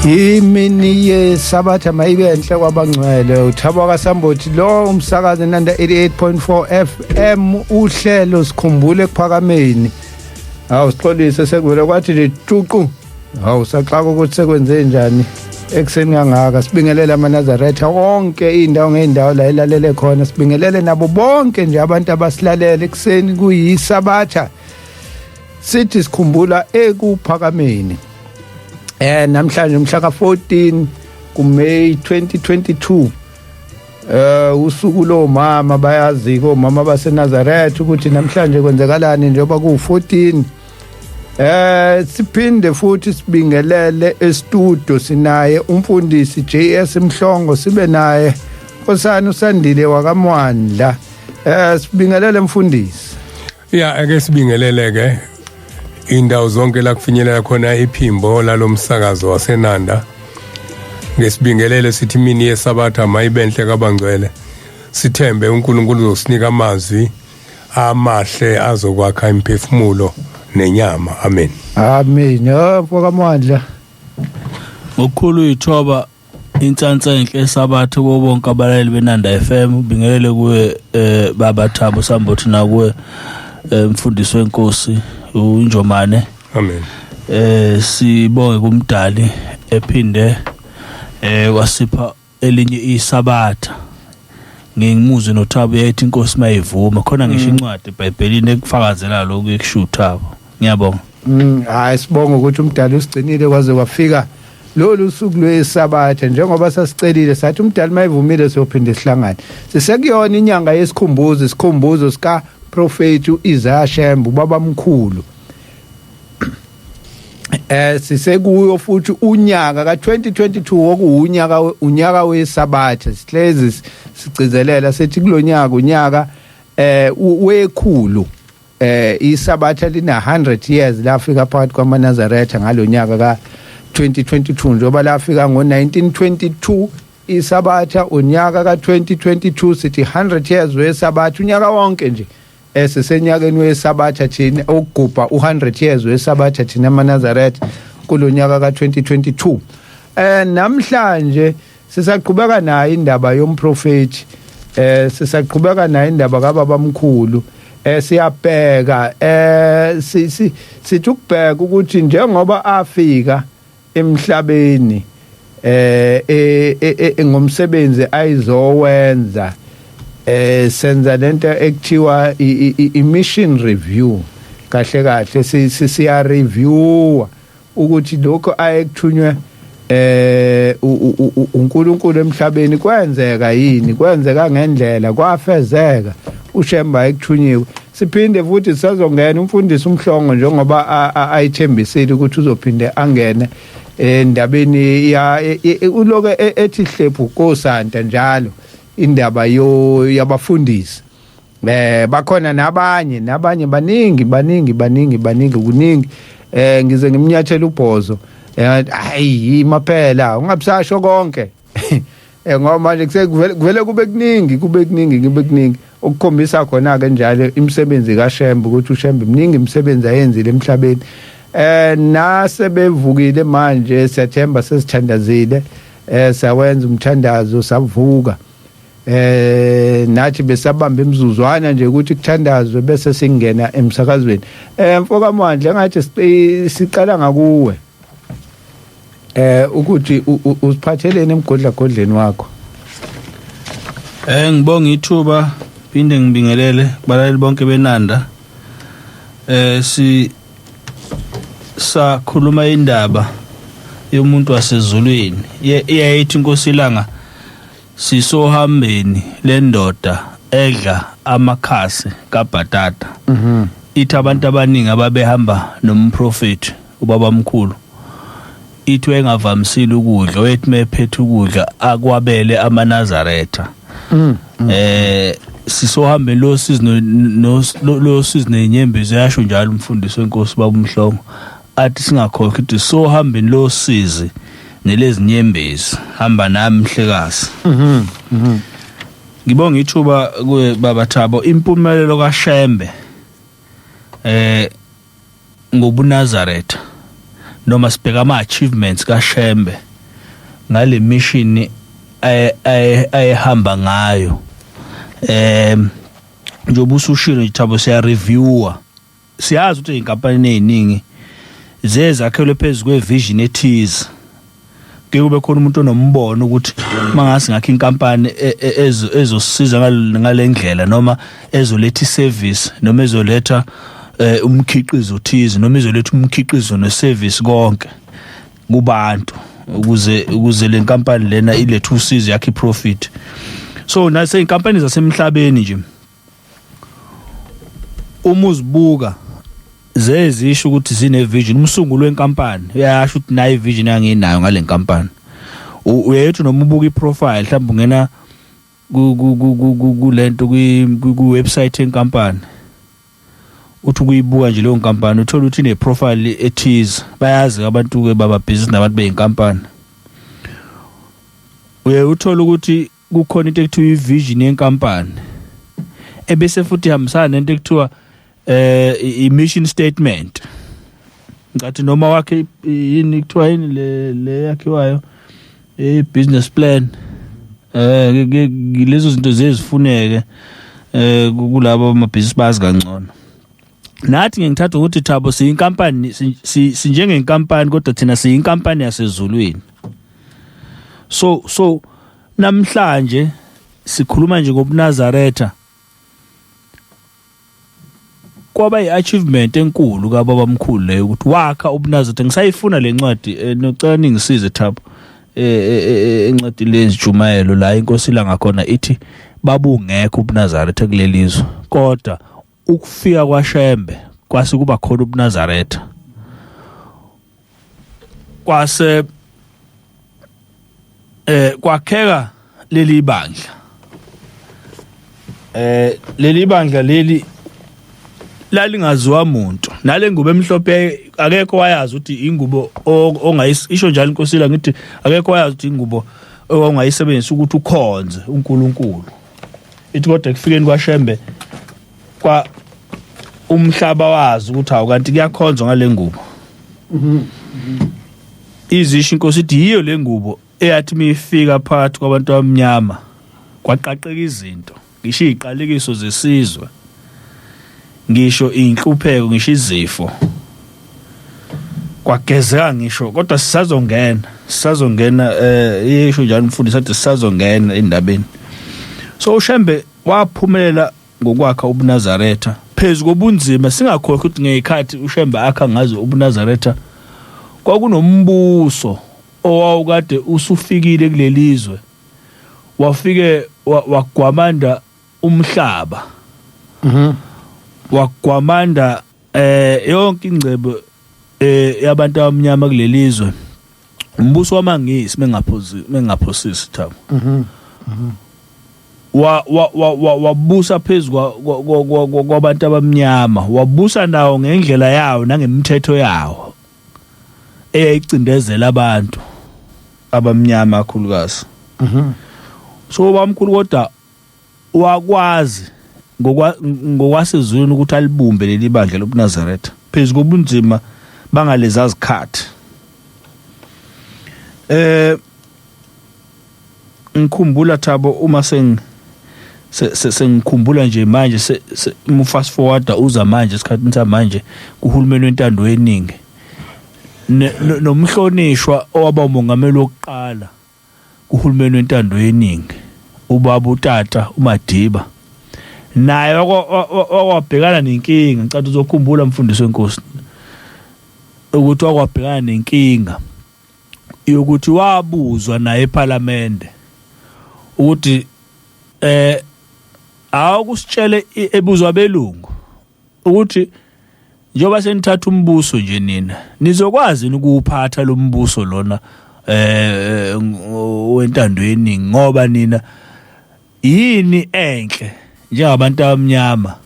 Imini yesabatha mayibe enhle kwabangcwele. Uthabo kaSambothi lo umsakazi Nanda 88.4 FM, uhlelo Sikhumbule Ekuphakameni. Hawu, sixolise, sekuvele kwathi nje tuqu. Hawu, saxaka ukuthi sekwenze njani ekuseni kangaka. Sibingelele amaNazaretha wonke, indawo ngeindawo la ilalele khona. Sibingelele nabo bonke nje abantu abasilalele ekuseni kuyisabatha. Sithi sikhumbula ekuphakameni. Namhlanje umhla ka14 kuMay 2022, usuku lomama. Bayazi komama baseNazaretha ukuthi namhlanje kwenzekalani njengoba ku14. Siphinde futhi sibingelele e-studio, sinaye umfundisi JS Mhlongo, sibe naye Nkosana uSandile wakaMwandla. Sibingelele mfundisi. Ya, ake sibingelele ke indawo zonke la kufinyelela khona iphimbo lalomsakazo waseNanda. Ngesibingelele sithi imini yesabatha mayibenhle kabangcwele. Sithembe uNkulunkulu uzosinika amazwi amahle azokwakha imphefumulo nenyama. Amen. Amen. Yo mfokaMwandla. Ngokukhulu ithoba, insansa enhle esabatha kubo bonke abalaleli beNanda FM. Ubingelele kuwe baba Thabo Sambothi, nakuwe mfundisi wenkosi uNjomane. Amen. Sibonge kumdali ephinde wasipha elinye isabatha. Ngingimuzwe noThabo yayithi inkosi mayivuma khona, ngisho incwadi eBhayibhelini ekufakazela lokhu ekusho uThabo. Ngiyabonga. Hayi, sibonga ukuthi umdali usigcinile kwaze kwafika lolu suku lwesabatha njengoba sasicelile, sathi umdali mayivumile siyophinde sihlangane. Sisekuyona inyanga yesikhumbuzo, isikhumbuzo sika Prophet uIsaiah Shembe, ubaba mkhulu. Sisekuyo futhi unyaka ka2022, okuwunyaka unyaka wesabatha. Sihlezi sigcizelela sithi kulonyaka unyaka wekhulu, isabatha lina 100 years lafika phakathi kwamaNazaretha ngalonyaka ka 2022, njengoba lafika ngo1922 isabatha. Unyaka ka2022 sithi 100 years wesabatha, unyaka wonke nje esisenyakeni wesabatha thina, ukugubha u100 years wesabatha thina amaNazaretha kulonyaka ka2022. Namhlanje sisaqhubeka nayo indaba yomprofeti, sisaqhubeka nayo indaba kababa mkhulu. Siyabheka, sithi ukubheka ukuthi njengoba afika emhlabeni ngomsebenzi ayizowenza, senza lento ekuthiwa i mission review. Kahle kahle siya review ukuthi lokho ayekuthunywe uNkulunkulu emhlabeni kwenzeka yini, kwenzeka ngendlela, kwafezeka uShemba ayekuthunyiwe. Siphinde futhi sisazongena umfundisi uMhlongo njengoba ayithembisile ukuthi uzophinde angene endabeni ya uloke ethi hlephu kosanta njalo, indaba yo yabafundisi. Bakhona nabanye, nabanye baningi, baningi, baningi, baningi, kuningi. Ngize ngimnyathela ubhozo, hayi maphela ungabusasho konke, ngoba manje kuvele kuvele kube kuningi, kube kuningi, kube kuningi ukukhombisa khona ke njalo imisebenzi kaShembe, ukuthi uShembe mningi imisebenzi ayenzile emhlabeni. Nase bevukile manje, siyathemba sesithandazile, sawenza umthandazo savuka. Nathi besabamba imizuzwana nje ukuthi kuthandazwe bese singena emsakazweni. Mfoka Mandla, ngathi siqala ngakuwe ukuthi uziphatheleni emgodla godleni wakho. Ngibonga ithuba, phinde ngibingelele kubalaleli bonke beNanda. Si sakhuluma indaba yomuntu wasezulwini, iyayithi inkosi ilanga sisohambeni lendoda edla amakhasi kabhatata. Ithi abantu abaningi ababehamba nomprofeti ubabamkhulu, ithi wayengavamisile ukudla, wayethi mephethe ukudla akwabele amaNazaretha. Sisohambeni lo sizi lo sizi nenyembezi, yasho njalo umfundisi wenkosi baba uMhlongo, athi singakhohlwa ukuthi sohambeni lo sizi nelezinyembezi. Hamba nami mhlekazi. Ngibonga ithuba kuwe baba Thabo. Impumelelo kaShembe ngobuNazaretha, noma sibheka ama achievements kaShembe. Ngale mission ayehamba ngayo, njengoba usushilo nje, Thabo, siya reviewer, siyazi ukuthi inkampani eziningi zezakhelwe phezulu kwevision ethize. Ke kube khona umuntu onombono ukuthi mangase ngakho inkampani ezosiza ngale ndlela, noma ezoletha iservice, noma ezoletha umkhiqizo thize, noma izoletha umkhiqizo neservice konke kubantu, ukuze le nkampani lena ilethe usizo, yakhe iprofit. So nase inkampani zasemhlabeni nje, uma uzibuka, zezisho ukuthi zine vision. Umsunguli wenkampani uyasho ukuthi nayi vision anginayo ngale nkampani. Uyethi noma ubuka iprofile, mhlawumbe ungena kulento ku website yenkampani, uthi ukuyibuka nje leyo nkampani, uthola ukuthi ine profile ethize. Bayazi abantu ke baba business nabantu beyinkampani. Uye uthola ukuthi kukhona into ekuthiwa ivision yenkampani, ebese futhi ihambisana nento ekuthiwa i-mission statement. Ngathi noma wakhe yini, kuthiwa yini le yakhiwayo, i-business plan, lezo zinto zezifuneke kulabo amabhizinisi, bazi kangcono. Nathi ngingithatha ukuthi, Thabo, siyinkampani, sinjengenkampani, kodwa thina siyinkampani yasezulwini. So namhlanje sikhuluma nje ngobuNazaretha. Kwaba i-achievement enkulu kababa mkhulu leyo ukuthi wakha ubuNazaretha. Ngisayifuna le ncwadi, nocela ningisize, Thabo, encwadi lezijumayelo la inkosi la ngakhona ithi babungekho ubuNazaretha kulelizwe, kodwa ukufika kwaShembe kwase kuba khona ubuNazaretha, kwase kwakheka leli bandla. Leli bandla leli lalingaziwa umuntu. Nale ngubo emhlophe, akekho wayazi ukuthi ingubo ongayisho njalo inkosi la. Ngithi akekho wayazi ukuthi ingubo ongayisebenzisa ukuthi ukhonze uNkulunkulu. Ithi kodwa ekufikeni kwaShembe kwa umhlaba wazi ukuthi hawu, kanti kuyakhonzwa ngale ngubo. Izisho inkosi ithi yiyo le ngubo eyathi mifika phakathi kwabantu abamnyama kwaqaqeka izinto, ngisho iziqalekiso zesizwe, ngisho inhlupheko, ngisho izifo, kwagezeka ngisho. Kodwa sisazongena, yisho njalo umfundisi athi sisazongena endabeni. So uShembe waphumelela ngokwakha ubuNazaretha phezu kobunzima. Singakhohlwa ukuthi ngezikhathi uShembe akha ngazo ubuNazaretha, kwakunombuso owawukade usufikile kulelizwe, wafike wagwamanda umhlaba, wagwamanda yonke ingcebo yabantu abamnyama kulelizwe, umbuso wamaNgisi, mengaphosisi, Thabo. Wa wa wa wabusa phezulu kwabantu abamnyama, wabusa nawo ngendlela yawo nangemithetho yawo eyayicindezela abantu abamnyama kakhulukazi. So bamkhulu kodwa wakwazi ngokwasezulwini ukuthi alibumbe leli bandla lobuNazaretha phezulu kobunzima bangaleza zikhathi. Ngikhumbula, Thabo, uma sengikhumbula nje manje, mu fast forward uza manje esikhathini samanje kuhulumeni wentando yeningi, nomhlonishwa owaba umongameli wokuqala kuhulumeni wentando yeningi, ubaba utata uMadiba, naye wakwabhekana nenkinga. Ngicela uzokhumbula, mfundisi wenkosi, ukuthi wakwabhekana nenkinga yokuthi wabuzwa naye eParliament ukuthi awukusitshele, ebuzwa belungu ukuthi njengoba senithatha umbuso nje nina, nizokwazi ukuwuphatha lo mbuso lona wentando yeningi, ngoba nina yini enhle njengabantu abamnyama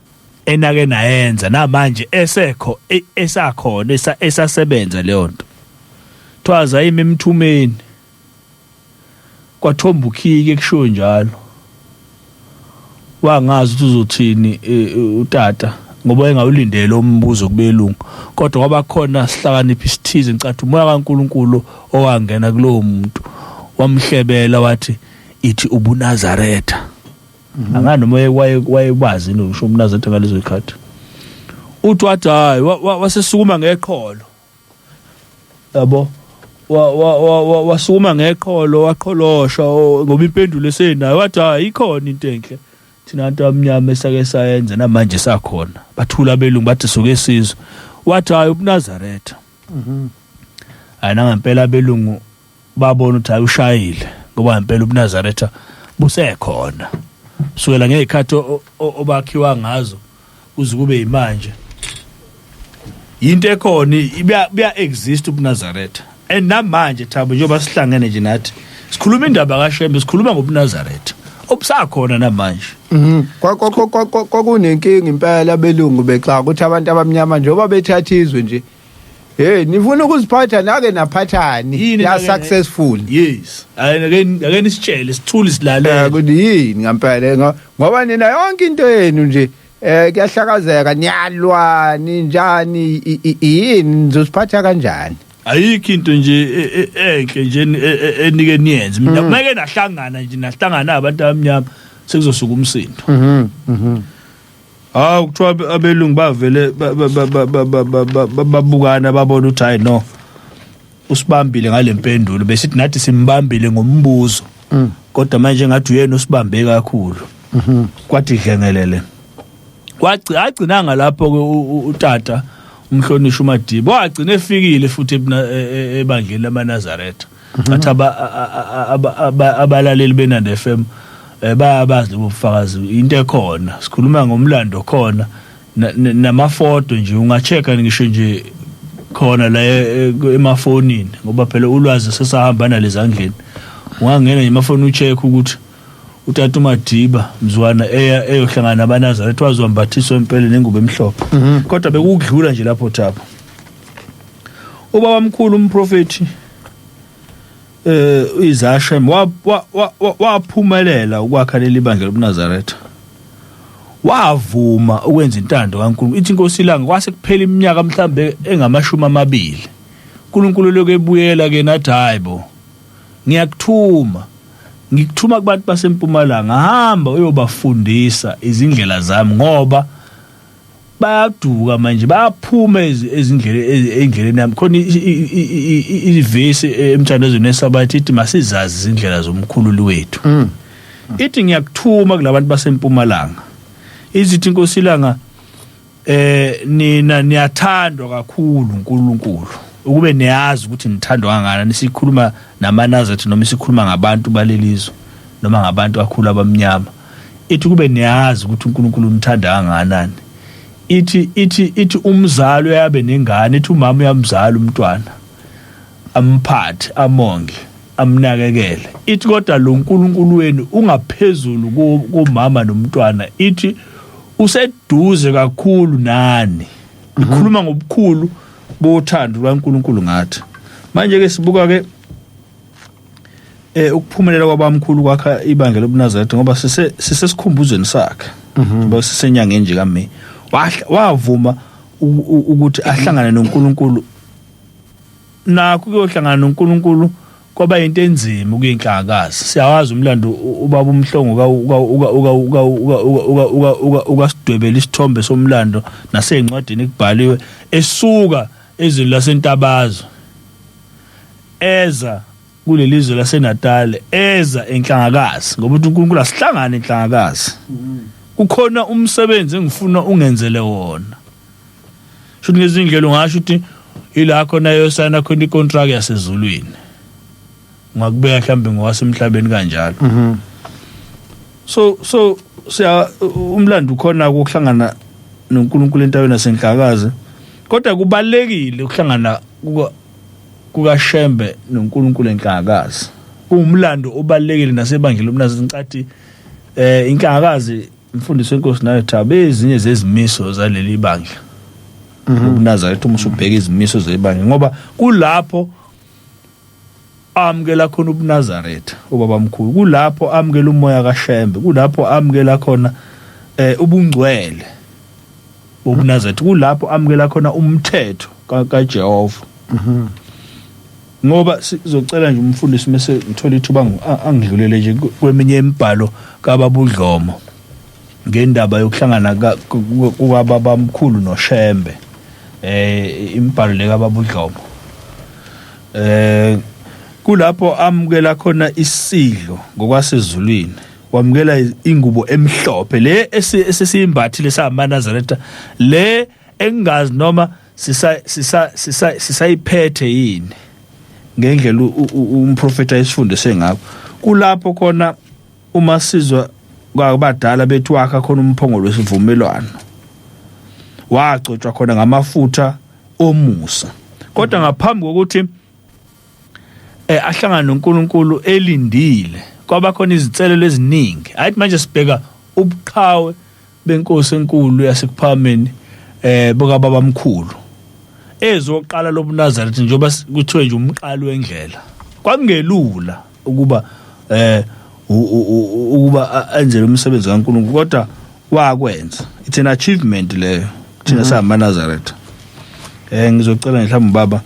enake nayenza namanje esekho, esakhona, esasebenza leyo nto? Thwaza imi emthumeni kwathomba ukhike, kushiwo njalo. Wangazi ukuthi uzothini utata ngoba engawulindele umbuzo kubelungu, kodwa kwaba khona sihlakaniphi isithize, ngicathi umoya kaNkuluNkulu owangena kulowo muntu. Wamhlebela wathi ithi ubuNazaretha. Angani noma wayewazi nokusho umNazaretha ngalezo zikhathi. Uthi wathi hayi, wasesukuma ngeqholo, yabo, wasukuma ngeqholo, waqholosha ngoba impendulo esenayo. Wathi hayi, ikhona into enhle thina bantu abamnyama esake sayenza, namanje sakhona. Bathula abelungu, bathi suke sizwe. Wathi hayi, ubuNazaretha. Hayi, nangempela abelungu babona ukuthi hayi, ushayile, ngoba ngempela ubuNazaretha busekhona sukela ngezikhathi obakhiwa ngazo kuze kube yimanje. Into ekhona buya exist ubuNazaretha, and namanje Thabo, njengoba sihlangene nje nathi sikhuluma indaba kaShembe, sikhuluma ngobuNazaretha obusakhona namanje. Kwakunenkinga impela, abelungu bexa ukuthi abantu abamnyama njengoba bethatha izwe nje, hey, nifuna ukuziphatha nake naphathani Yini ya successful. Yes, ake ake nisitshele, sithule silalele. Ukuthi yini ngempela, ngoba nina yonke into yenu nje kuyahlakazeka, niyalwa, ninjani, yini, nizosiphatha kanjani? Ayikho into nje enhle nje enike niyenze mina. Kumeke nahlangana nje, nahlangana abantu abamnyama, sekuzosuka umsindo. mhm mhm Hawu, kuthiwa abelungu bavele babukana, babona ukuthi hayi no, usibambile ngale mpendulo. Besithi nathi simbambile ngombuzo, kodwa manje ngathi uyena usibambe kakhulu. Kwathi dlengelele, agcinanga lapho ke utata umhlonishwa uMadiba, wagcina efikile futhi ebandleni lamaNazaretha. Athi abalaleli beNanda FM bayabazi lobo bufakazi, into ekhona, sikhuluma ngomlando khona namafoto nje, ungachecka ngisho nje khona la emafonini, ngoba phela ulwazi sesahamba nalezandleni. Ungangena nje emafoni ucheck ukuthi utata uMadiba mzwana eya eyohlangana nabaNazaretha, wazwambathiswa impela nengubo emhlophe. Kodwa bekukudlula nje lapho Thabo, ubaba mkhulu umprofeti iZashem waphumelela ukwakha leli bandla lobuNazaretha, wavuma ukwenza intando kaNkulunkulu. Ithi inkosi ilanga kwase kuphela iminyaka mhlambe engamashumi 20, uNkulunkulu lokho ebuyela ke nathi, hayibo, ngiyakuthuma, ngikuthuma kubantu basempumalanga, hamba uyobafundisa izindlela zami, ngoba bayaduka manje, bayaphuma ezindleleni, endleleni yami. Khona ivesi emthandazweni wesabatha ithi masizazi izindlela zomkhululi wethu. Ithi ngiyakuthuma kulabantu basempumalanga. Izithi inkosi ilanga, nina niyathandwa kakhulu uNkulunkulu, ukube niyazi ukuthi nithandwa kangakanani. Sikhuluma namaNazaretha noma sikhuluma ngabantu balelizwe noma ngabantu kakhulu abamnyama, ithi kube niyazi ukuthi uNkulunkulu unithanda kangakanani. Ithi umzali uyabe nengane, ithi umama uyamzala umntwana, amphathe, amonge, amnakekele. Ithi kodwa lo nkulunkulu wenu ungaphezulu kumama nomntwana, ithi useduze kakhulu nani. Ikhuluma ngobukhulu bothando lwaNkulunkulu ngathi. Manje ke sibuka ke ukuphumelela kwabamkhulu kwakha ibandla lobuNazaretha, ngoba sisesikhumbuzweni sakhe, ngoba sisenyangeni nje kaMay. Wavuma ukuthi ahlangane noNkulunkulu. Nakho kuyohlangana noNkulunkulu kwaba into enzima ukuyinhlakazi. Siyawazi umlando, ubaba uMhlongo ukasidwebela isithombe somlando nasey'ncwadini kubhaliwe, esuka ezweni laseNtabazwe eza kuleli zwe laseNatal, eza enhlangakazi, ngoba uthi uNkulunkulu asihlangane enhlangakazi, kukhona umsebenzi engifuna ungenzele wona. Shuthi ngezindlela ungasho ukuthi ila khona yosayina khona icontract yasezulwini, ungakubeka mhlambe ngowasemhlabeni kanjalo. So siya umlando ukhona ukuhlangana noNkulunkulu entabeni yasenhlakazi, kodwa kubalekile ukuhlangana kukaShembe noNkulunkulu enhlakazi, kuwumlando obalekile nasebandleni lomnazi. Ngicathi inhlakazi, mfundisi wenkosi nayo Thabo, ezinye zezimiso zaleli bandla lobuNazaretha, uma usubheka izimiso zebandla, ngoba kulapho amukela khona ubuNazaretha ubabamkhulu, kulapho amukela umoya kaShembe, kulapho amukela khona ubungcwele bobuNazaretha, kulapho amukela khona umthetho kaJehova. Ngoba sizocela nje umfundisi mase ngithola ithuba angidlulele nje kweminye imibhalo kaBabudlomo ngendaba yokuhlangana kukababamkhulu noShembe, imibhalo le kaBabudlomo, kulapho amukela khona isidlo ngokwasezulwini, wamukela ingubo emhlophe le esesiyimbathile samaNazaretha, le engazi noma sisa sisayiphethe yini ngendlela umprofeta esifundise ngakho. Kulapho khona uma sizwa kwabadala bethu wakha khona umphongolo wesivumelwano, wagcotshwa khona ngamafutha omusa. Kodwa ngaphambi kokuthi ahlangane noNkulunkulu elindile, kwaba khona izinselelo eziningi. Ayithi manje sibheka ubuqhawe benkosi enkulu yasekuphakameni bokababamkhulu ezoqala lobuNazaretha, njengoba kuthiwe nje umqali wendlela. Kwakungelula ukuba ukuba enze lo msebenzi kaNkulunkulu, kodwa wakwenza. It's an achievement leyo thina samaNazaretha. Ngizocela mhlawumbe baba,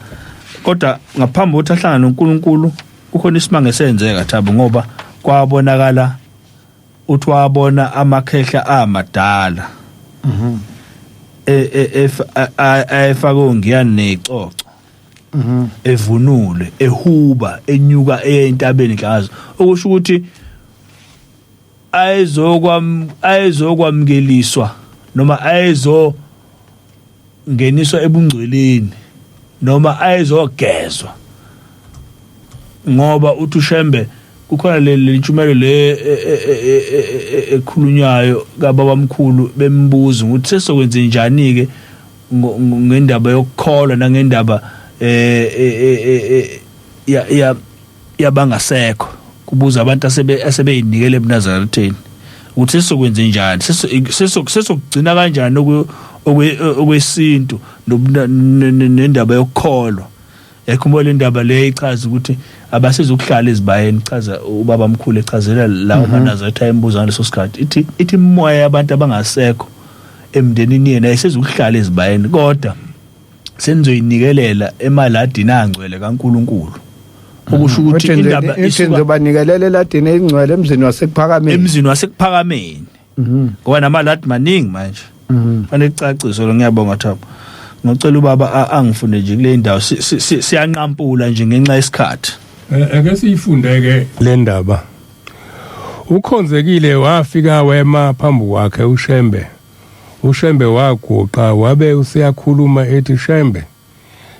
kodwa ngaphambi kokuthi ahlangane noNkulunkulu kukhona isimanga esenzeka, Thabo, ngoba kwabonakala uthi wabona amakhehla amadala ayefake ongiyane necoco, evunule, ehuba, enyuka eya entabeni Nhlakazo, okusho ukuthi ayezokwamukeliswa noma ayezo ngeniswa ebungcweleni noma ayezogezwa, ngoba uthi uShembe kukhona le ntshumayelo le ekhulunywayo kababamkhulu, bembuza ukuthi sesokwenze njani ke ngendaba yokukholwa nangendaba ya yabangasekho, kubuza abantu asebeyinikele ebuNazaretheni ukuthi sesokwenze njani, sesokugcina kanjani okwesintu nendaba yokukholwa. Yakhumbula le ndaba le ichaza ukuthi abasizukuhlala ezibayeni, ichaza ubaba mkhulu echazela lawo maNazaretha ayembuza ngaleso sikhathi, ithi imoya yabantu abangasekho emndenini yena ayisezukuhlala ezibayeni, kodwa senizoyinikelela emaladini angcwele kaNkuluNkulu, okusho ukuthi indaba isuka nizobanikelela eladini elingcwele emzini wasekuphakameni, emzini wasekuphakameni, ngoba namaladi maningi manje. Fanele kucaciswe lo. Ngiyabonga, Thabo. Ngicela ubaba angifunde nje kule ndawo, siyanqampula nje ngenxa yesikhathi. Ake siyifunde ke le ndaba. Ukhonzekile wafika wema phambi kwakhe uShembe. UShembe waguqa wabe useyakhuluma ethi, "Shembe,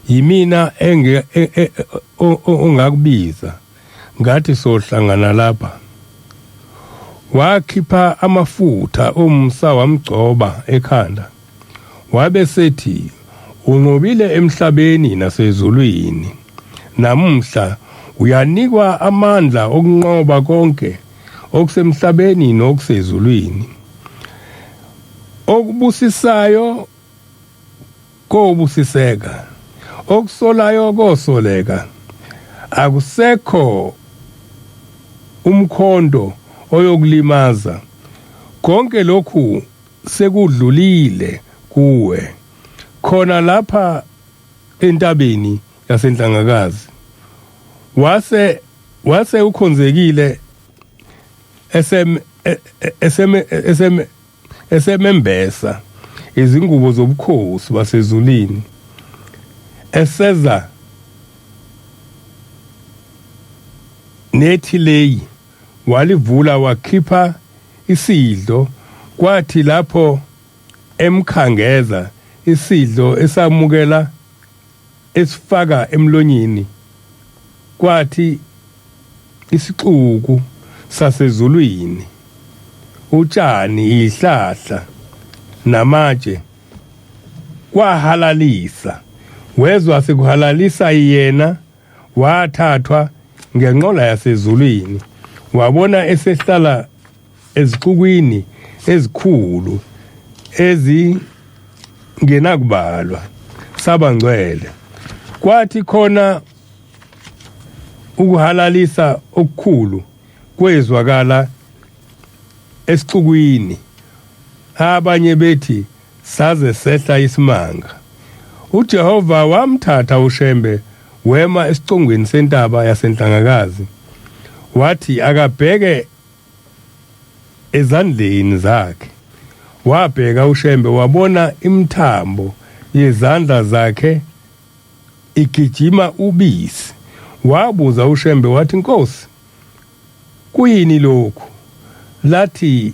yimina enge ongakubiza ngathi sohlangana lapha." Wakhipha amafutha omsa wamgcoba ekhanda, wabe sethi, "Unqobile emhlabeni nasezulwini. Namuhla uyanikwa amandla okunqoba konke okusemhlabeni nokusezulwini. Okubusisayo kobusiseka, okusolayo kosoleka. Akusekho umkhonto oyokulimaza. Konke lokhu sekudlulile kuwe khona lapha entabeni yaseNhlangakazi." Wase ukhonzekile esem esem esem esemembesa izingubo zobukhosi basezulwini, eseza nethileyi, walivula wakhipha isidlo. Kwathi lapho emkhangeza isidlo, esamukela, esifaka emlonyeni, kwathi isixuku sasezulwini, utshani, ihlahla namatshe kwahalalisa. Wezwa sekuhalalisa yena, wathathwa ngenqola yasezulwini, wabona esehlala ezixukwini ezikhulu ezingenakubalwa sabangcwele. Kwathi khona ukuhalalisa okukhulu kwezwakala esixukwini, abanye bethi, "Saze sehla isimanga." UJehova wamthatha uShembe. Wema esicongweni sentaba yaseNhlangakazi, wathi akabheke ezandleni zakhe. Wabheka uShembe, wabona imithambo yezandla zakhe igijima ubisi. Wabuza uShembe wathi, Nkosi, kuyini lokhu? Lathi,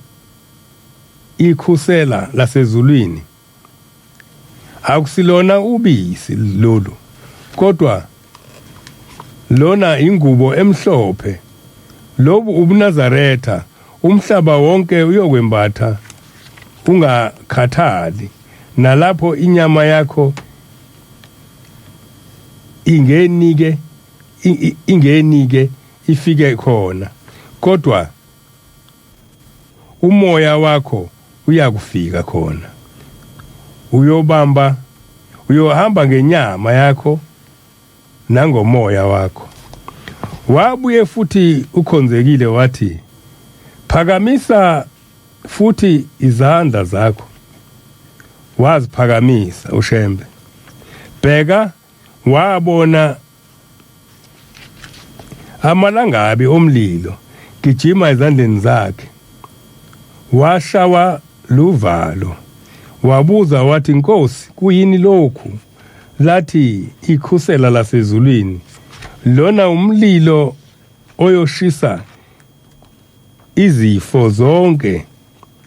ikhusela lasezulwini akusilona ubisi lolu, kodwa lona ingubo emhlophe. Lobu ubuNazaretha, umhlaba wonke uyokwembatha ungakhathali, nalapho inyama yakho ingenike ifike khona, kodwa umoya wakho uyakufika khona. Uyobamba, uyohamba ngenyama yakho nangomoya wakho. Wabuye futhi ukhonzekile wathi, phakamisa futhi izandla zakho. Waziphakamisa uShembe, bheka wabona amalangabi omlilo gijima ezandleni zakhe. Washawa luvalo, wabuza wathi, Nkosi, kuyini lokhu? Lathi, ikhusela lasezulwini, lona umlilo oyoshisa izifo zonke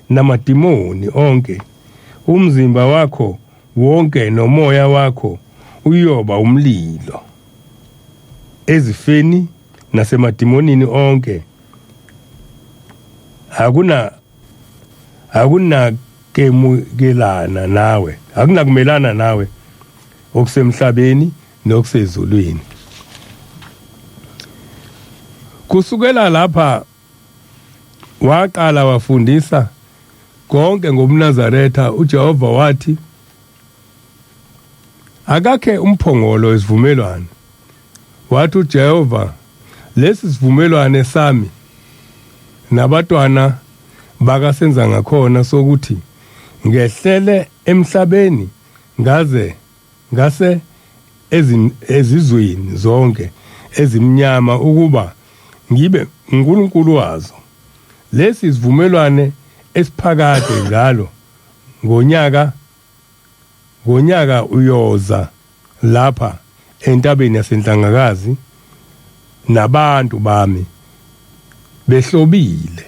namadimoni onke. Umzimba wakho wonke nomoya wakho uyoba umlilo ezifeni nasemadimonini onke. Akunakemukelana nawe, akunakumelana nawe okusemhlabeni nokusezulwini. Kusukela lapha waqala wafundisa konke ngobuNazaretha. uJehova wathi akakhe umphongolo wesivumelwano. Wathi uJehova, lesi sivumelwano sami nabatwana bakasenza ngakhona sokuthi ngehlele emhlabeni ngaze ngase ezizweni zonke ezimnyama ukuba ngibe uNkulunkulu wazo. Lesi sivumelwane esiphakade njalo ngonyaka ngonyaka uyoza lapha entabeni yaseNhlangakazi nabantu bami behlobile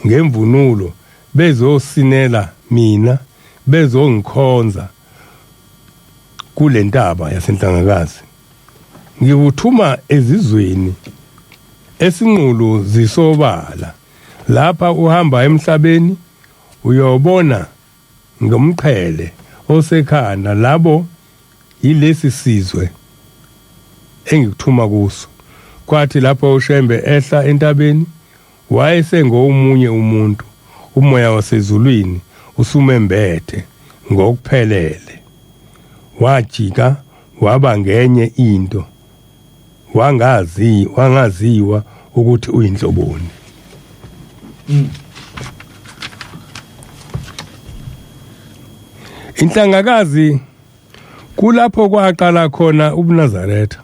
ngemvunulo, bezosinela mina, bezongikhonza kulentaba yaseNhlangakazi. Ngikuthuma ezizweni esinqulu zisobala. Lapha uhamba emhlabeni uyobona ngomqhele osekhanda labo yilesi sizwe engikuthuma kuso. Kwathi lapho uShembe ehla entabeni, wayesengomunye umuntu, umoya wasezulwini usumembethe ngokuphelele. Wajika waba ngenye into, wangaziwa ukuthi uyinhloboni. Inhlangakazi kulapho kwaqala khona ubuNazaretha.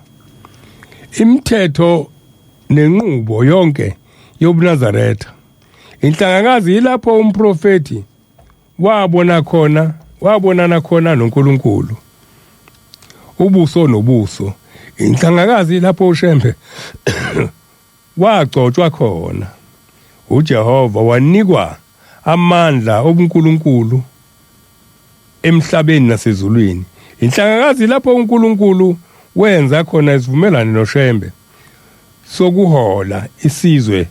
Imithetho nenqubo yonke yobuNazaretha. Inhlangakazi yilapho umprofeti wabona khona, wabonana khona noNkulunkulu ubuso nobuso. Inhlangakazi lapho uShembe wagcotshwa khona uJehova, wanikwa amandla obuNkulunkulu emhlabeni nasezulwini. Inhlangakazi lapho uNkulunkulu wenza khona isivumelwano noShembe sokuhola isizwe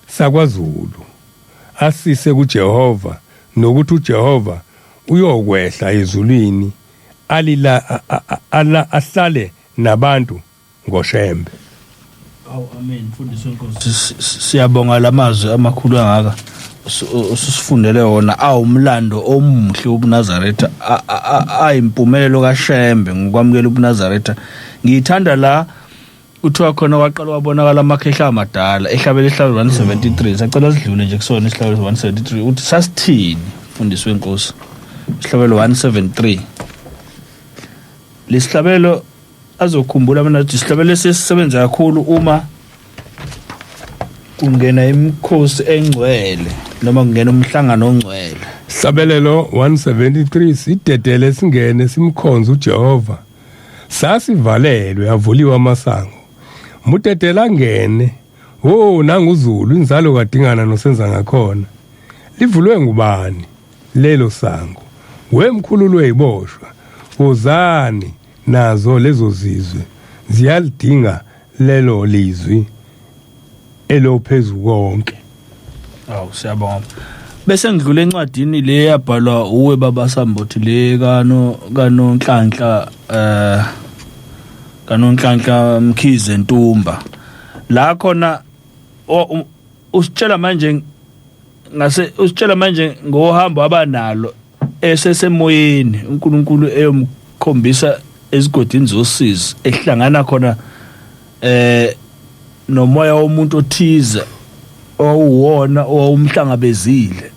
sakwaZulu asise kuJehova, nokuthi uJehova uyokwehla ezulwini alila ahlale nabantu ngoShembe. Awu amen, mfundisi wenkosi, siyabonga lamazwi amakhulu angaka ususifundele wona, awumlando omuhle wobuNazaretha, ayimpumelelo kaShembe ngokwamukela ubuNazaretha. Ngiyithanda la kuthiwa khona waqala wabonakala amakhehla amadala ehlabela ihlabelo 173. Sacela sidlule nje kusona isihlabelo 173, uthi sasithini mfundisi wenkosi? Isihlabelo 173, lesihlabelo. Azokhumbula mina ukuthi isihlabelelo sesisebenza kakhulu uma kungena imikhosi engcwele noma kungena umhlangano ongcwele. Sihlabelelo 173 sidedele singene simkhonze uJehova. Sasivalelwe avuliwe amasango. Mudedela ngene. Wo nanguZulu inzalo kaDingana nosenza ngakhona. Livulwe ngubani lelo sango? Wemkhululwe iboshwa. Wozani nazo lezo zizwe ziyalidinga lelo lizwi elophezu konke. Awu siyabonga. Bese ngidlula encwadini le yabhalwa uwe baba Sambothi le kano kaNonhlanhla kaNonhlanhla Mkhize Ntumba. La khona usitshela manje ngase usitshela manje ngohambo abanalo esesemoyeni uNkulunkulu eyomkhombisa ezigodini zosizi ehlangana khona nomoya womuntu othize owuwona owumhlangabezile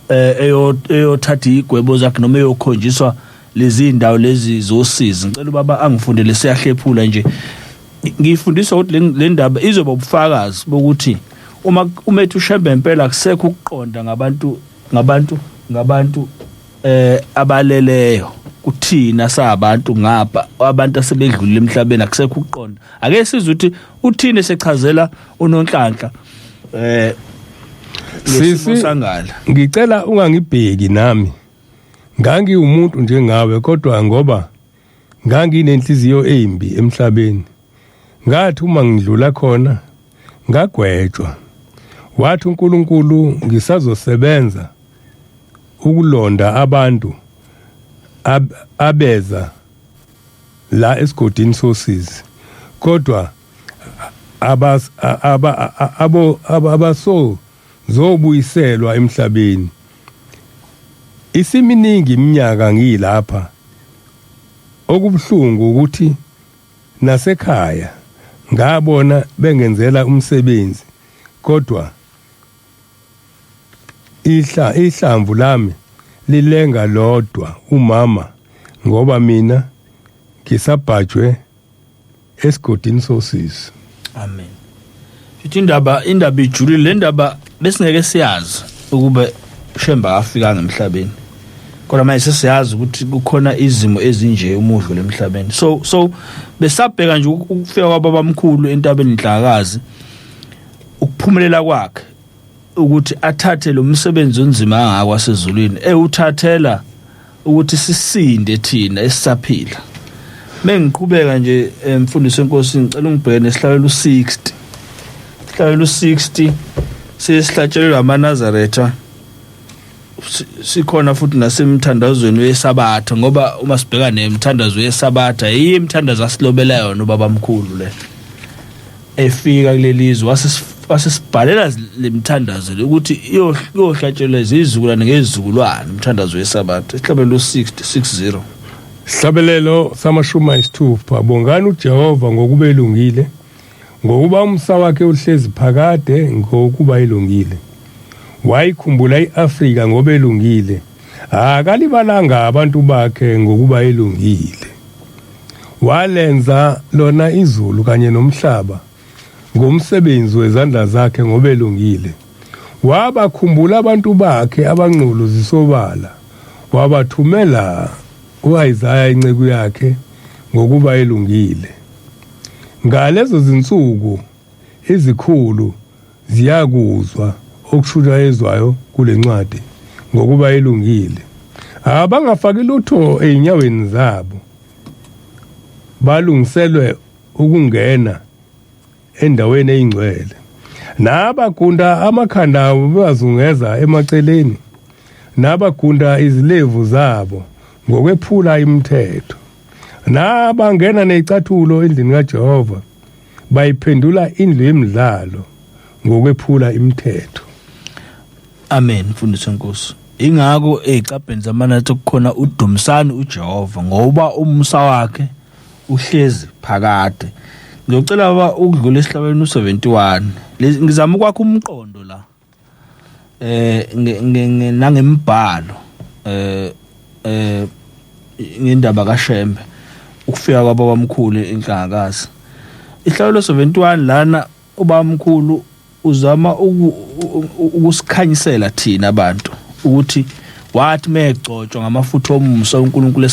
eyothatha igwebo zakhe noma eyokhonjiswa lezi ndawo lezi zosizi. Ngicela ubaba angifundele siyahlephula nje, ngifundisa ukuthi le ndaba izoba ubufakazi bokuthi uma umethu uShembe impela kusekho ukuqonda ngabantu ngabantu ngabantu abaleleyo kuthina sabantu ngapha abantu asebedlulile emhlabeni akusekho ukuqonda. Ake sizwe ukuthi uthini sechazela uNonhlanhla Sisi sangala. Ngicela ungangibheki nami, ngangiwumuntu njengawe, kodwa ngoba nganginenhliziyo embi emhlabeni, ngathi uma ngidlula khona ngagwetshwa. Wathi uNkulunkulu ngisazosebenza ukulonda abantu abeza la esigodini sosizi, kodwa abaso zobuyiselwa emhlabeni. Isiminingi iminyaka ngilapha. Okubuhlungu ukuthi nasekhaya ngabona bengenzela umsebenzi, kodwa ihlamvu lami lilenga lodwa umama, ngoba mina ngisabhajwe esigodini sosizi. Amen. Futhi indaba ijulile le ndaba, besingeke siyazi ukube Shembe afikanga emhlabeni, kodwa manje sesiyazi ukuthi kukhona izimo ezinje uma udlula emhlabeni. So besabheka nje ukufika kwababamkhulu entabeni Nhlakazi, ukuphumelela kwakhe ukuthi athathe lo msebenzi onzima kangaka wasezulwini ewuthathela ukuthi sisinde thina esisaphila. Mengiqhubeka nje mfundisi wenkosi, ngicela ungibheke nesihlabelo 60. Isihlabelo 60 sesihlatshelelwa amaNazaretha, sikhona futhi nasemthandazweni weSabatha, ngoba uma sibheka nemthandazo weSabatha yiyo imithandazo asilobela yona ubabamkhulu le efika kuleli zwe, wasesibhalela lemthandazo le ukuthi iyohlatshelwa izizukulwane ngezizukulwane. Umthandazo weSabatha, isihlabelelo 60. Sihlabelelo samashumi ayisithupha. Bongani uJehova ngokuba elungile, ngokuba umsa wakhe uhlezi phakade, ngokuba elungile. Wayikhumbula iAfrika ngoba elungile, akalibalanga abantu bakhe ngokuba elungile. Walenza lona izulu kanye nomhlaba ngomsebenzi wezandla zakhe ngoba elungile. Wabakhumbula abantu bakhe abanqulu zisobala, wabathumela uIsaya inceku yakhe ngokuba elungile. Ngalezo zinsuku izikhulu ziyakuzwa okushunyayezwayo kule ncwadi ngokuba elungile. Abangafaki lutho ezinyaweni zabo, balungiselwe ukungena endaweni eyingcwele. Nabagunda amakhanda abo bebazungeza emaceleni, nabagunda izilevu zabo ngokwephula imithetho, nabangena nezicathulo endlini kaJehova bayiphendula indlu yemidlalo ngokwephula imithetho. Amen mfundisi wenkosi. Ingakho ezicabheni zamanathi kukhona udumisani uJehova ngoba umusa wakhe uhlezi phakade. Ngiyocela baba ukudlula esihlabelweni u71. Ngizama ukwakha umqondo la. Nangembhalo ngendaba kaShembe. Ukufika kwababamkhulu inhlangakazi. Ihlabelo 71 lana ubamkhulu uzama ukusikhanyisela thina abantu ukuthi wathi megcotshwa ngamafutha omusa uNkulunkulu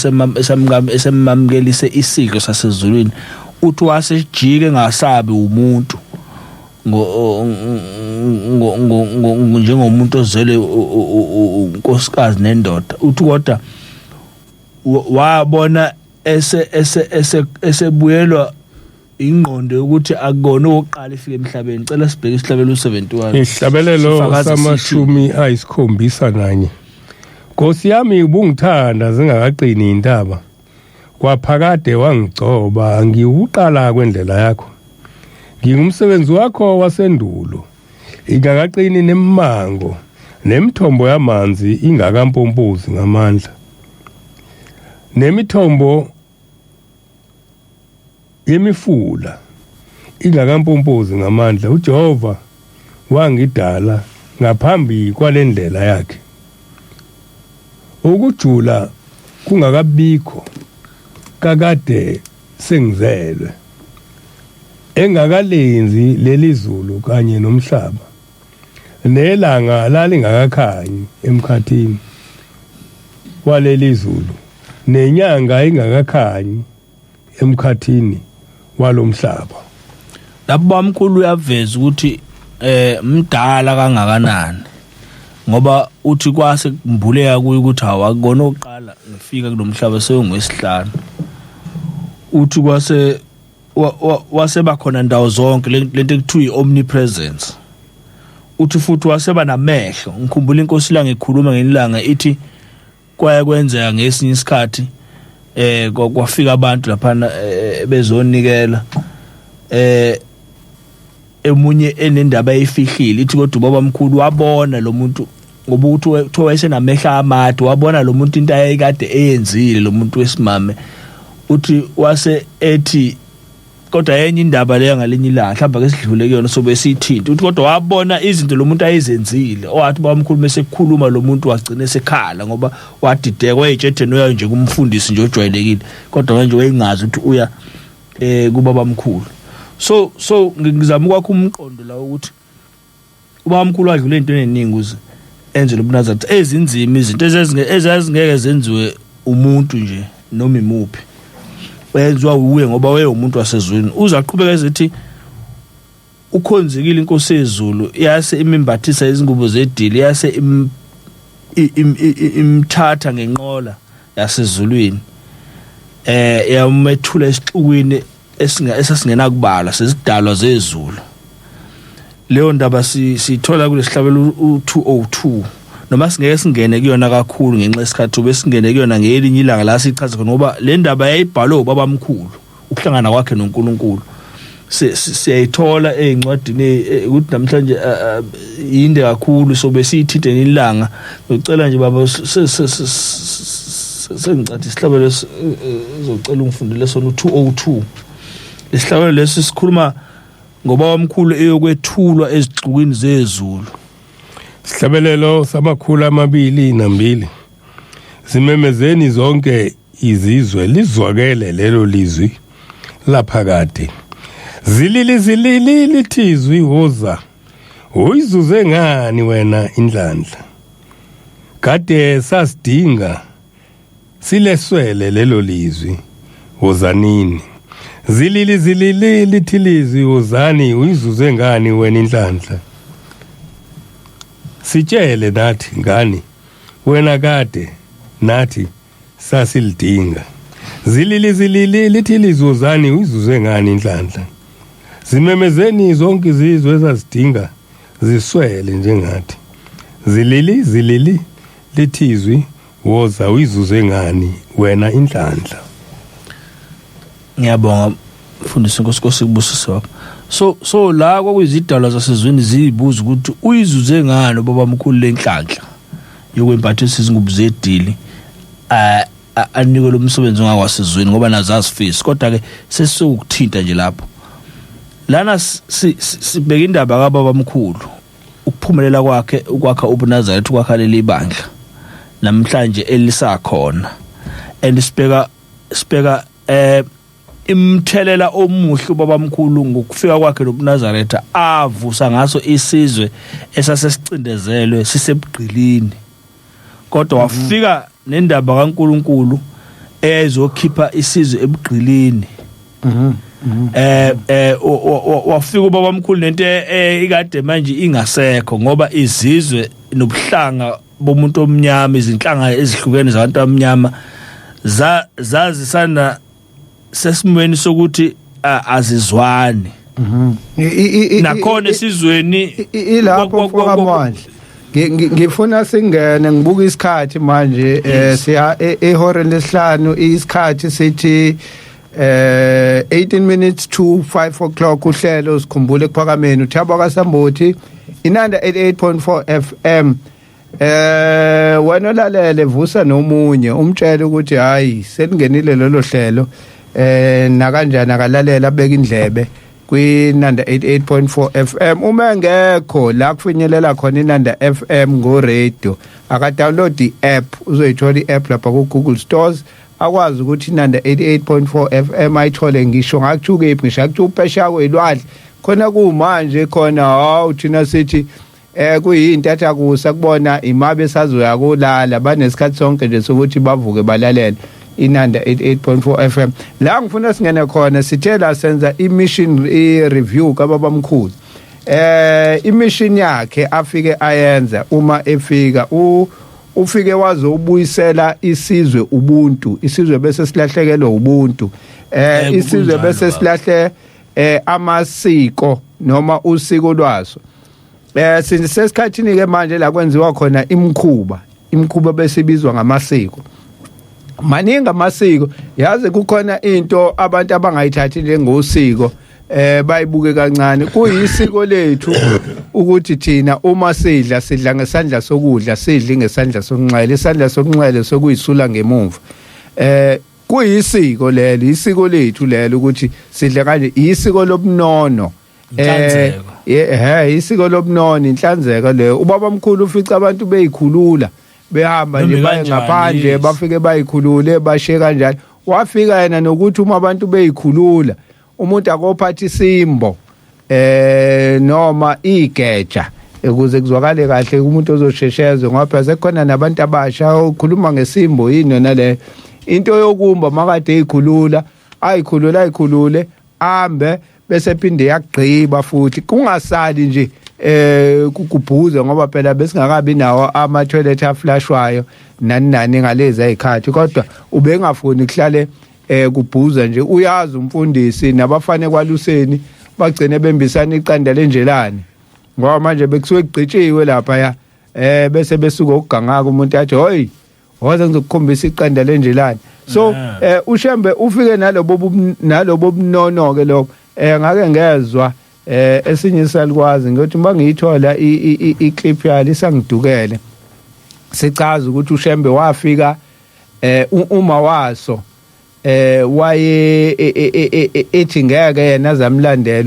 esemamkelise isidlo sasezulwini, uthi wasejike ngasabi umuntu njengomuntu ozele unkosikazi nendoda. Uthi kodwa wabona ese ese ese esebuyelwa ingqondo yokuthi akukona okokuqala ifike emhlabeni. Cela sibheke isihlabelo 71. Isihlabelelo samashumi ayisikhombisa nanye. Nkosi yami, ubungithanda zingakaqini intaba, kwaphakade wangigcoba, ngiwuqala kwendlela yakho, ngingumsebenzi wakho wasendulo, ingakaqini nemimango nemithombo yamanzi ingakampompozi ngamandla, nemithombo yemifula ingakampompozi ngamandla. uJehova wangidala ngaphambi kwalendlela yakhe, ukujula kungakabikho, kakade sengizelwe, engakalenzi leli zulu kanye nomhlaba, nelanga lalingakakhanyi emkhathini waleli zulu, nenyanga ingakakhanyi emkhathini walomhlaba. Lapho bamkhulu uyaveza ukuthi mdala kangakanani, ngoba uthi kwase kumbuleka kuye ukuthi awakona oqala ngifika kulomhlaba, seyongwesihlanu. Uthi kwase waseba khona ndawo zonke, lento ekuthiwa i-omnipresence. Uthi futhi waseba namehlo. Ngikhumbula inkosi la ngikhuluma ngelanga ithi kwaye kwenzeka ngesinye isikhathi kwafika abantu lapha bezonikela, emunye enendaba eyifihlile. Ithi kodwa ubaba mkhulu wabona lo muntu, ngoba ukuthi kuthiwa wayesenamehlo amade, wabona lo muntu into ayekade eyenzile lo muntu wesimame. Uthi wase ethi kodwa enye indaba leyo ngalinye ilanga mhlawumbe ake sidlule kuyona, sobe siyithinta. Uthi kodwa wabona izinto lo muntu ayezenzile, owathi babamkhulu mesekukhuluma lo muntu wagcina esekhala ngoba wadideka, wayetshetheni uyayo nje kumfundisi nje ojwayelekile, kodwa manje wayengazi ukuthi uya kubabamkhulu. So ngizama ukwakha umqondo la ukuthi ubabamkhulu wadlula into eziningi ukuze enze lobuNazaretha, ezinzima izinto ezazingeke zenziwe umuntu nje noma imuphi, wenziwa uye ngoba wayewumuntu wasezulwini. Uzaqhubeka ezithi ukhonzekile inkosi yezulu, yase imimbathisa izingubo zedili, yase imthatha ngenqola yasezulwini, yamethula esixukwini esasingena kubalwa sezidalwa zezulu. Leyo ndaba sithola kulesihlabelo u202, noma singeke singene kuyona kakhulu ngenxa yesikhathi, ube singene kuyona ngelinye ilanga la sichaze khona, ngoba le ndaba yayibhalwe ubabamkhulu, ukuhlangana kwakhe noNkulunkulu. Siyayithola ezincwadini ukuthi namhlanje yinde kakhulu, so besiyithinte nelanga. Ngicela nje baba, sengicathi isihlabelo uzocela ungifundele sona u202. Isihlabelo lesi sikhuluma ngoba wamkhulu eyokwethulwa ezixukwini zezulu. Sihlabelelo 202. Zimemezeni zonke izizwe, lizwakele lelo lizwi laphakade. Zilili zilili lithi izwi, woza, uyizuze ngani wena inhlanhla? Kade sasidinga sileswele lelo lizwi, wozanini. Zilili zilili lithi lizwi, wozani, uyizuze ngani wena inhlanhla? Sitshele nathi ngani wena, kade nathi sasilidinga. Zilili zilili lithi lizwi, wozani, uyizuze ngani inhlanhla? Zimemezeni zonke izizwe ezazidinga ziswele njengathi. Zilili zilili lithi izwi, woza, uyizuze ngani wena inhlanhla? Ngiyabonga mfundisi, inkosi Nkosi kubusise baba. So la kwakuyizidalwa zasezweni ziyibuza ukuthi uyizuze ngani ubaba mkhulu lenhlanhla yokwembathisa izingubo zedili, anikwe lo msebenzi ongakwasezweni, ngoba nazo azifisi. Kodwa ke sesizokuthinta nje lapho lana sibheka indaba kababa mkhulu, ukuphumelela kwakhe ukwakha ubuNazaretha, ukwakha leli bandla namhlanje elisakhona, and sibheka Imthelela omuhle ubabamkhulu ngokufika kwakhe lobuNazaretha avusa ngaso isizwe esasesicindezelwe sisebugqilini, kodwa wafika nendaba kaNkuluNkulu eyayizokhipha isizwe ebugqilini. Wafika ubabamkhulu nento ikade manje ingasekho, ngoba izizwe nobuhlanga bomuntu omnyama, izinhlanga ezihlukene zabantu abamnyama zazisana sesimweni sokuthi azizwani. Nakhona esizweni Ilapho, mfokaMandla, ngifuna singene, ngibuka isikhathi manje, siya ehoreni lesihlanu, isikhathi sithi 18 minutes to 5 o'clock. Uhlelo Sikhumbule Ekuphakameni, uThabo kaSambuthi, Inanda 88.4 FM. Wena olalele, vusa nomunye, umtshele ukuthi hayi, selingenile lolo hlelo, na kanjani akalalela, abeka indlebe kwinanda 88.4 FM. Uma engekho la kufinyelela khona Inanda FM ngo radio, aka download i-app, uzoyithola i-app lapha ku Google Stores, akwazi ukuthi Inanda 88.4 FM ayithole ngisho ngakuthiwa kephi, ngisho akuthiwa uphesheya kwelwandle. Khona kumanje khona, hawu, thina sithi kuyinto athi akusa kubona imabe sazoya kulala, banesikhathi sonke nje sokuthi bavuke balalele Inanda 88.4 FM. La ngifuna singene khona, sithe la senza i-mission i-review kababamkhulu, i-mission yakhe afike ayenza uma efika, ufike wazobuyisela isizwe ubuntu, isizwe bese silahlekelwe ubuntu, isizwe Kunjalo, bese baba. silahle amasiko noma usiko lwaso. Sisesikhathini ke manje la kwenziwa khona imikhuba, imikhuba bese ibizwa ngamasiko. Maningi amasiko, yazi kukhona into abantu abangayithathi njengosiko, bayibuke kancane. Kuyisiko lethu ukuthi thina uma sidla, sidla ngesandla sokudla, sidli ngesandla sokunxele. Isandla sokunxele sokuyisula ngemuva. Kuyisiko lelo, isiko lethu lelo ukuthi sidle kanje, isiko lobunono. Inhlanzeko. Isiko lobunono, inhlanzeko leyo. Ubaba omkhulu ufica abantu beyikhulula, behamba nje Noma baye kanjani, ngaphandle, bafike bayikhulule, bashiye kanjalo. Wafika yena nokuthi uma abantu beyikhulula, umuntu akophatha isimbo noma igeja, ukuze kuzwakale kahle umuntu ozosheshezwe, ngoba phela sekukhona nabantu abasha okhuluma ngesimbo. Yini yona le into yokumba? Makade eyikhulula, ayikhulule, ayikhulule, ambe bese phinde yagqiba futhi, kungasali nje kugubhuza, ngoba phela besingakabi nawo ama toilet aflashwayo nani nani ngalezi ayikhathi. Kodwa ubengafuni kuhlale kubhuza nje. Uyazi umfundisi nabafane kwaluseni bagcine bembisana iqanda lenjelane, ngoba manje bekusuke kugqitshiwe lapha ya, bese besuka ukugangaka, umuntu athi, "Hoyi, woza ngizokukhombisa iqanda lenjelane." So uShembe ufike nalobo bunono ke lokho. Ngake ngezwa esinye isalikwazi, ngiyothi mangiyithola i-clip yalo, isangidukele, sichaza ukuthi uShembe wafika, uma waso waye ethi ngeke yena azamlandela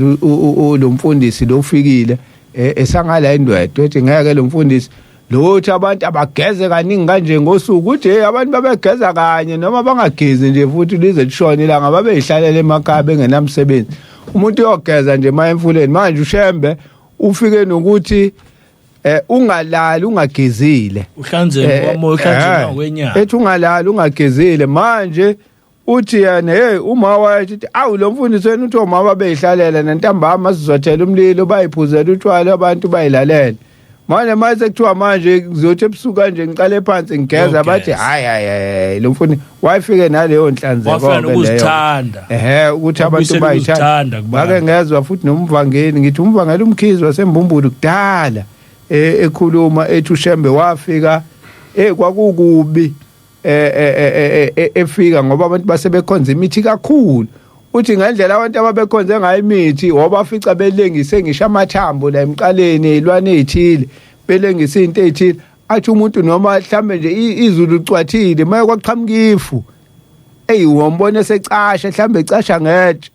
lo mfundisi lo ufikile, esangala indwedwe, ethi ngeke lo mfundisi lothi abantu abageze kaningi kanje ngosuku, ukuthi hey, abantu babegeza kanye noma bangagezi nje futhi lize lishone ilanga, babeyihlalela emakhaya bengenamsebenzi, umuntu uyogeza nje maye emfuleni. Manje uShembe ufike nokuthi ungalali ungagezile. Uhlanzeke kwamoya, uhlanzeke ngokwenyama. Ethi ungalali ungagezile. Manje uthi yena, hey, uma wayethi, awu, lo mfundisi wena uthi omama beyihlalela nantambama sizothela umlilo, bayiphuzela utshwala, abantu bayilalela. Manje mase kuthiwa manje kuzothi ebusuku kanje ngiqale phansi ngigeza, bathi hayi hayi hayi, lo mfundi wayefike naleyo nhlanzeko Wafika ke leyo. Nokuzithanda. Ehe, ukuthi abantu Wabuyisela bayithanda. ukuzithanda kubantu. Ngake ngezwa futhi nomvangeli, ngithi umvangeli uMkhizi waseMbumbulu kudala, ekhuluma ethi uShembe wafika, kwakukubi efika, ngoba abantu basebekhonza imithi kakhulu. Uthi ngendlela abantu ababekhonze ngayo imithi, wabafica belengise ngisho amathambo la emqaleni ezilwane ezithile, belengise into ezithile. Athi umuntu noma mhlambe nje izulu licwathile, maye kwaqhamuka ifu, eyi, wombona esecasha, mhlambe ecasha ngetshe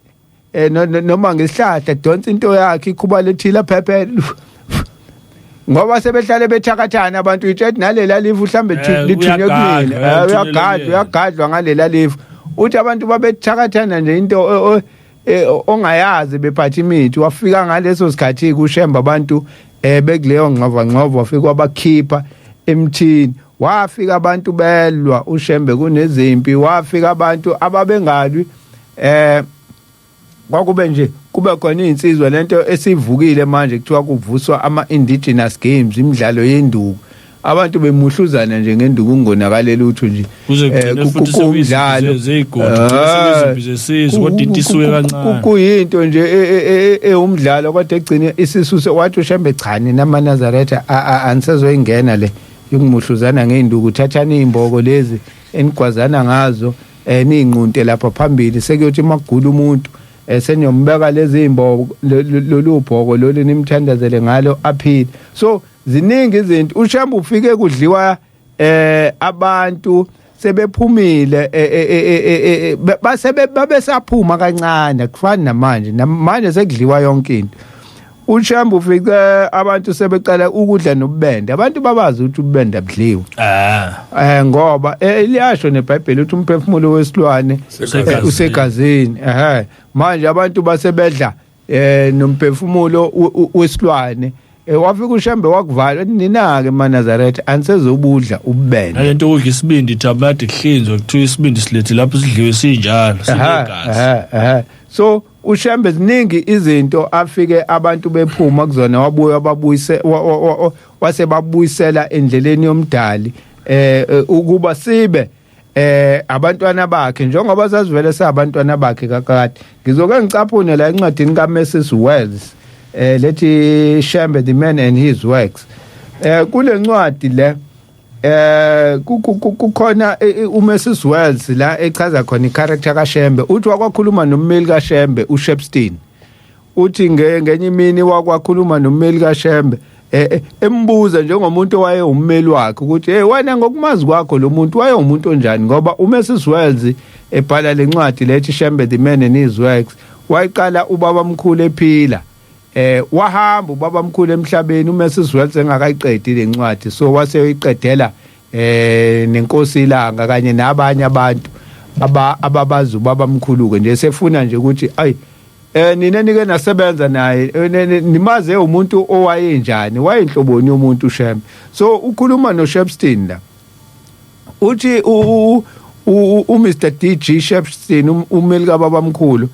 noma ngesihlahla, donsa into yakhe, ikhuba lethile, phephe, ngoba sebehlale bethakathana abantu. Itshethi nalela lifu mhlambe lithunywe uyagadla, kumina. Uyathunyelwa Uyagadla, kuyena. Uyagadlwa ngalela lifu. Uthi abantu babethakathana nje into ongayazi bephatha imithi. Wafika ngaleso sikhathi kuShembe abantu bekuleyo ngxova ngxova, wafika wabakhipha emthini. Wafika abantu belwa uShembe kunezimpi, wafika abantu ababengalwi kwakube nje kube khona insizwa lento esivukile manje kuthiwa kuvuswa ama indigenous games, imidlalo yenduku, abantu bemuhluzana nje ngenduku kungonakale lutho nje. Kuze kugcine futhi kumdlalo sezigodi sezimpi zesizwe, kodwa into isuke kancane. Kuyinto nje ewumdlalo kodwa egcine isisuse. Wathi uShembe cha nina amaNazaretha anisezoyingena le yokumuhluzana ngenduku, thathani izimboko lezi enigwazana ngazo ninqunte lapha phambili, sekuyothi makugula umuntu seniyombeka lezi imboko lolu bhoko lolu nimthandazele ngalo aphile. So ziningi izinto. uShembe ufike kudliwa abantu sebephumile, babesaphuma kancane, kufani namanje, namanje sekudliwa yonke into. uShembe ufike abantu sebeqala ukudla nobubende, abantu babazi ukuthi ububende abudliwe. Ngoba liyasho neBhayibheli ukuthi umphefumulo wesilwane usegazini. Manje abantu basebedla nomphefumulo wesilwane. Wafika uShembe wakuvala, nina ke maNazaretha anisezobudla ububende. Nalento ukudla isibindi thabadi kuhlinzwe kuthiwa isibindi silethe lapho sidliwe sinjalo sinegazi. So uShembe ziningi izinto afike abantu bephuma kuzona, wabuya babuyise wasebabuyisela endleleni yomdali ukuba sibe abantwana bakhe njengoba sasivele sabantwana bakhe kakade. Ngizoke ngicaphune la encwadini kaMrs Wells lethi Shembe the Man and His Works. Kule ncwadi le kukhona uMrs Wells la echaza khona icharacter kaShembe. Uthi wakwakhuluma nommeli kaShembe uShepstein. Uthi ngenye imini wakwakhuluma nommeli kaShembe embuza njengomuntu owaye ummeli wakhe ukuthi hey wena ngokumazi kwakho lo muntu waye umuntu onjani, ngoba uMrs Wells ebhala lencwadi lethi Shembe the Man and His Works wayiqala ubaba mkhulu ephila. Wahamba ubaba mkhulu emhlabeni uMrs Wells engakayiqedi lencwadi, so wase uyiqedela nenkosi ilanga kanye nabanye abantu ababazi ubaba mkhulu ke nje, sefuna nje ukuthi ay nina nike nasebenza naye nimaze umuntu owayenjani, wayinhloboni yomuntu uShembe. So ukhuluma noShepstein la, uthi uMr DG Shepstein ummeli kababa mkhulu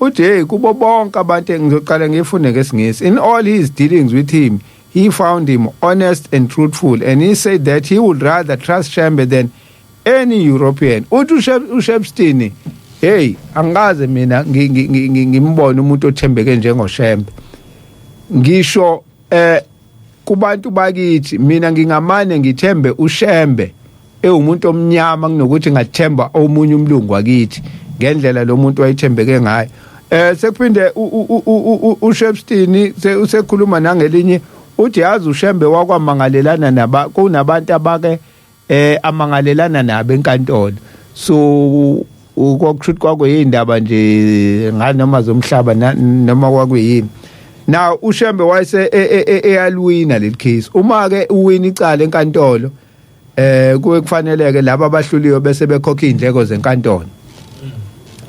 uthi hey kubo bonke abantu engizoqala ngifunde ngesingisi, in all his dealings with him he found him honest and truthful, and he said that he would rather trust Shembe than any European. Uthi uShepstein hey angikaze mina ngimbone umuntu othembeke njengoShembe, ngisho kubantu bakithi mina ngingamane ngithembe uShembe ewumuntu omnyama kunokuthi ngathemba omunye umlungu wakithi ngendlela lo muntu wayethembeke ngayo. Sekuphinde uShepstein usekhuluma nangelinye, uthi yazi uShembe wakwamangalelana naba kunabantu abake amangalelana nabo enkantolo. So ukokushuthi kwakuyindaba nje nganoma zomhlaba noma kwakuyini. Now uShembe wayese eyalwina leli case. Uma ke uwina icala enkantolo kuye kufaneleke laba abahluliwe bese bekhokha indleko zenkantolo.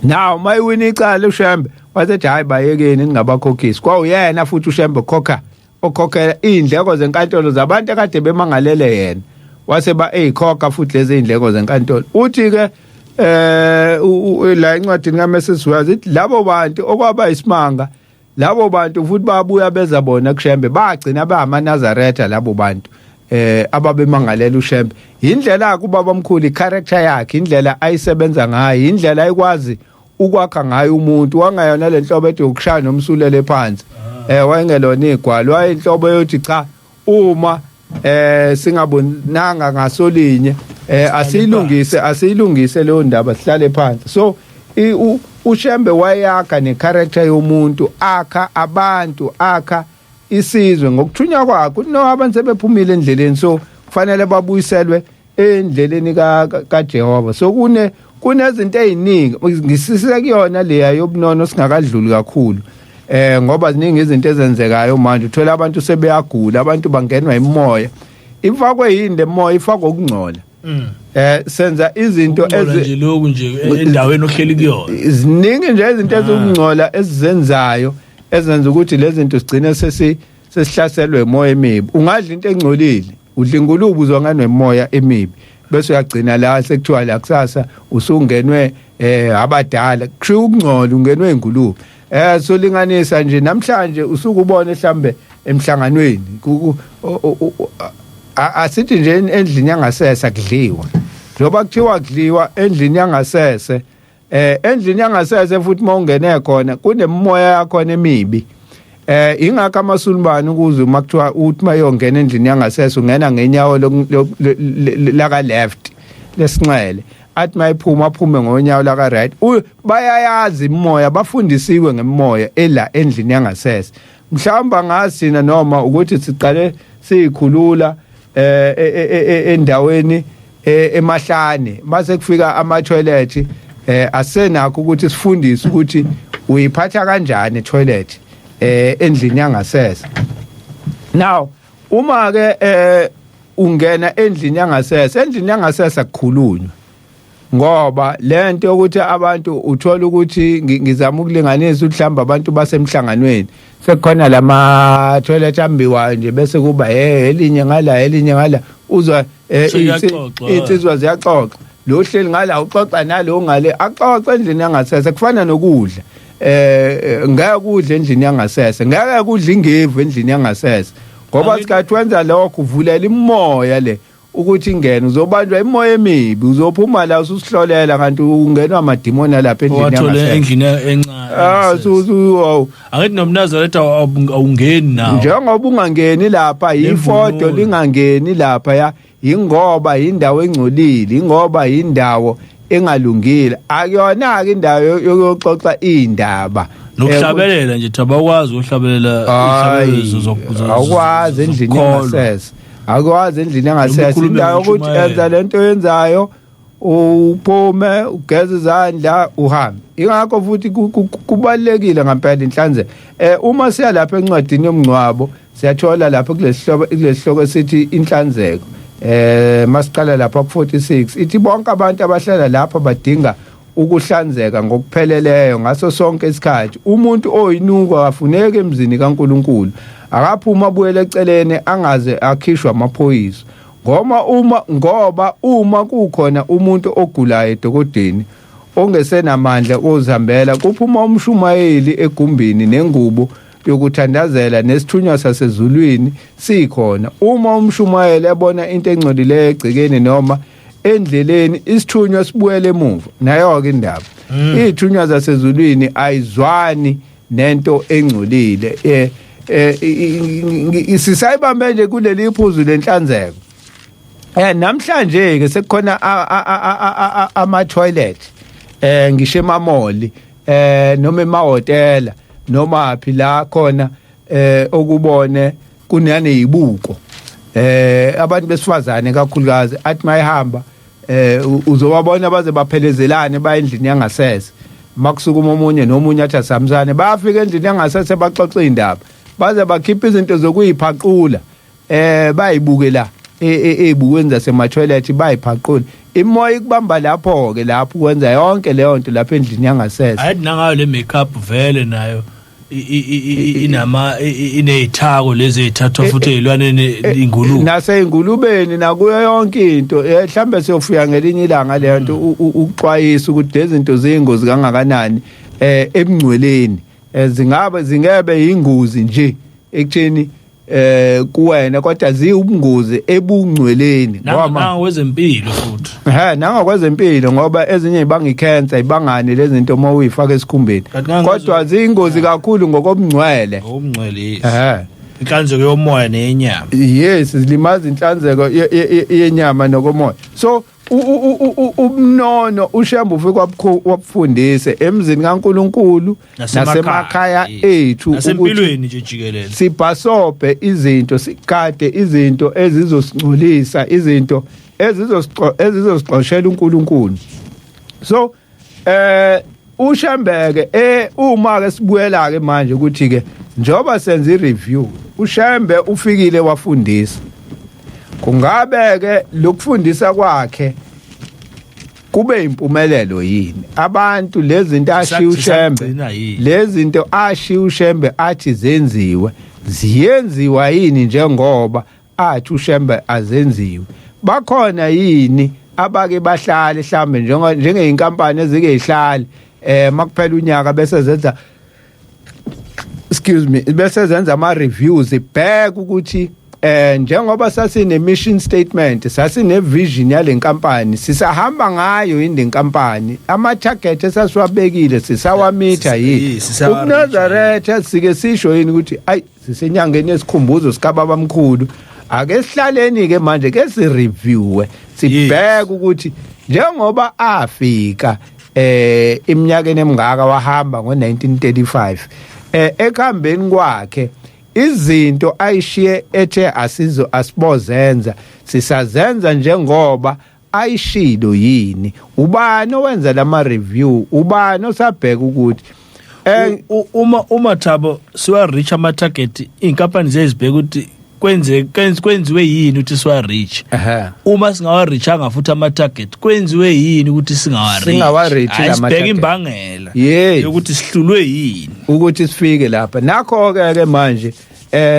Now mayiwina icala uShembe wasethi hayi bayekeni ningabakhokhisi. Kwawuyena futhi uShembe khokha okhokhela indleko zenkantolo zabantu akade bemangalele yena, wase ba eyikhokha futhi lezi indleko zenkantolo. Uthi ke la encwadini kaMrs Wells ithi labo bantu okwaba isimanga, labo bantu futhi babuya beza bona kuShembe, bagcina bangamaNazaretha labo bantu ababemangalela uShembe. Indlela kubaba omkhulu, icharacter yakhe, indlela ayisebenza ngayo, indlela ayikwazi ukwakha ngayo umuntu, wangayona lenhlobo ethi ukushaya nomsulele phansi. Wayengelona igwalo, wayinhlobo yothi cha uma singabonanga ngasolinye asiyilungise leyo ndaba, sihlale phansi. So uShembe wayakha necharacter yomuntu, akha abantu, akha isizwe ngokuthunywa kwakhe. No abantu sebephumile endleleni, so kufanele babuyiselwe endleleni kaJehova. So kunezinto eziningi ngisise kuyona leya yobunono singakadluli kakhulu, ngoba ziningi izinto ezenzekayo manje. Uthola abantu sebeyagula, abantu bangenwa imoya, ifakwe yini le moya? Ifakwe ukungcola. Senza izinto Ukungcola nje lokhu nje endaweni ohleli kuyona. Ziningi nje izinto ezikungcola esizenzayo ezenza ukuthi lezi zinto sigcine sesihlaselwe imoya emibi. Ungadla into engcolile, udla ingulube uzongena nemoya emibi, bese uyagcina la sekuthiwa la kusasa usungenwe abadala, kusho ukungcola ungenwe ingulube. Solinganisa nje namhlanje usukubona mhlambe emhlanganweni asithi nje endlini yangasese kudliwa, njengoba kuthiwa kudliwa endlini yangasese. Endlini yangasese futhi mawungene khona kunemimoya yakhona emibi. Ingakho amaSulumane ukuze uma kuthiwa uthi mayongena endlini yangasese ungena ngenyawo laka left lesinxele, athi mayiphuma aphume ngonyawo laka right. Bayayazi imoya, bafundisiwe ngemoya ela endlini yangasese. Mhlawumbe angasina noma ukuthi siqale siyikhulula endaweni emahlane, mase kufika ama toilet asenakho ukuthi sifundise ukuthi uyiphatha kanjani toilet endlini yangasese. Now uma ke ungena endlini yangasese, endlini yangasese akukhulunywa, ngoba lento yokuthi abantu uthola ukuthi ngizama ukulinganisa mhlawumbe abantu basemhlanganweni sekukhona lama toilet ambiwayo nje, bese kuba elinye ngala elinye ngala, uzwa insizwa ziyaxoxa, lo hleli ngala uxoxa nalo ngale, axoxe endlini yangasese. Kufana nokudla, ngeke kudla endlini yangasese, ngeke kudla ingevu endlini yangasese, ngoba sikhathi wenza lokho uvulela imoya le ukuthi ingene, uzobanjwa imoya emibi, uzophuma la ususihlolela kanti ungenwa amadimoni lapha endlini yangasese, endlini encane. Angithi nomNazaretha awungeni nawo, njengoba ungangeni lapha ifoto lingangeni lapha ya, ingoba indawo engcolile, ingoba indawo engalungile, akuyona ke indawo yokuxoxa indaba nokuhlabelela nje. Abakwazi ukuhlabelela ihlabelezo, awukwazi endlini yangasese, akwazi endlini yangasese. Indawo ukuthi enza lento yenzayo, uphume ugeze izandla uhambe. Ingakho futhi kubalekile ngempela inhlanzeko. Uma siya lapha encwadini yomngcwabo siyathola lapha kulesihloko esithi inhlanzeko. Masiqala lapha ku 46 ithi bonke abantu abahlala lapha badinga ukuhlanzeka ngokupheleleyo ngaso sonke isikhathi. Umuntu oyinuko akafuneki emzini kaNkuluNkulu, akaphuma abuyele eceleni angaze akhishwa amaphoyisa, ngoba uma kukhona umuntu ogulayo edokodeni ongesenamandla ozihambela, kuphuma umshumayeli egumbini nengubo yokuthandazela nesithunywa sasezulwini sikhona. Uma umshumayeli ebona into engcolileyo egcekeni noma endleleni, isithunywa sibuyele emuva. Nayo ke indaba, izithunywa zasezulwini ayizwani nento engcolile. Sisayibambe nje kuleli phuzu lenhlanzeko. Namhlanje ke sekukhona ama toilet ngisho emamoli noma emahhotela noma phi la khona okubone kunanezibuko, abantu besifazane kakhulukazi athi mayihamba uzobabona baze baphelezelane baye endlini yangasese, makusukuma omunye nomunye athi asamsane, bayafika endlini yangasese baxoxa indaba, baze bakhipha izinto zokuyiphaqula, bayibuke la ezibukweni zasema-toilet bayiphaqula. Imoya ikubamba lapho ke, lapho kwenza yonke leyo nto lapha endlini yangasese. Ayithi nangayo le makeup vele nayo inama inezithako lezi ezithathwa futhi ezilwaneni, ingulube naseyingulubeni nakuyo yonke into. Mhlambe siyofika ngelinye ilanga leyo nto ukuxwayisa ukuthi lezi zinto ziyingozi kangakanani ebungcweleni, zingabe zingebe ingozi nje ekutheni kuwena, kodwa ziwubungozi ebungcweleni. Ngoba nangokwezempilo futhi. Nangokwezempilo, ngoba ezinye ibanga icancer, ibangani lezi zinto uma uyifaka esikhumbeni, kodwa ziyingozi kakhulu ngokobungcwele. Ngokobungcwele, yes. Inhlanzeko yomoya neyenyama. Yes, zilimaza inhlanzeko yenyama nokomoya. So ubnono uShembe ufike wabufundise emzini kaNkuluNkulu nasemakhaya ethu, nasempilweni nje jikelele, sibhasobhe izinto, sikade izinto ezizosingcolisa, izinto ezizosixoshela uNkulunkulu. So uShembe ke uma ke sibuyela ke manje ukuthi ke njoba senza i-review, uShembe ufikile wafundisa, kungabe ke lokufundisa kwakhe Kube impumelelo yini abantu lezinto ashiya uShembe, Sisagcina yini? lezinto ashiya uShembe athi zenziwe, ziyenziwa yini njengoba athi uShembe azenziwe? Bakhona yini abake bahlale mhlambe njengeinkampani ezike ihlale makuphela unyaka bese zenza, excuse me, bese zenza ama reviews, ibheka ukuthi njengoba sasine mission statement, sasine vision yale nkampani, sisahamba ngayo yini lenkampani? Ama target esasiwabekile sisawamitha yini? Sisawa-reach. UbuNazaretha sike sisho yini ukuthi ayi, sisenyangeni yesikhumbuzo sikababa mkhulu, ake sihlaleni ke manje ke sireviewe, sibheke ukuthi njengoba afika iminyakeni emingaka, wahamba ngo1935, ekuhambeni kwakhe izinto ayishiye ethe asizo asibozenza, sisazenza njengoba ayishilo yini? Ubani owenza lama review? Ubani osabheka ukuthi Uma Thabo siwa reach ama target, inkampani zezibheka ukuthi kwenziwe yini ukuthi siwa reach. Uma singawa reachanga futhi ama target, kwenziwe yini ukuthi singawa reach? Singawa-reach Hayi, lama sibheke target. imbangela yokuthi sihlulwe yini. Ukuthi sifike lapha nakho ke ke manje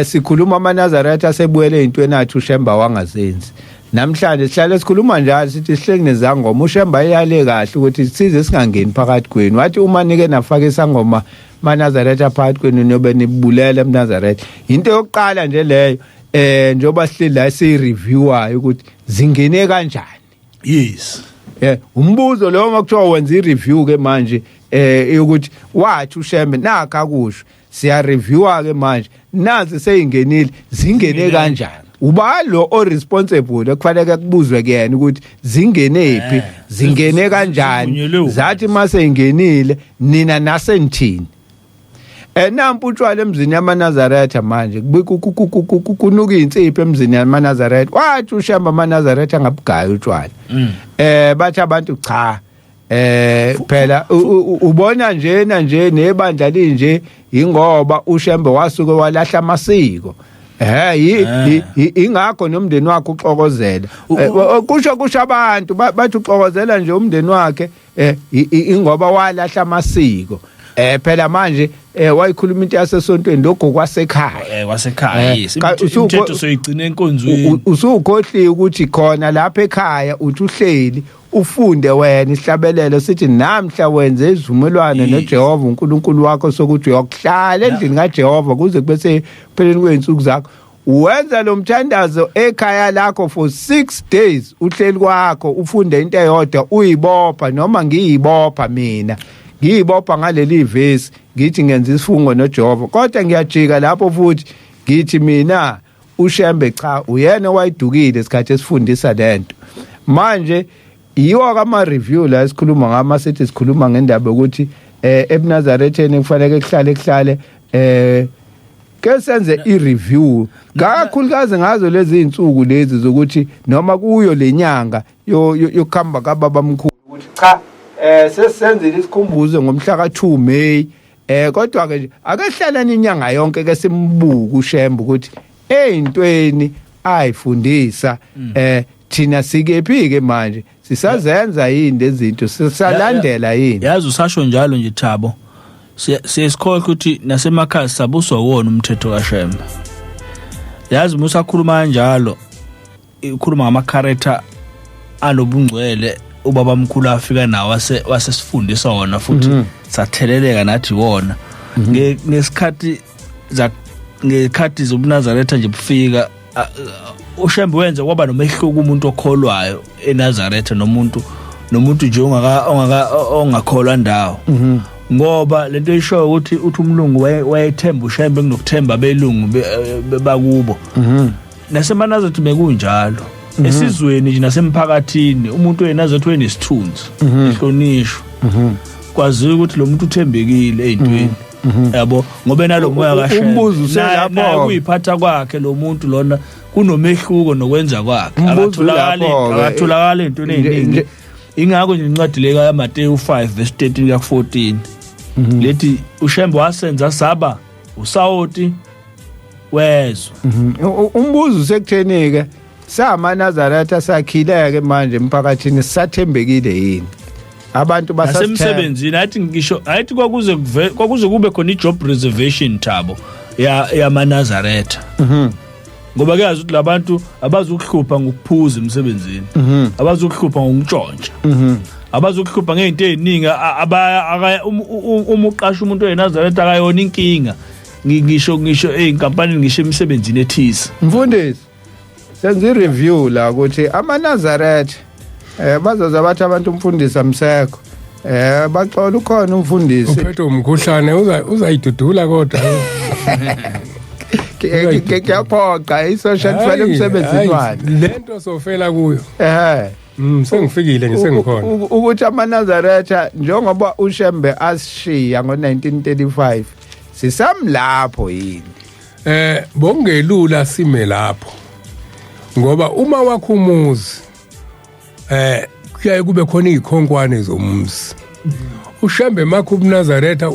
sikhuluma amaNazaretha asebuyele ezintweni athi uShemba wangazenzi. Namhlanje sihlale sikhuluma njalo, sithi sihleli nezangoma. UShemba iyale kahle ukuthi size singangeni phakathi kwenu. Wathi uma nike nafaka isangoma maNazaretha phakathi kwenu, niyobe nibulela eMnazaretha. Into yokuqala nje leyo, njengoba sihleli la siyi-reviewayo ukuthi zingene kanjani. Umbuzo lo makuthiwa wenza i-review ke manje ukuthi wathi uShembe nakha kusho, siya reviewa ke manje, nazi seyingenile, zingene kanjani? Uba lo o responsible ekufanele kubuzwe kuyena ukuthi zingenephi, zingene kanjani? Zivunyelwe ubani? Zathi mase ingenile nina nasenithini? Nampu utshwala emzini yamaNazaretha manje, kunuka insipho emzini yamaNazaretha. Wathi uShembe amaNazaretha angabugaya utshwala. Bathi abantu cha, phela ubona njena nje nebandla linje ingoba uShembe wasuke walahla amasiko. Ingakho nomndeni wakhe uxokozela. Kusho abantu bathi uxokozela nje umndeni wakhe ingoba walahla amasiko. Phela manje wayikhuluma into yasesontweni, lokho kwasekhaya. Kwasekhaya, yes. Imithetho soyigcina enkonzweni. Usukhohliwe ukuthi khona lapha ekhaya uthi uhleli ufunde wena isihlabelelo sithi namhla wenze isivumelwano noJehova uNkulunkulu wakho sokuthi uyokuhlala endlini kaJehova kuze kube sekupheleni kwezinsuku zakho. Wenza lo mthandazo ekhaya lakho for 6 days, uhleli kwakho ufunde into eyodwa, uyibopha noma ngiyibopha mina, ngiyibopha ngaleli vesi ngithi ngenza isifungo noJehova, kodwa ngiyajika lapho futhi ngithi mina uShembe cha, uyena owayidukile isikhathi esifundisa lento. Manje yiwo kama review la esikhuluma ngama, sithi sikhuluma ngendaba ukuthi ebuNazaretheni kufanele kuhlale ke senze i-review kakhulukazi ngazo lezi insuku lezi zokuthi noma kuyo lenyanga yokuhamba kababa mkhulu, ukuthi cha, sesenzile isikhumbuzo ngomhla ka2 May, kodwa ke nje ake hlalani inyanga yonke ke simbuke uShembe ukuthi eyintweni ayifundisa thina sikephi ke manje, sisazenza yini lezi zinto, sisalandela yini? Yazi usasho njalo nje Thabo, siyesikhohlwa ukuthi nasemakhaya sabuswa wona umthetho kaShembe. Yazi musakhuluma kanjalo, ukhuluma ngama-character alobungcwele ubaba mkhulu afika nawo wasesifundisa wona futhi satheleleka nathi wona. Ngesikhathi za ngekhathi zobuNazaretha nje bufika, uShembe wenze kwaba nomehluko umuntu okholwayo eNazaretha nomuntu nje ongaka ongaka ongakholwa ndawo, ngoba lento isho ukuthi uthi umlungu wayethemba uShembe kunokuthemba abelungu bakubo. NasemaNazaretha bekunjalo, esizweni nje nasemphakathini umuntu weNazaretha wenesithunzi, ehlonishwa, kwaziwa ukuthi lo muntu uthembekile ey'ntweni, yabo, ngoba enalo moya kaShembe. Umbuzo uselapho. Naye kuyiphatha kwakhe lo muntu lona kunomehluko nokwenza kwakhe. Umbuzo Akatholakali, ulapho-ke. akatholakali ey'ntweni ey'ningi. Ingakho nje incwadi le kaMateyu 5 verse 13 kuya ku 14 lethi uShembe wasenza saba usawoti wezwe. Umbuzo usekutheni ke SamaNazaretha sakhileke manje emphakathini, sisathembekile yini? Abantu basasithemba. Nasemsebenzini, athi ngisho ayithi kwakuze kube khona i-job reservation, Thabo, ya yamaNazaretha, ngoba kuyazi ukuthi labantu abazukuhlupha ngokuphuza emsebenzini, abazukuhlupha ngokutshontsha, abazukuhlupha ngey'nto ey'ningi. Uma uqasha umuntu oyiNazaretha, akayona inkinga, ngisho ey'nkampanini, ngisho emsebenzini ethize. Mfundisi, senza i-review la ukuthi amaNazaretha, bazoza bathi abantu umfundisi amsekho, baxola, ukhona umfundisi. Uphethwe umkhuhlane, uzayidudula kodwa. Kuyaphoqa isosha lifele emsebenzini wakhe. Lento sofela kuyo. Sengifikile nje, sengikhona. Ukuthi amaNazaretha, njengoba uShembe asishiya ngo-1935, sisamlapho yini? Bongelula sime lapho, ngoba uma wakho umuzi, kuyaye kube khona izikhonkwane zomuzi. uShembe makho ubuNazaretha,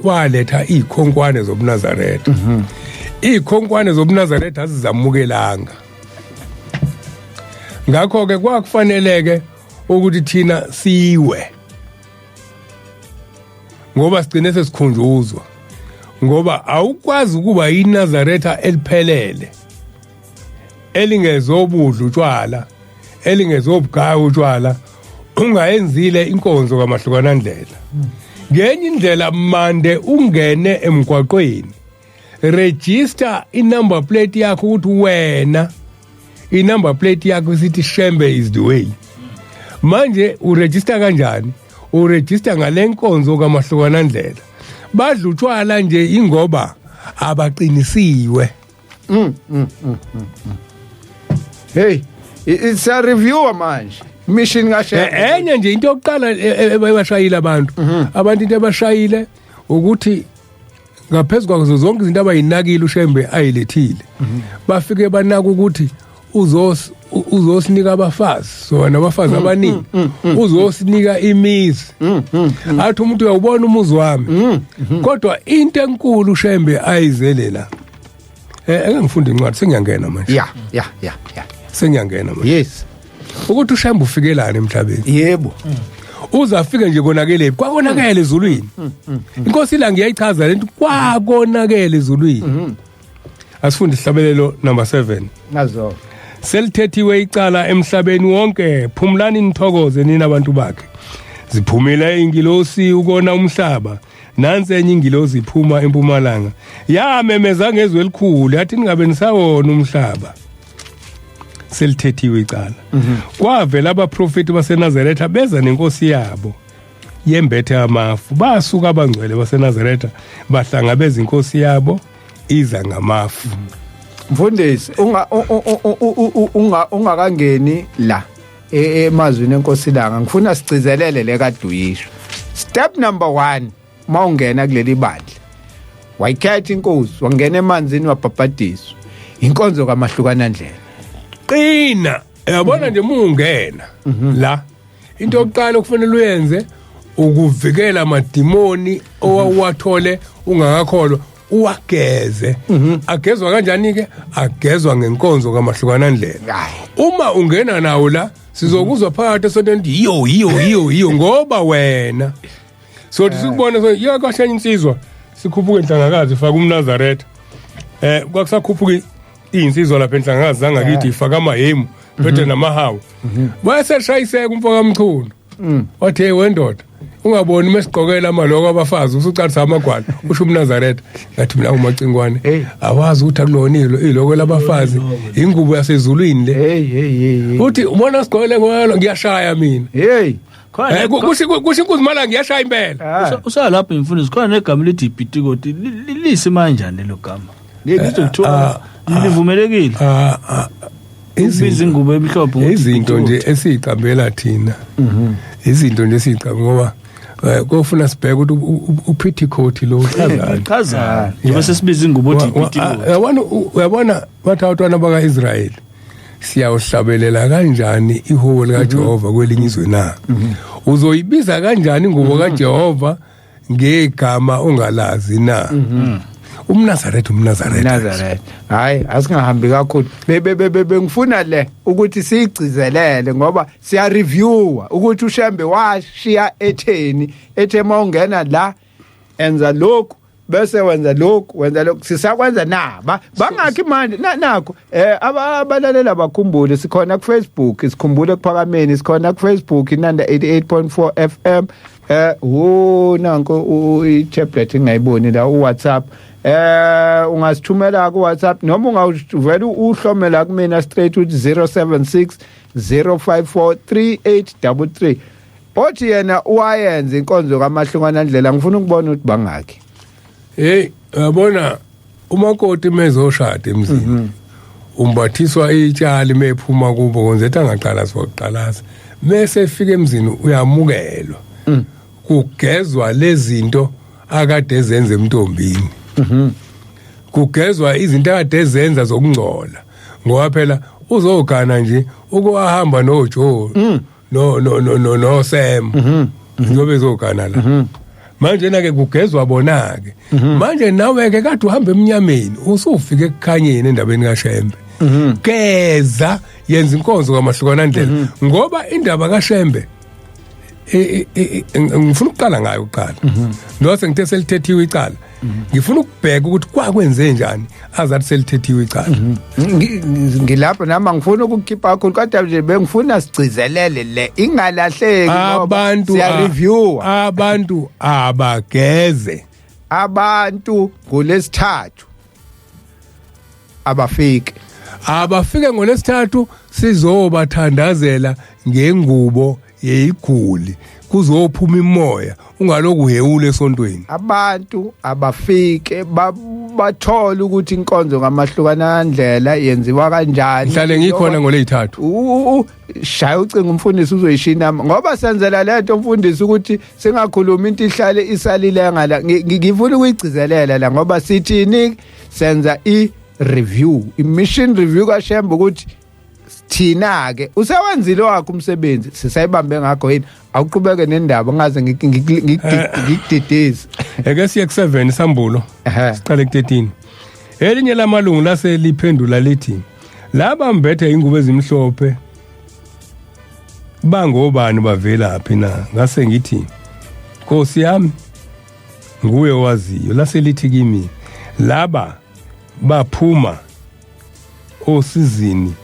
waletha izikhonkwane zobuNazaretha. Izikhonkwane zobuNazaretha azizamukelanga, ngakho ke kwakufaneleke ukuthi thina siwe, ngoba sigcine sesikhunjuzwa, ngoba awukwazi ukuba iNazaretha eliphelele elingezobudla utshwala, elingezobugaya utshwala, ungayenzile inkonzo kamahlukana ndlela. Ngenye indlela, mande ungene emgwaqweni, register inumber plate yakho, ukuthi wena inumber plate yakho isithi "Shembe is the way". Manje uregister kanjani? Uregister ngale nkonzo kamahlukana ndlela. Badla utshwala nje ingoba abaqinisiwe. Hey, it's a review manje, mission kaShembe. Enye nje into yokuqala ebashayile abantu into ebashayile ukuthi ngaphezulu kwazo zonke izinto abayinakile uShembe ayilethile, bafike banaka ukuthi uzosinika abafazi, so nabafazi abaningi, uzosinika imizi, athi umuntu uyawubona umuzi wami. Kodwa into enkulu uShembe ayizele la, ake ngifunde incwadi, sengiyangena manje. ya ya ya ya Sengiyangena manje. Ukuthi uShembe ufikelani emhlabeni. Uzafike nje konakele, kwakonakele ezulwini. Inkosi la ngiyayichaza lento, kwakonakele ezulwini. Asifunde isihlabelelo number 7. Nazo. Selithethiwe icala emhlabeni wonke, phumlani nithokoze nina abantu bakhe. Ziphumile ingilosi ukona umhlaba, nansi enye ingilosi iphuma empumalanga, yamemeza ngezwe elikhulu yathi, "Ningabe nisawona umhlaba, selithethiwe icala." Kwavela abaprofeti baseNazaretha beza nenkosi yabo yembethe amafu. Basuka abangcwele baseNazaretha bahlangabeza inkosi yabo iza ngamafu. Mfundisi, unga unga ungakangeni la emazwini enkosi langa, ngifuna sigcizelele le kade uyisho. Step number 1, mawungena kuleli bandla, wayikhetha inkosi, wangena emanzini, wabhabhadiswa, inkonzo kamahlukana ndlela. Qina, uyabona nje mungena la, into yokuqala okufanele uyenze ukuvikela amadimoni owawuwathole ungakakholwa, uwageze. Agezwa kanjani ke? Agezwa ngenkonzo kamahlukana ndlela. Hayi. Uma ungena nawo la, sizokuzwa phakathi esontweni ukuthi yiyo yiyo yiyo yiyo, ngoba wena sothi sikubone, so yakashenya insizwa sikhuphuka enhlangakazi ifaka umNazaretha. Kwakusakhuphuka izinsizwa lapha enhlangakazi zangakithi, ifaka amahemu phethe namahawu, wayeseshayiseka umfo kaMchunu, wathi, "Hey wendoda, ungaboni mesigqokela amaloko abafazi, usucalisa amagwala, usho umNazaretha." Ngathi mina, "Umacingwane, Hey. awazi ukuthi akulona iloko labafazi, ingubo yasezulwini le." Hey, hey, hey, hey. Uthi ubona sigqokele ngoba ngiyashaya mina. Hey. Khona Kusho inkuzimala, ngiyashaya impela. Ah. Usalapho imfundisi, khona negama lithi ipitikoti, lisi manjani lelo gama? Ngizwe kuthiwa livumelekile Ah, ah, ukubiza ingubo emhlophe ngokuthi izinto nje ipitikoti. esiyiqambela thina, izinto nje esiyiqamba, ngoba kofuna sibheke ukuthi upetticoat lo uchazani. Chaza njengoba sesibiza ingubo othi ipitikoti. Uyabona, bathi abantwana baka-Israyeli, "Siyawuhlabelela kanjani ihubo likaJehova kwelinye izwe na?" Uzoyibiza kanjani ingubo kaJehova ngegama ongalazi na? UmNazaretha umNazaretha. Nazareth. Hayi, asingahambi kakhulu. Bengifuna le ukuthi siyigcizelele ngoba siya reviewa ukuthi uShembe washiya etheni, ethe mawungena la enza lokhu bese wenza lokhu, wenza lokhu, sisakwenza naba bangakhi manje nakho abalalela bakhumbule sikhona ku Facebook, sikhumbule kuphakameni, sikhona ku Facebook Inanda 88.4 FM. Nanko i-tablet ingayiboni la uWhatsApp. Ungasithumela ku WhatsApp noma ungavela uhlomela kumina straight uthi 076 054 3833. Othi yena uwayenza inkonzo kaMahlungwana ndlela, ngifuna ukubona ukuthi bangakhi. Hey, uyabona umakoti mezoshada emzini umbathiswa itshali mephuma kubo konze ethi angaqala sizoqalaza, mase efika emzini uyamukelwa, kugezwa lezinto akade ezenza emntombini, kugezwa izinto akade ezenza zokungcola, ngoba phela uzogana nje ukuhamba noJoe no no no no no Sam njengoba ezogana la. Manje na ke kugezwa bona ke manje nawe ke kade uhamba emnyameni usufika ekukhanyeni endabeni kaShembe. Geza, yenza inkonzo kaMahlukwana ndlela, ngoba indaba kaShembe ngifuna ukuqala ngayo kuqala. Nose ngithe selithethiwe icala, ngifuna ukubheka ukuthi kwakwenze njani azathi selithethiwe icala. Ngilapho nami ngifuna ukukhipha kakhulu, kodwa nje bengifuna sigcizelele le ingalahleki ngoba Abantu siya reviewa. Abantu abageze, abantu ngolesithathu abafike, abafike ngolesithathu sizobathandazela ngengubo yeyiguli, kuzophuma imoya, ungaloku uhewule esontweni. Abantu abafike bathole ukuthi inkonzo kaMahlukana ndlela yenziwa kanjani. Ngihlale ngikhona ngolezithathu. Shaya ucingo umfundisi uzoyishina, ngoba senzela lento umfundisi ukuthi singakhulumi into ihlale isalile ngala. Ngifuna ukuyigcizelela la ngoba sithini, senza i review, i mission review kaShembe ukuthi thina ke usewenzile wakho umsebenzi, sisayibambe ngakho yini? Awuqhubeke nendaba ngaze ngikudidise. Eke siye ku7 sambulo, siqale ku13. Elinye lamalungu lase liphendula lithi laba mbethe ingubo ezimhlophe bangobani, bavelaphi na? Ngase ngithi Nkosi yami nguwe owaziyo. Lase lithi kimi laba baphuma osizini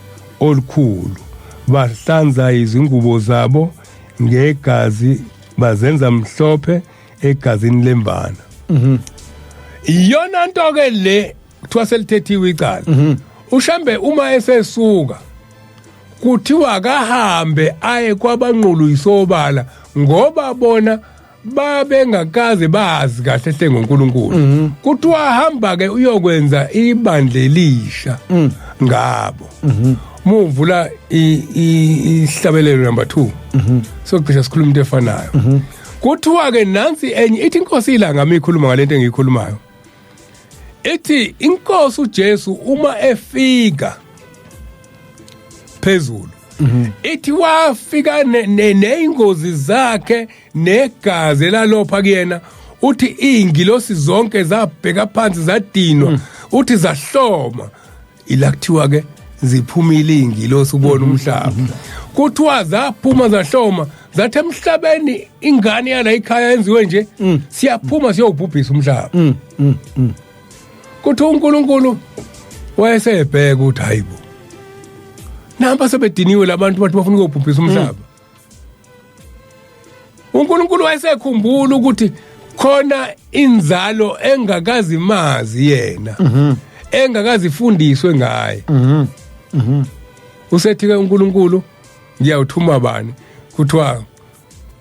olukhulu, bahlanza izingubo zabo ngegazi, bazenza mhlophe egazini lemvana. Iyona nto ke le kuthiwa selithethiwe icala. uShembe uma esesuka kuthiwa akahambe aye kwabanqulu isobala, ngoba bona babengakaze bazi kahle hle ngoNkulunkulu. Kuthiwa hamba ke uyokwenza ibandla elisha ngabo. Muvula ihlabelelo number 2 socisha sikhuluma into efanayo. Kuthiwa ke nansi enye ithi inkosi ilanga mikhuluma ngalento engiyikhulumayo, ithi inkosi uJesu uma efika phezulu ithi wafika neingozi zakhe negazi lalopha kuyena, uthi ingilosi zonke zabheka phansi zadinwa, uthi zahloma. Ila kuthiwa ke ziphumile ingilosi kubona umhlaba. Kuthiwa zaphuma zahloma zathi emhlabeni ingane yala ekhaya yenziwe nje, siyaphuma siyobhubhisa umhlaba. Kuthi uNkulunkulu wayesebheka ukuthi hayibo, namba sebediniwe labantu bathi bafuna ukubhubhisa umhlaba. uNkulunkulu wayesekhumbula ukuthi khona inzalo engakazimazi yena, engakazifundiswe ngaye. Usethi ke uNkulunkulu ngiyawuthuma bani? Kuthiwa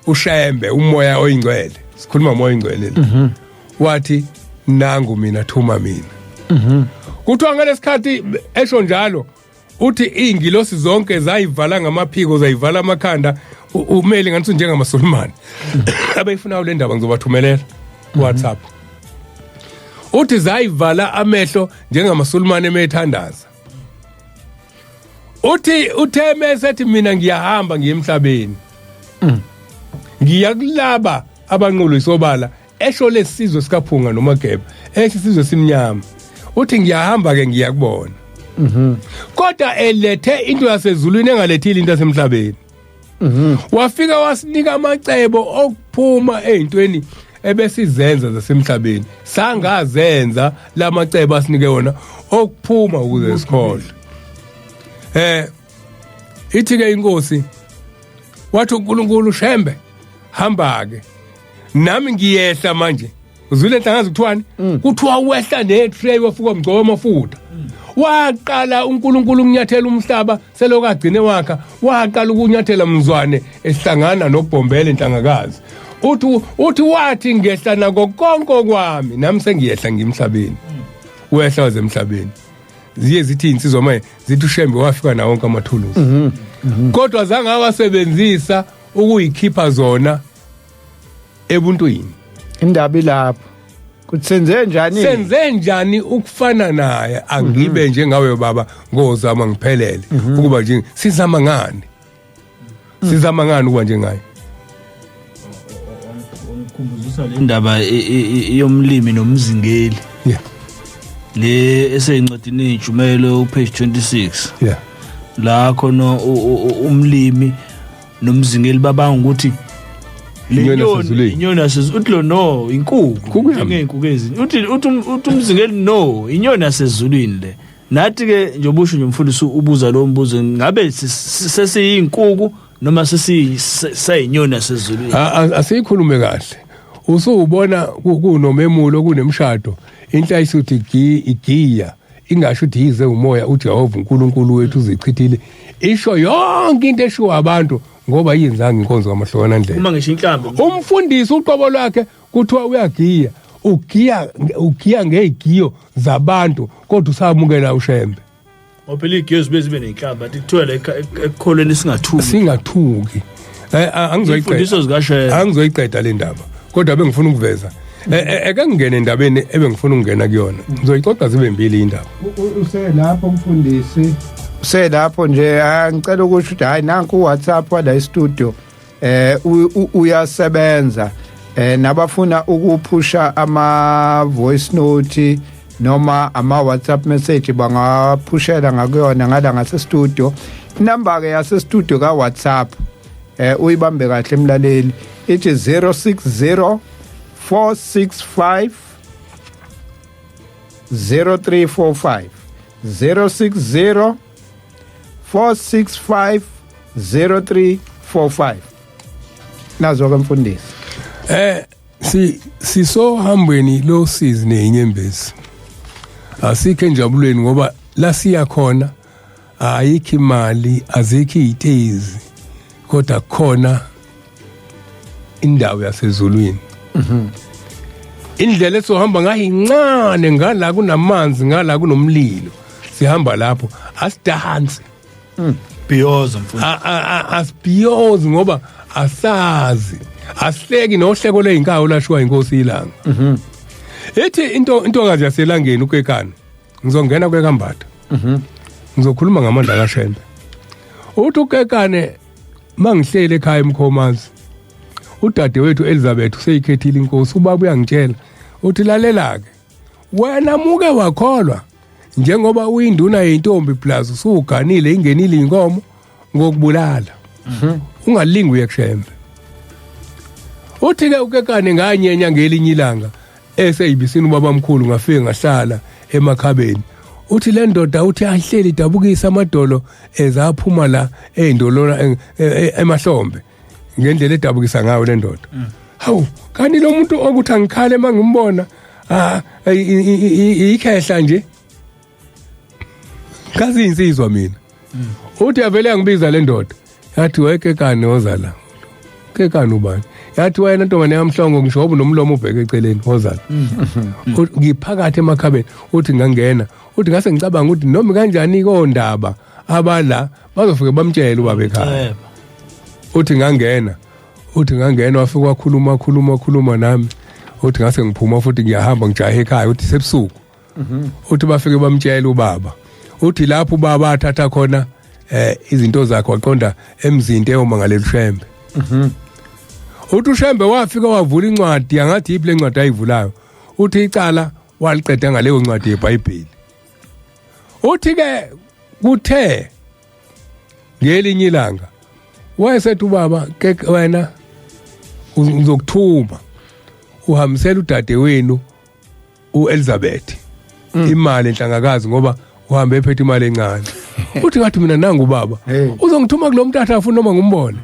uShembe umoya oyingcwele, sikhuluma umoya oyingcwele la. Wathi nangu mina, thuma mina. Kuthiwa ngalesikhathi esho njalo uthi ingilosi zonke zayivala ngamaphiko, zayivala amakhanda, umeli ngathi njengamaSulumane. Abayifunayo le ndaba ngizobathumelela WhatsApp. Uthi zayivala amehlo njengamaSulumane emethandaza. Uthi utheme sethi mina ngiyahamba ngiye emhlabeni, ngiyakulaba abanqulu isobala Esho lesizwe sikaphunga noMageba, esho isizwe simnyama. Uthi ngiyahamba ke ngiyakubona. Kodwa elethe into yasezulwini engalethile into yasemhlabeni. Wafika wasinika amacebo okuphuma ezintweni ebesizenza zasemhlabeni. Sangazenza lamacebo asinike wona okuphuma ukuze sikhohle. Ithi ke inkosi wathi uNkulunkulu Shembe hamba ke nami ngiyehla manje. Uzwile enhlangazi kuthiwani? Kuthiwa wehla netray wafika mgcobo amafutha. Waqala uNkulunkulu ukunyathela umhlaba selokhu agcine wakha, waqala ukunyathela mzwane ehlangana noBhombela enhlangakazi. Uthi wathi ngehla nako konke kwami nami sengiyehla ngimhlabeni. Wehla wazemhlabeni. Ziye zithi insizwa manje zithi uShembe wafika nawo wonke amathuluzi. Kodwa zange awasebenzisa ukuyikhipha zona ebuntwini. Indaba ilapho. Kuthi senze njani? Senze njani ukufana naye? Angibe njengawe baba ngozama ngiphelele ukuba nje sizama ngani? Sizama ngani ukuba njengaye? Ngikhumbuzisa le ndaba yomlimi nomzingeli. Le eseyincwadini eyinjumelo page 26. La khona umlimi nomzingeli babanga ukuthi inyoni yasezulwini. Uthi lo no inkuku njengey'nkuku ezinye. Uthi umzingeli no inyoni yasezulwini le. Nathi ke njengoba usho nje umfundisi ubuza lo mbuzo, ngabe sesiyinkuku noma sesiyinyoni yasezulwini? Asiyikhulume kahle. Usubona kunomemulo kunemshado inhla isithi igiya ingasho ukuthi yize umoya uJehova uNkulunkulu wethu uzichithile, isho yonke into eshiwo abantu ngoba yenzanga inkonzo kamahlokana ndlela. Uma ngisho inhlambi umfundisi uqobo lwakhe kuthiwa uyagiya, ugiya ngezigiyo zabantu kodwa usamukela uShembe. Ngoba igiyo zibe zibe nenhlamba athi kuthiwa ekukholweni singathuki. Singathuki. Angizoyiqeda. Zikashembe. Angizoyiqeda le ndaba. Kodwa bengifuna ukuveza. Eke ngingene endabeni ebengifuna ukungena kuyona. Ngizoyixoxa zibe mbili indaba. Uselapho umfundisi. Uselapho nje ngicela ukusho ukuthi hayi nanku WhatsApp wala e-studio uyasebenza. Nabafuna ukuphusha ama voice note noma ama WhatsApp message bangaphushela ngakuyona ngala ngase studio. Inamba ke yase studio ka WhatsApp uyibambe kahle emlaleli, ithi 060 465 0345 060 465 0345. Nazo ke mfundisi. Sisohambweni losizi nezinyembezi. Asikho enjabulweni ngoba la siya khona ayikho imali, azikho izitezi, kodwa khona indawo yasezulwini. Indlela esohamba ngayo incane, ngala kunamanzi, ngala kunomlilo. Sihamba lapho asidansi. Bhiyoza mfundisi. Asibhiyozi ngoba asazi. Asihleki nohleko leyinkawu lashiwa inkosi ilanga. Ethi intokazi yaselangeni uKekane. Ngizongena kwekambatha. Ngizokhuluma ngamandla kaShembe. Uthi uKekane mangihlele ekhaya eMkhomazi. Udadewethu Elizabeth useyikhethile inkosi, ubaba uyangitshela. Uthi lalela ke. Wena muke wakholwa njengoba uyinduna yentombi plus usuganile ingenile inkomo ngokubulala. Ungalingi uye kuShembe. Uthi ke uKekane nganyenya ngelinye ilanga eseyibisini ubaba omkhulu, ngafika ngahlala emakhabeni. Uthi le ndoda uthi ahleli idabukisa amadolo ezaphuma la eyindolona emahlombe ngendlela edabukisa ngayo le ndoda. Hawu, kanti lo muntu okuthi angikhale mangimbona ikhehla nje. Kazi insizwa mina. Uthi avele yangibiza le ndoda. Yathi wekekane woza la. Kekane ubani? Yathi wena ntombane yamhlongo ngisho ngoba nomlomo ubheke eceleni woza la. Ngiphakathi emakhabeni uthi ngangena. Uthi ngase ngicabanga ukuthi noma kanjani kondaba abala bazofike bamtshele ubaba ekhaya. Uthi ngangena. Uthi ngangena wafika wakhuluma khuluma khuluma nami. Uthi ngase ngiphuma futhi ngiyahamba ngijahe ekhaya uthi sebusuku. Uthi bafike bamtshela ubaba. Uthi lapho ubaba athatha khona izinto zakhe waqonda emzinto eyomangalela uShembe. Uthi uShembe wafika wavula incwadi, angathi yiphi lencwadi ayivulayo. Uthi icala waliqeda ngaleyo ncwadi yeBhayibheli. Uthi ke kuthe ngelinye ilanga wayesethi ubaba, ke wena uzokuthuma uhambisela udadewenu uElizabeth imali enhlangakazi, ngoba uhambe ephethe imali encane. Uthi ngathi mina nangu baba uzongithuma kulo muntu athi afuna noma ngimbone.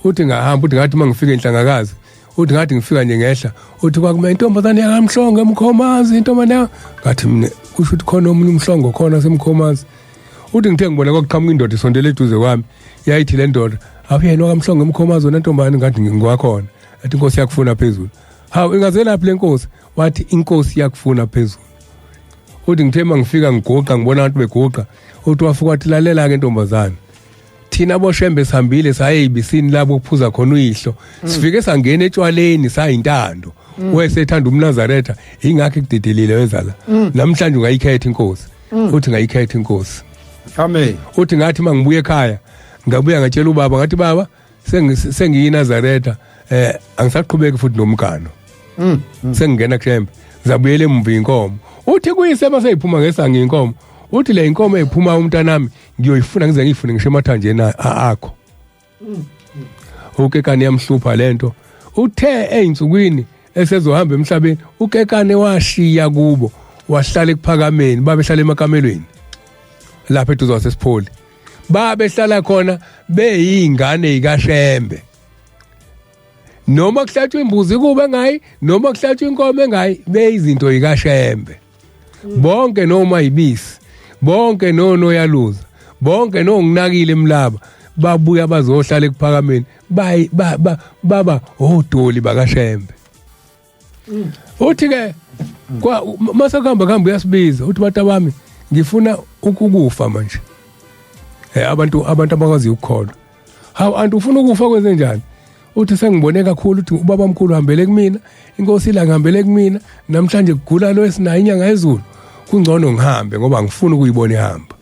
Uthi ngahamba, uthi ngathi mangifika enhlangakazi, uthi ngathi ngifika nje ngehla, uthi kwakume intombazane yakamhlongo emkhomazi, intombazane. Ngathi mina kusho ukuthi khona omunye umhlongo khona semkhomazi. Uthi ngithe ngibona kwakuqhamuka indoda isondele eduze kwami, yayithi le ndoda, awuyena wakamhlongo emkhomazi wena ntombane? Ngathi ngiwakhona. Athi inkosi yakufuna phezulu. Hawu, ingazelaphi le nkosi? Wathi inkosi yakufuna phezulu. Uthi ngithe mangifika ngiguqa, ngibona abantu beguqa. Uthi wafika wathi, lalela ke ntombazane, thina boshembe sihambile saye ibisini labo kuphuza khona uyihlo, sifike sangena etshwaleni sayintando, wesethanda umNazaretha, ingakho ekudedelile wezala namhlanje. Ungayikhetha inkosi? Uthi ngayikhetha inkosi. Amen. Uthi ngathi mangibuye ekhaya, ngabuya ngatshela ubaba, ngathi baba, sengiyinazaretha, angisaqhubeki futhi nomgano, sengingena kuShembe, zabuyela emuva inkomo. Uthi kuyise maseyiphuma ngesango inkomo, uthi le inkomo ephuma umntanami ngiyoyifuna, ngize ngiyifune ngisho emathanjeni akho. Ukekane yamhlupha lento. Uthe eyinsukwini esezohamba emhlabeni, ukekane washiya kubo wahlala ekuphakameni, babehlala emakamelweni lapha eduze wasesipholi, babehlala khona beyingane yikaShembe. Noma kuhlatshwa imbuzi kube ngayi, noma kuhlatshwa inkomo engayi, beyizinto yikaShembe bonke, noma ibisi bonke, nonoyaluza bonke, nonginakile emlaba, babuya bazohlala ekuphakameni, bayi baba odoli bakaShembe. Uthi ke kwa mase kuhamba kuhamba uyasibiza, uthi bantu bami, ngifuna ukufa manje. Abantu abakwazi ukukholwa. Hawu anti, ufuna ukufa kwenze njani? Uthi sengibone kakhulu ukuthi ubaba omkhulu uhambele kumina, inkosi ila ngihambele kumina, namhlanje kugula lo esinayo inyanga yezulu, kungcono ngihambe ngoba ngifuna ukuyibona ihamba.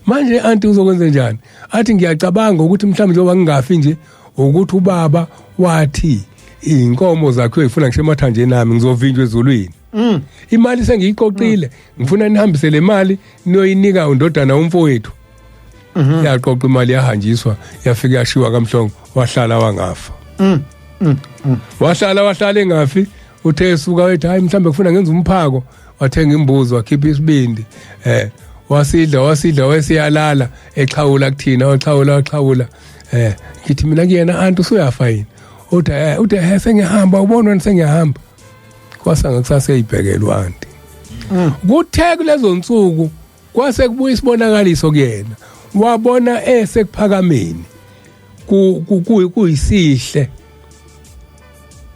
Manje anti, uzokwenza njani? Athi ngiyacabanga ukuthi mhlawumbe njengoba ngingafi nje, ukuthi ubaba wathi inkomo zakhe uyifuna ngisho emathanjeni ami, ngizovinjwa ezulwini. Imali sengiyiqoqile, ngifuna nihambise le mali niyoyinika undodana umfowethu. Yaqoqa imali, yahanjiswa, yafika yashiwa kaMhlongo, wahlala wangafa. Wahlala wahlala engafi. Uthe esuka wethi hayi, mhlambe kufuna ngenza umphako, wathenga imbuzi, wakhipha isibindi, wasidla wasidla, wesiyalala exhawula kuthina, waxhawula waxhawula. Ngithi mina kuyena, anti, usuyafa yini? Uthi sengiyahamba, ubona wena, sengiyahamba. Kwasa ngakusasa eyibhekela anti. Kuthe kulezo nsuku kwase kubuya isibonakaliso kuyena, wabona esekuphakameni kuyisihle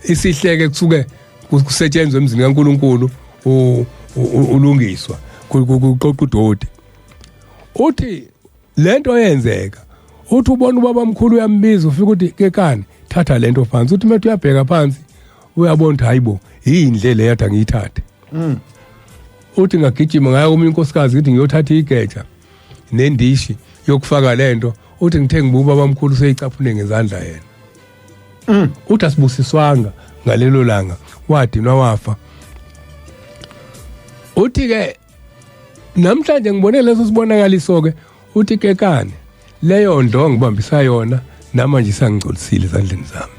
isihleke, kusuke kusetshenzwe emzini kaNkuluNkulu, ulungiswa, kuqoqa udoti. Uthi lento yenzeka, uthi ubona ubaba omkhulu uyambiza, ufika uthi, kekani, thatha lento phansi. Uthi methu uyabheka phansi, uyabona ukuthi hayibo, yindle le yathi angiyithathe. Uthi ngagijima ngaya komunye unkosikazi, ngithi ngiyothatha igeja nendishi yokufaka lento. Uthi ngithe ngibuka, ubaba omkhulu seyicaphune ngezandla yena. Uthi asibusiswanga ngalelo langa, wadinwa wafa. Uthi ke namhlanje ngibone leso sibonakaliso ke. Uthi kekane, leyo ndo ngibambisa yona namanje isangigcolisile ezandleni zami.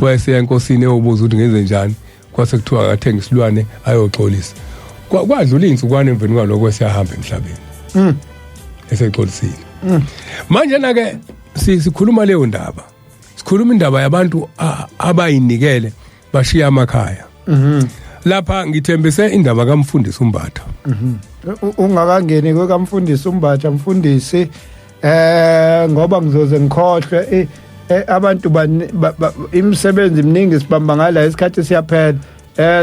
Wayeseya enkosini eyobuza ukuthi ngenze njani, kwase kuthiwa akathenga isilwane ayoxolisa. Kwadlula iy'nsukwana emveni kwaloko esiyahamba emhlabeni esexolisile. Manje na-ke sikhuluma leyo ndaba, sikhuluma indaba yabantu abayinikele bashiya amakhaya. Lapha ngithembise indaba kamfundisi uMbatha. Ungakangeni kwekamfundisi uMbatha, mfundisi, ngoba ngizoze ngikhohlwe, abantu imisebenzi miningi, sibamba ngala, isikhathi siyaphela.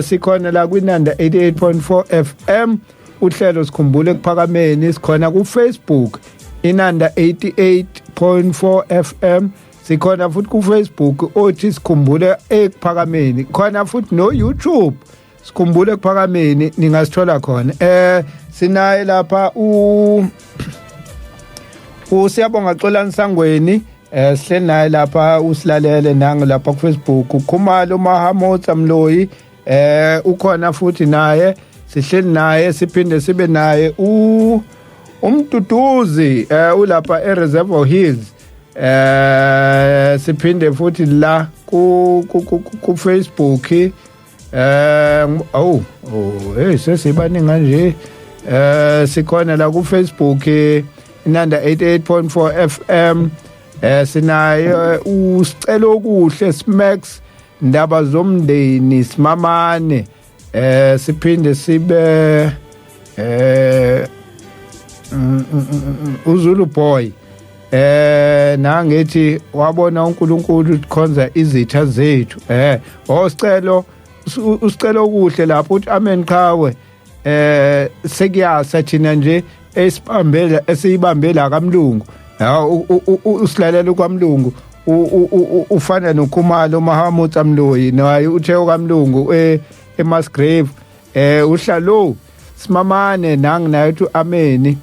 Sikhona la kwinanda 88.4 FM, uhlelo sikhumbule ekuphakameni. Sikhona ku Facebook, inanda 88.4 FM. Sikhona futhi ku Facebook othi sikhumbule ekuphakameni, khona futhi no YouTube sikhumbule ekuphakameni, ningasithola khona. Sinaye lapha u uSiyabonga Xolani Sangweni. Sihleli naye lapha, usilalele nangu lapha ku Facebook. Khumalo Mahamotsa Mloyi ukhona futhi naye, sihleli naye, siphinde sibe naye uMduduzi ulapha eReservoir Hills. Siphinde futhi la ku Facebook. Awu, oh, hey, sesibaningi kanje. Sikhona la ku Facebook, Inanda 88.4 FM. Sinaye usicelo okuhle Smax Ndaba zomndeni simamane. Siphinde sibe uZulu boy, nangithi wabona uNkulunkulu ukhonza izitha zethu. Osicelo, usicelo okuhle lapho uthi amen qhawe. Sekuyasa thina nje esibambela, esiyibambela kamlungu. Ha, usilalela kwamlungu, ufana noKhumalo Mahamutsa Mloyi, naye uthe okamlungu eMasgrave. Uhlalo simamane nangi naye uthi ameni.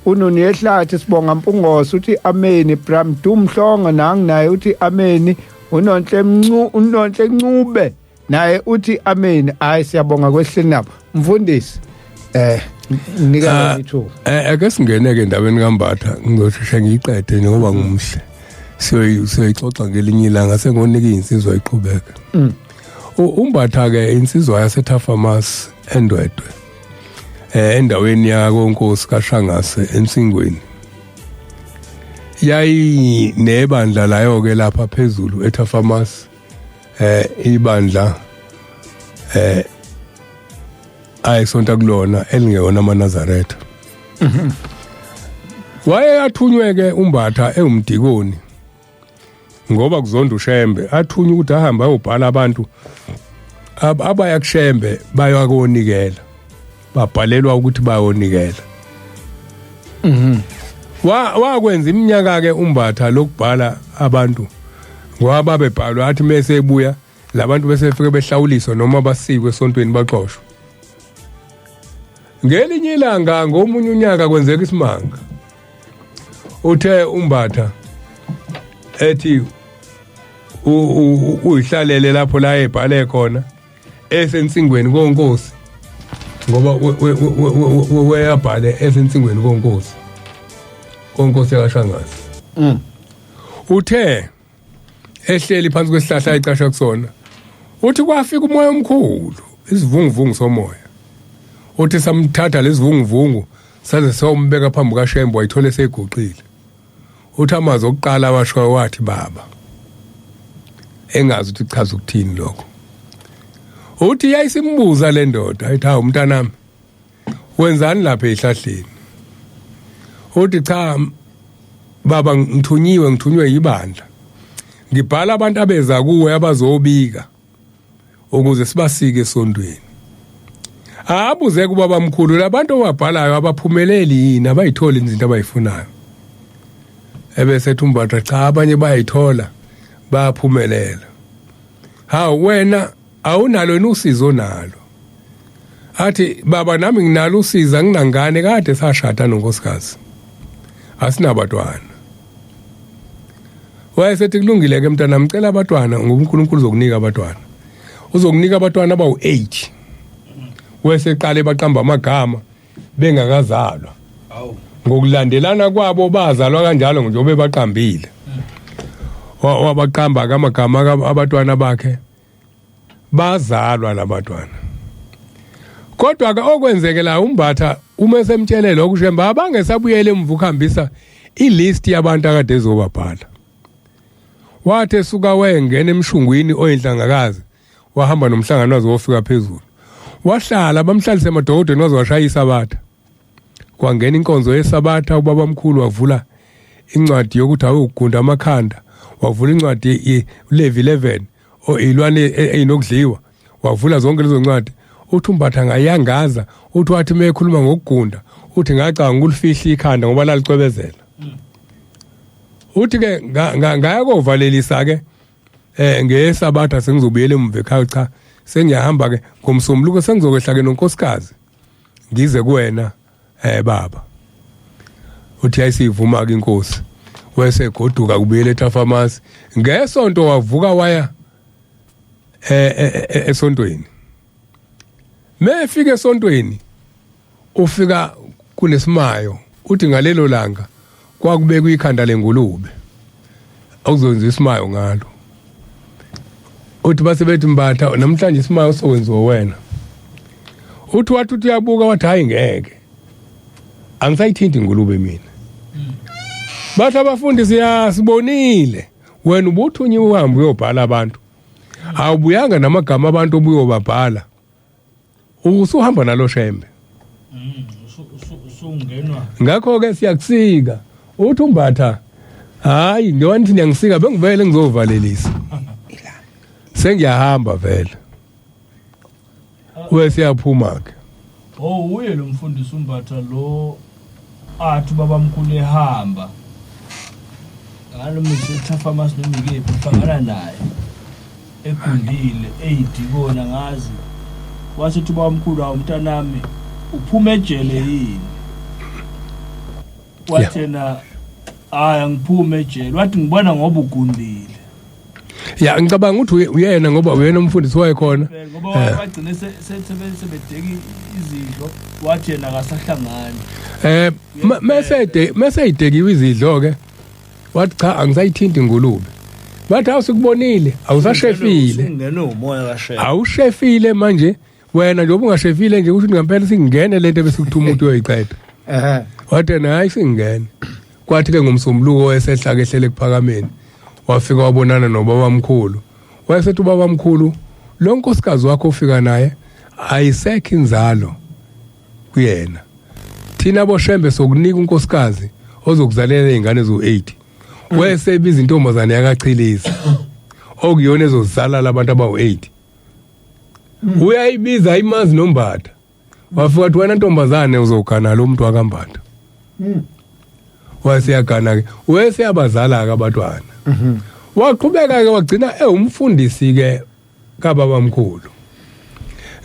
Unoni yehlathi sibonga Mpungose uthi ameni. Bram Dumhlongo nangi naye uthi ameni. Unonhle Mncu, unonhle Ncube naye uthi ameni. Hayi, siyabonga kwehleni nabo. Mfundisi, nika ithuba. Ake singene ke endabeni kaMbatha, ngizosheshe ngiyiqede ngoba ngumhle. Siyoyixoxa ngelinye ilanga, sengonika insizwa iqhubeka. UMbatha ke insizwa yaseThafamas eNdwedwe. Endaweni yakonkosi kaShangase eNsingweni. Yayi nebandla layo ke lapha phezulu eThafamas, ibandla ayisonta kulona elingewona amaNazaretha. Waye athunywe ke uMbatha ewumdikoni ngoba kuzonda uShembe, athunywe ukuthi ahambe ayobhala abantu abaya kuShembe bayakonikela, babhalelwa ukuthi bayonikela. Wakwenza iminyaka ke uMbatha lokubhala abantu, ngoba babebhalwa, athi mase ebuya labantu bese befike behlawuliswa noma basikwe esontweni baxoshwe. Ngelinye ilanga ngomunye unyaka kwenzeka isimanga. Uthe uMbatha ethi uyihlalele lapho la ebhale khona esensingweni konkosi, ngoba weyabhale esensingweni konkosi yakaShangase. Uthe ehleli phansi kwesihlahla ayicasha kusona, uthi kwafika umoya omkhulu, isivunguvungu somoya. Uthi samthatha lesivunguvungu saze sombeka phambi kaShembe, wayithola eseguqile. Uthi amazwi okuqala awashoyo wathi baba, engazi ukuthi chaza ukuthini lokho. Uthi yayisimbuza le ndoda, ayithi hawu mntanami, wenzani lapha ehlahleni? Uthi cha baba, ngithunyiwe, ngithunywe ibandla, ngibhala abantu abeza kuwe abazobika ukuze sibasike esontweni. Abuze kubaba mkhulu, labantu obabhalayo abaphumeleli yini, abayitholi izinto abayifunayo? Ebese ethi uMbatha cha, abanye bayayithola, bayaphumelela. Ha, wena awunalo yini usizo nalo? Athi baba, nami nginalo usizo, anginangane, kade sashada nonkosikazi, asinabantwana. Wayesethi kulungile ke mntana, ngicela abantwana ngoba uNkulunkulu uzokunika abantwana, uzokunika abantwana abawu8. Weseqale baqamba amagama bengakazalwa. Ngokulandelana kwabo bazalwa kanjalo njengoba baqambile. Wabaqamba amagama abantwana bakhe, bazalwa labantwana. Kodwa ke okwenzekela uMbatha uma esemtshele lokho uShembe, abangesabuyele emuva ukuhambisa ilist yabantu akade ezobabhala. Wathi esuka wengena emshungwini oyinhlangakazi, wahamba nomhlangano waze wofika phezulu, wahlala, bamhlalise emadokodweni, waze washaya isabatha. Kwangena inkonzo yesabatha, ubaba mkhulu wavula incwadi yokuthi awugunda amakhanda, wavula incwadi Levi 11 o ilwane eyinokudliwa, wavula zonke lezo ncwadi. Uthi uMbatha ngayangaza, uthi wathi mekhuluma ngokugunda, uthi ngacanga ukulifihla ikhanda ngoba lalicwebezela. Uthi ke ngaya kovalelisa ke ngesabatha, sengizobuyela emuva ekhaya. Cha, sengiyahamba ke ngomsombuluko, sengizokwehla ke nonkosikazi ngize kuwena baba. Uthi ayisivuma ke inkosi. Wesegoduka kubuyela eThafamasi. Ngesonto wavuka waya esontweni. Mefika esontweni ufika kunesimayo, uthi ngalelo langa kwakubekwa ikhanda lengulube okuzokwenziwa isimayo ngalo. Uthi base bethi, "Mbatha, namhlanje isimayo sokwenziwa wena." Uthi wathi uthi uyabuka, wathi, "Hayi, ngeke, angisayithinti ingulube mina." Bathi abafundi, "Siyasibonile, wena ubuthunyiwe uhambe uyobhala abantu, awubuyanga namagama abantu obuyobabhala, usuhamba nalo Shembe." Usungenwa. "Ngakho ke siyakusika." Uthi uMbatha, "Hayi, njengoba nithi niyangisika, bengivele ngizovalelisa, sengiyahamba vele." Wesiyaphuma ke. Oh, uye lo mfundisi uMbatha lo athi babamkhulu ehamba ngalo mse noma ikephi, uhlangana naye egundile eyidikona ngazi, wasethi ubamkhulu, "Awu mntanami, uphuma ejele yini?" Wathena, "Hayi, angiphume ejele." Wathi, "Ngibona ngoba ugundile." Ya, ngicabanga ukuthi uyena, ngoba uyena umfundisi wayekhona. Ngoba wagcine sebedeka izidlo, wathi yena akasahlangani. Mese idekiwe izidlo ke, wathi, "Cha, angisayithinti ingulube." Bathi, "Awusikubonile, awusashefile." Ungenwe umoya kaShembe. Awushefile manje wena, njengoba ungashefile nje, kusho ukuthi ngempela singene lento bese kuthi umuntu uyoyiqeda. Wathi yena, "Hayi, singene." Kwathi ke ngomsombuluko wesehla ke ehlele ekuphakameni, wafika wabonana nobabamkhulu. Wayesethi ubabamkhulu, "Lo nkosikazi wakho ufika naye ayisekho inzalo kuyena. Thina boShembe sokunika unkosikazi ozokuzalela izingane ezu-8." Wayesebiza intombazane yakachiliza okuyona ezozala labantu abawu-8. Uyayibiza, imazi noMbatha. Wafika wathi, "Wena ntombazane, uzogana lo muntu wakaMbatha." Waseyagana ke, weseyabazala ke abantwana. Waqhubeka ke, wagcina ewumfundisi ke kababamkhulu.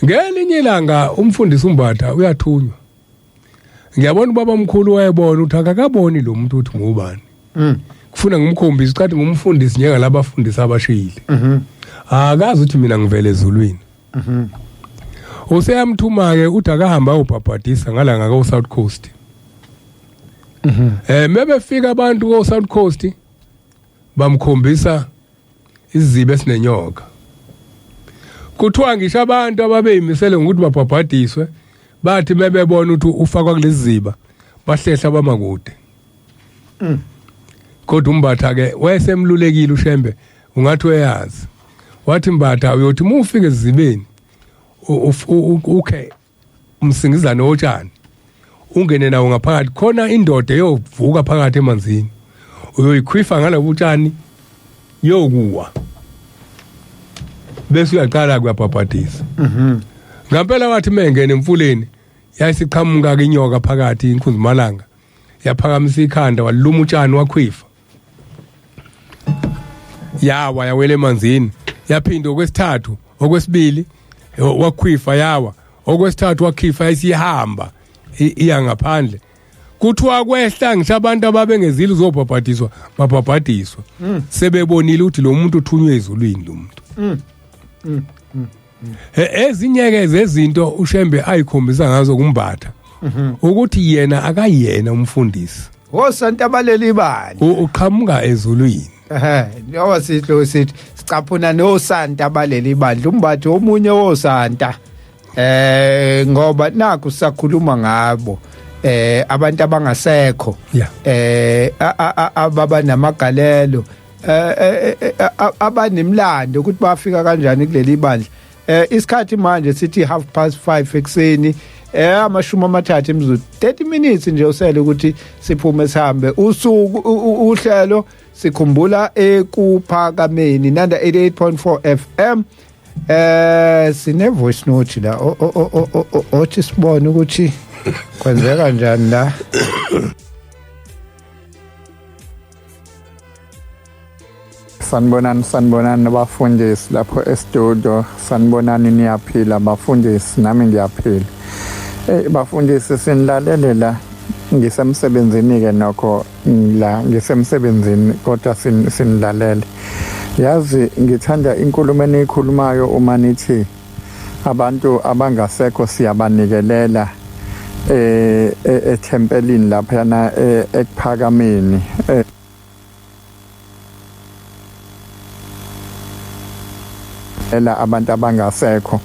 Ngelinye ilanga umfundisi uMbatha uyathunywa. Ngiyabona ubaba omkhulu wayebona ukuthi akakaboni lo muntu ukuthi ngubani. Kufuna ngimkhombise ukuthi ngumfundisi njengalabafundisi abashiyile. Akazi ukuthi mina ngivele ezulwini. Useyamthuma ke, uthi akahamba ayobhabhadisa ngala ngako South Coast. Mebefika abantu ko South Coast, bamkhombisa isiziba esinenyoka. Kuthiwa ngisho abantu ababeyimisele ngokuthi babhabhadiswe, bathi bebebona ukuthi ufakwa kulezi ziba, bahlehla bamakude. Kodwa uMbatha ke wayesemlulekile uShembe, ungathi uyazi. Wathi, "Mbatha, uyothi uma ufika esizibeni, ukhe umsingizane wotshani, ungene nawo ngaphakathi. Khona indoda eyovuka phakathi emanzini, uyoyikhwifa ngalobu utshani, yokuwa, bese uyaqala kuyabhabhadisa." Ngempela wathi mengene emfuleni, yayisiqhamuka ke inyoka phakathi, inkunzimalanga, yaphakamisa ikhanda, waluma utshani, wakhwifa, yawa, yawela emanzini. Yaphinda okwesithathu, okwesibili wakhwifa, yawa, okwesithathu wakhifa, isihamba iya ngaphandle. Kuthiwa kwehla ngisho abantu ababengezile uzobhabhadiswa, babhabhadiswa sebebonile ukuthi lo muntu uthunywe ezulwini lo muntu. Ezinye-ke zezinto uShembe ayikhombisa ngazo kuMbatha ukuthi yena akayena umfundisi. Osanta baleli bani. Uqhamuka ezulwini. Njengoba sihlo sithi sicaphuna nosanta baleli bandla, uMbatha omunye wosanta. Ngoba nakhu sisakhuluma ngabo abantu abangasekho ababa namagalelo, abanemlando ukuthi bafika kanjani kuleli bandla. Isikhathi manje sithi 5:30 ekseni, 30 imizuzu, 30 minutes nje usele ukuthi siphume sihambe. Usuku uhlelo sikhumbula ekuphakameni, Nanda 88.4 FM. Sine voice note la othi sibone ukuthi kwenzeka kanjani la. Sanibonani, sanibonani abafundisi lapho e-studio. Sanibonani, niyaphila bafundisi? Nami ngiyaphila. Hey bafundisi, sinilalele la. Ngisemsebenzini ke nokho la ngisemsebenzini kodwa sinilalele. Yazi ngithanda inkulumo eniyikhulumayo uma nithi abantu abangasekho siyabanikelela ethempelini laphana ekuphakameni ela abantu abangasekho.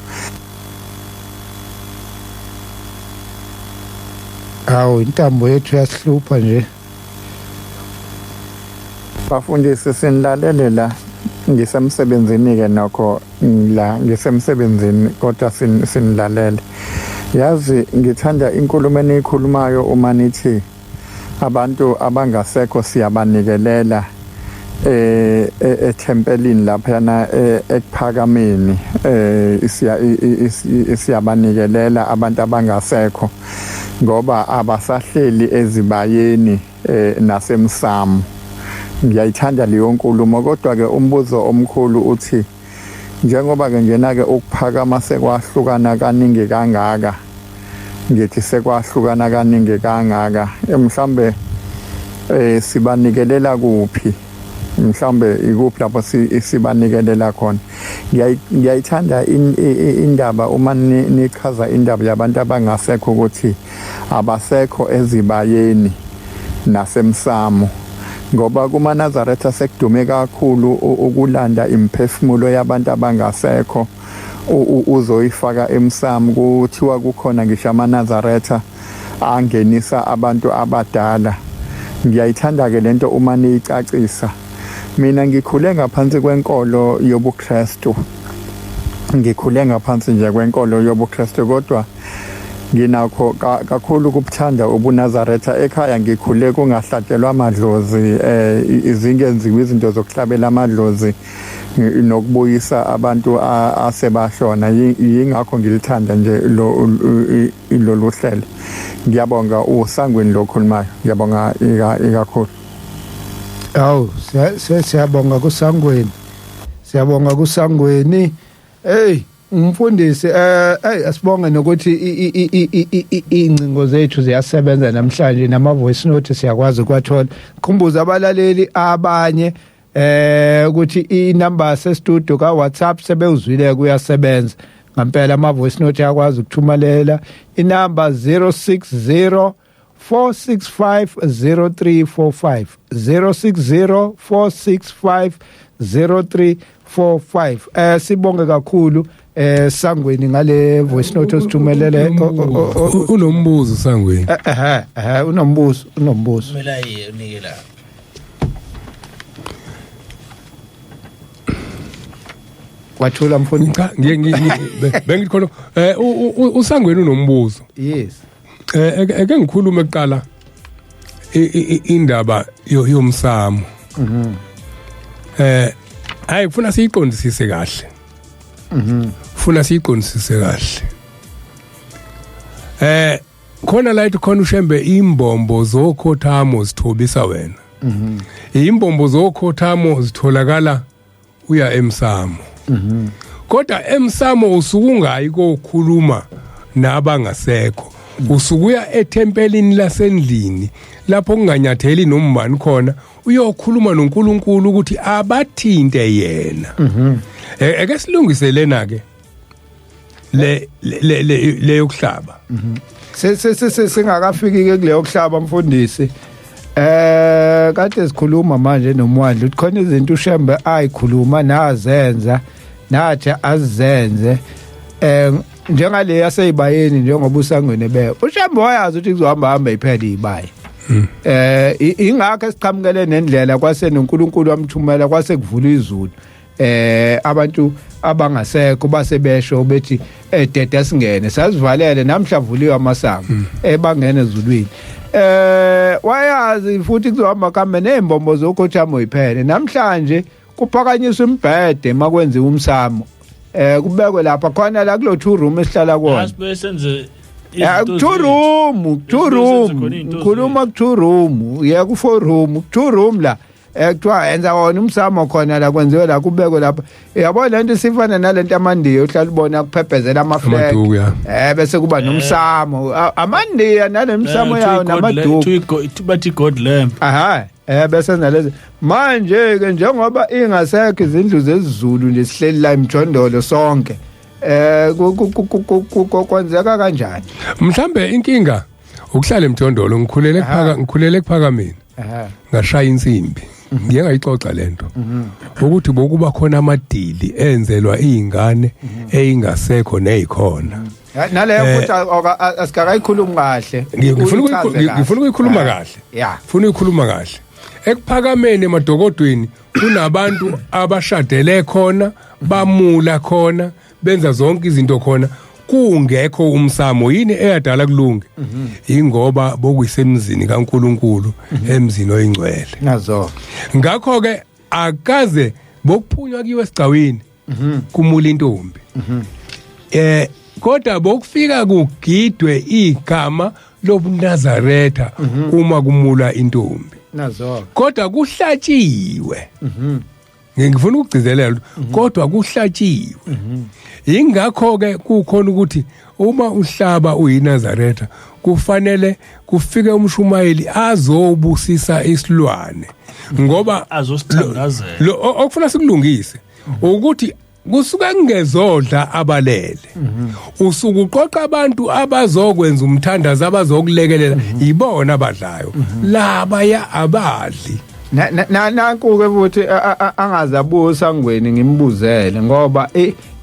Awu, intambo yethu yasihlupha nje. Bafundisi, sinilalele la, ngisemsebenzini ke nokho la ngisemsebenzini kodwa sinilalele. Yazi ngithanda inkulumo eniyikhulumayo uma nithi abantu abangasekho siyabanikelela ethempelini laphana ekuphakameni, siyabanikelela abantu abangasekho ngoba abasahleli ezibayeni nasemsamo. Ngiyayithanda leyo nkulumo, kodwa ke umbuzo omkhulu uthi njengoba ke njena ke ukuphakama sekwahlukana kaningi kangaka, ngithi sekwahlukana kaningi kangaka, mhlambe sibanikelela kuphi? Mhlambe ikuphi lapho sibanikelela khona? Ngiyayithanda indaba uma nichaza indaba yabantu abangasekho ukuthi abasekho ezibayeni nasemsamo, ngoba kumaNazaretha sekudume kakhulu ukulanda imiphefumulo yabantu abangasekho uzoyifaka emsamo. Kuthiwa kukhona ngisho amaNazaretha angenisa abantu abadala. Ngiyayithanda ke lento uma niyicacisa. Mina ngikhule ngaphansi kwenkolo yobuKristu, ngikhule ngaphansi nje kwenkolo yobuKristu, kodwa nginakho kakhulu ukubuthanda ubuNazaretha. Ekhaya ngikhule kungahlatshelwa amadlozi, izingenziwa izinto zokuhlabela amadlozi nokubuyisa abantu asebashona. Yingakho ngilithanda nje lolu hlelo. Ngiyabonga, usangweni lokhulumayo. Ngiyabonga ikakhulu. Awu, siyabonga kusangweni, siyabonga kusangweni. Hey umfundisi, hey, asibonge nokuthi ingcingo zethu ziyasebenza namhlanje, nama voice note siyakwazi ukwathola. Khumbuza abalaleli abanye ukuthi inamba se studio ka WhatsApp sebewuzwile kuyasebenza ngempela, ama voice note ayakwazi ukuthumalela inamba 060 465 0345, 060 465 0345. Sibonge kakhulu sangweni ngale voice note osithumelele. Unombuzo sangweni? Eh, unombuzo, unombuzo. Kumele aye unike la. Wathula mfundisi. Cha, bengithi khona usangweni unombuzo. Yes. Eke ngikhulume kuqala indaba yomsamo. Hayi, kufuna siyiqondisise kahle. Funa siyiqondisise kahle. Khona la ithi khona uShembe, imbombo zokhothamo zithobisa wena. Imbombo zokhothamo zitholakala uya emsamo. Kodwa emsamo usukungayi kokhuluma nabangasekho. Usukuya ethempelini lasendlini lapho kunganyatheli nombani khona, uyokhuluma noNkulunkulu ukuthi abathinte yena. Eke silungise lena ke le le le yokuhlaba. Singakafiki ke kuleyo kuhlaba mfundisi. Kade sikhuluma manje nomwandla ukuthi khona izinto uShembe ayikhuluma nazenza nathi azenze, njengale yaseyibayeni, njengoba usangweni be uShembe wayazi ukuthi kuzohamba hamba iphela izibaye. Ingakho esiqhamukele nendlela kwase noNkulunkulu wamthumela kwase kuvula izulu, abantu abangasekho base besho bethi deda singene, sazivalele namhla vuliwe amasango, ebangena ezulwini. Wayazi futhi kuzohamba kambe nezimbombo zokhothamo iphele. Namhlanje kuphakanyiswa imbhede makwenziwa umsamo, kubekwe lapha khona la kulo two room esihlala kuwona. Asibe senze Two room, two room, ngikhuluma ku two room, yeah, ku four room, two room la. Kuthiwa enza wona umsamo khona la, kwenziwe la, kubekwe lapha. Yabo, lento isifana nalento amandiya uhlala ubona kuphephezela ama-flag. Amaduku, ya. Bese kuba nomsamo. Amandiya nalemsamo yawo namaduku. Bathi god lamp. Aha, bese nalezi manje ke, njengoba ingasekho izindlu zesiZulu nje, sihleli la emjondolo sonke, kwenzeka kanjani? Mhlambe inkinga ukuhlala emjondolo. Ngikhulele kuphaka, ngikhulele ekuphakameni. Ngashaya insimbi, ngiye ngayixoxa lento ukuthi bokuba khona amadili enzelwa izingane eyingasekho nezikhona. Naleyo futhi asikakayikhulumi kahle. Ngifuna Uyichaze kahle. Ngifuna ukuyikhuluma kahle. Ngifuna ukuyikhuluma kahle. Ekuphakameni emadokodweni kunabantu abashadele khona, bamula khona, benza zonke izinto khona, kungekho umsamo. Yini eyadala kulunge? Ingoba bokuyisemzini kaNkuluNkulu, emzini oyingcwele. Nazo. Ngakho ke akaze bokuphunywa kiwe esigcawini kumula intombi, kodwa bokufika kugidwe igama lobuNazaretha uma kumula intombi. Nazo. Kodwa kuhlatshiwe. Ngifuna ukugcizelela ukuthi kodwa kuhlatshiwe. Ingakho ke kukhona ukuthi uma uhlaba uyiNazaretha kufanele kufike umshumayeli azobusisa isilwane, ngoba azosithandazela. Lo okufuna sikulungise ukuthi kusuke kungezodla abalele, usuke uqoqa abantu abazokwenza umthandazo, abazokulekelela, ibona abadlayo, laba ya abadli. Nanku ke futhi angazabuya usangweni ngimbuzele, ngoba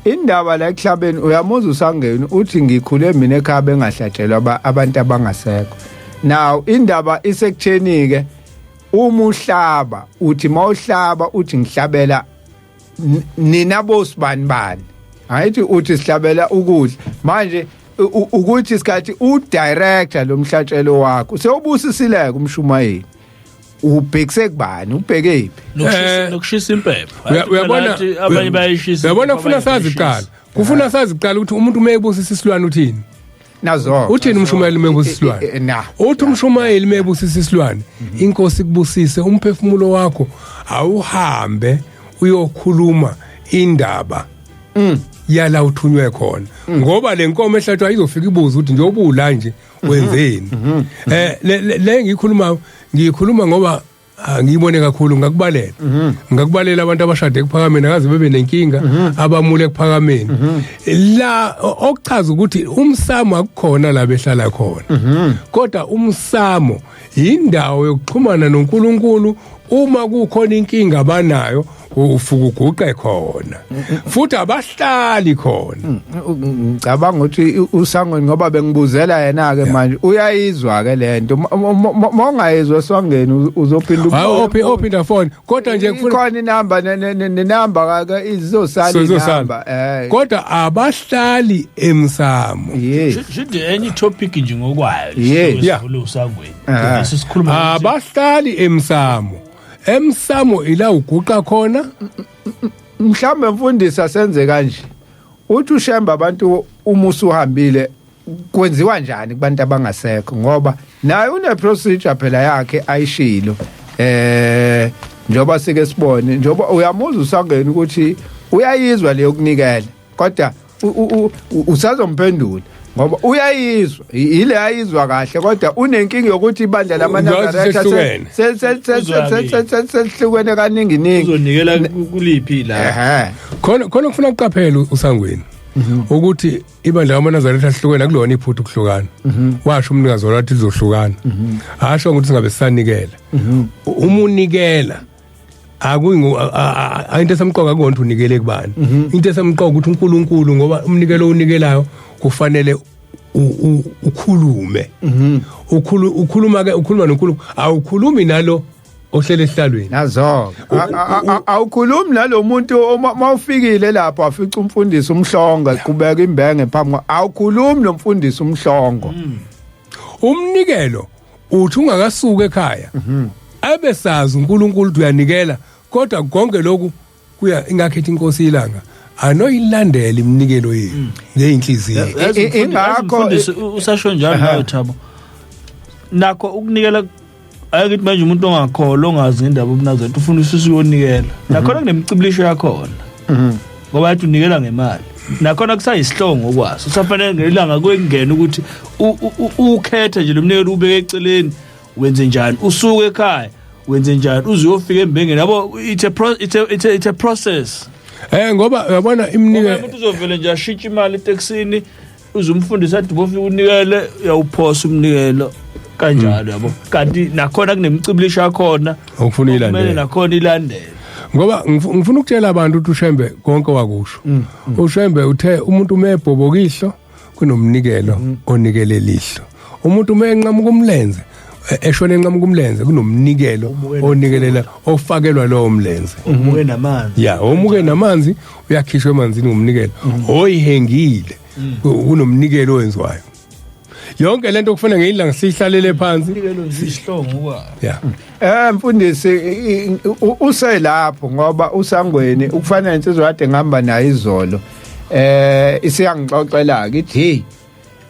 indaba la ekuhlabeni, uyamuzwa usangweni uthi ngikhule mina ekhaya bengahlatshelwa abantu abangasekho. Now indaba isekutheni ke, uma uhlaba uthi mawuhlaba uthi ngihlabela nina bosibani bani, hayithi uthi sihlabela ukudla. Manje ukuthi isikhathi udirector lo mhlatshelo wakho sewubusisileke umshumayeli, ubhekise kubani, ubheke phi? Nokushisa impepho. Uyabona abanye bayishisa. Uyabona, impepho, kufuna abanye sazi bayishisa. kuqala, kufuna sazi kuqala ukuthi umuntu uma ebusisa isilwane uthini. Nazo. Uthini umshumayeli uma ebusisa isilwane? Na. Uthi umshumayeli uma ebusisa isilwane, inkosi kubusise umphefumulo wakho, awuhambe uyokhuluma indaba yala uthunywe khona, ngoba le nkomo ehlatshwa izofika ibuze ukuthi njengoba ula nje wenzeni. Le ngiyikhuluma ngoba ngiyibone kakhulu. Ngakubalela abantu abashade ekuphakameni akaze bebe nenkinga, abamule ekuphakameni la, okuchaza ukuthi umsamo akukhona la behlala khona, kodwa umsamo indawo yokuxhumana noNkulunkulu. Uma kukhona inkinga abanayo, ufuka uguqe khona, futhi abahlali khona. Ngicabanga ukuthi usangweni, ngoba bengibuzela yena ke manje, uyayizwa ke lento. Mawungayizwa esangweni uzophinda Hayi, ophinda phone, kodwa nje kufuna ikhona inamba nenamba ke izosala. Izosala. Inamba Kodwa abahlali emsamo. Yes. Shide enye topic nje ngokwayo. Yes. Sivule usangweni. Sisikhuluma Abahlali emsamo. Emsamo ila uguqa khona. Mhlambe mfundisi asenze kanje, uthi ushemba abantu uma usuhambile kwenziwa njani kubantu abangasekho, ngoba naye une procedure phela yakhe ayishilo, njoba sike sibone, njoba uyamuzwa usangena ukuthi uyayizwa leyo kunikela, kodwa usazomphendula ngoba uyayizwa, ile ayizwa kahle, kodwa unenkinga yokuthi ibandla lamaNazaretha Sehlukene. selihlukene kaningi ningi. Uzonikela kuliphi la? Ehe. Khona kufuna ukuqaphela usangweni ukuthi ibandla lamaNazaretha ahlukene, akulona iphutha ukuhlukana. Washo umnikazi wathi lizohlukana, asho ukuthi singabe sisanikela. Uma unikela akuyingo into esemqoka kuyona ukuthi unikele kubani. Into esemqoka ukuthi uNkulunkulu, ngoba umnikelo onikelayo kufanele ukhulume, ukhuluma ke, ukhuluma noNkulunkulu, awukhulumi nalo ohlele esihlalweni. Nazo, awukhulumi nalomuntu mawufikile lapho afica umfundisi umhlongo qhubeka imbenge phambi awukhulumi nomfundisi umhlongo. Umnikelo uthi ungakasuka ekhaya abe sazi uNkulunkulu ukuthi uyanikela, kodwa konke lokhu kuya ingakhethi inkosi ilanga anoyilandela iminikelo yenu ngeinhliziyo. Ingakho Mfundisi, usasho njalo nawe Thabo, nakho ukunikela. Ake ngithi manje umuntu ongakholwa, ongazi ngendaba yobuNazaretha, ufuna usisi uyonikela, nakhona kunemicibilisho yakhona, ngoba yathi unikela ngemali, nakhona kusayisihlongo kwaso, usafanele ngelanga kwengena ukuthi ukhethe nje lo mnikelo, ubeke eceleni, wenze njani, usuke ekhaya wenze njani, uze uyofika embengeni, yabo. It's a process. Ngoba uyabona imnike umuntu uzovele nje ashintshe imali etekisini, uze umfundisi athi bofika unikele, uyawuphosa umnikelo kanjalo, yabo. Kanti nakhona kunemicibilisho yakhona okufuna kumele ilandele. Nakhona ilandele. Ngoba ngifuna ukutshela abantu ukuthi uShembe konke wakusho. UShembe uthe umuntu uma ebhobokihlo kunomnikelo onikele lihlo, umuntu uma enqamuka umlenze, eshona enqamuka umlenze, kunomnikelo onikelela ofakelwa lowo mlenze. Umuke namanzi. Ya, omuke namanzi uyakhishwa emanzini ngomnikelo oyihengile, kunomnikelo owenziwayo. Yonke lento kufanele ngeyilanga sihlalele phansi. Umnikelo isihlongo kwawo. Ya. Mfundisi, uselapho ngoba usangweni ukufanele insizwa kade ngihamba nayo izolo, isiyangixoxela ke, ithi, "Hey,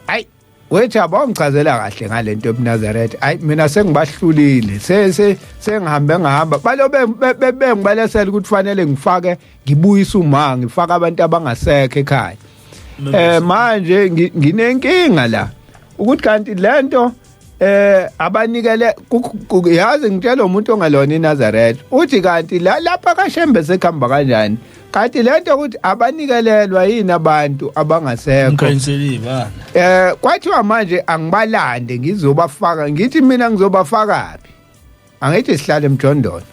ayi wethi abongichazela kahle ngalento yobuNazaretha. Ayi, mina sengibahlulile, se se sengihambe ngahamba, balo bengibalesela ukuthi fanele ngifake, ngibuyise uma ngifaka abantu abangasekho ekhaya. Manje nginenkinga la ukuthi kanti lento abanikele yazi ngitshela umuntu ongalona iNazaretha, uthi kanti la lapha kaShembe sekuhamba kanjani, kanti lento ukuthi abanikelelwa yini abantu abangasekho?" Umkhanyiseli bana. Kwathiwa manje angibalande ngizobafaka. Ngithi mina ngizobafaka phi? Angithi sihlale emjondolo.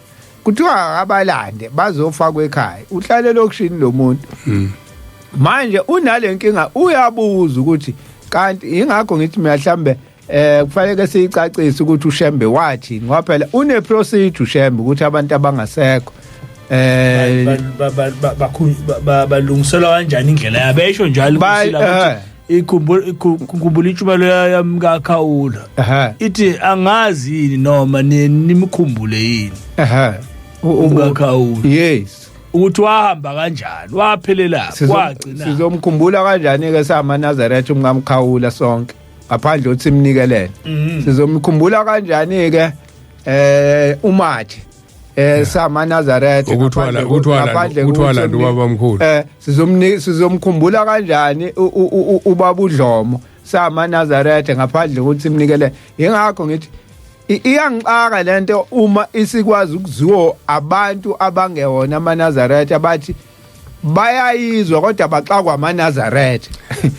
Kuthiwa abalande bazofakwa ekhaya. Uhlale elokishini lo muntu. Manje unale nkinga, uyabuza ukuthi kanti, ingakho ngithi mina mhlambe kufanele siyicacise ukuthi uShembe wathi, ngoba phela une procedure uShembe ukuthi abantu abangasekho Balungiselwa kanjani indlela yabo, esho njalo Kusila ukuthi ikhumbula intshumelo yamkakhawula, ithi angazi yini noma nimkhumbule yini umkakhawula, ukuthi wahamba kanjani, waphelela, wagcina. Sizomkhumbula kanjani ke samaNazaretha umkamkhawula sonke ngaphandle ukuthi simnikelele? Sizomkhumbula kanjani ke umathe samaNazaretha Ukuthi walanda ubaba omkhulu? Sizomkhumbula kanjani ubaba uDlomo samaNazaretha ngaphandle ukuthi simnikele? Ingakho ngithi iyangixaka lento uma isikwazi ukuziwo abantu abangewona amaNazaretha, bathi bayayizwa kodwa baxakwa amaNazaretha.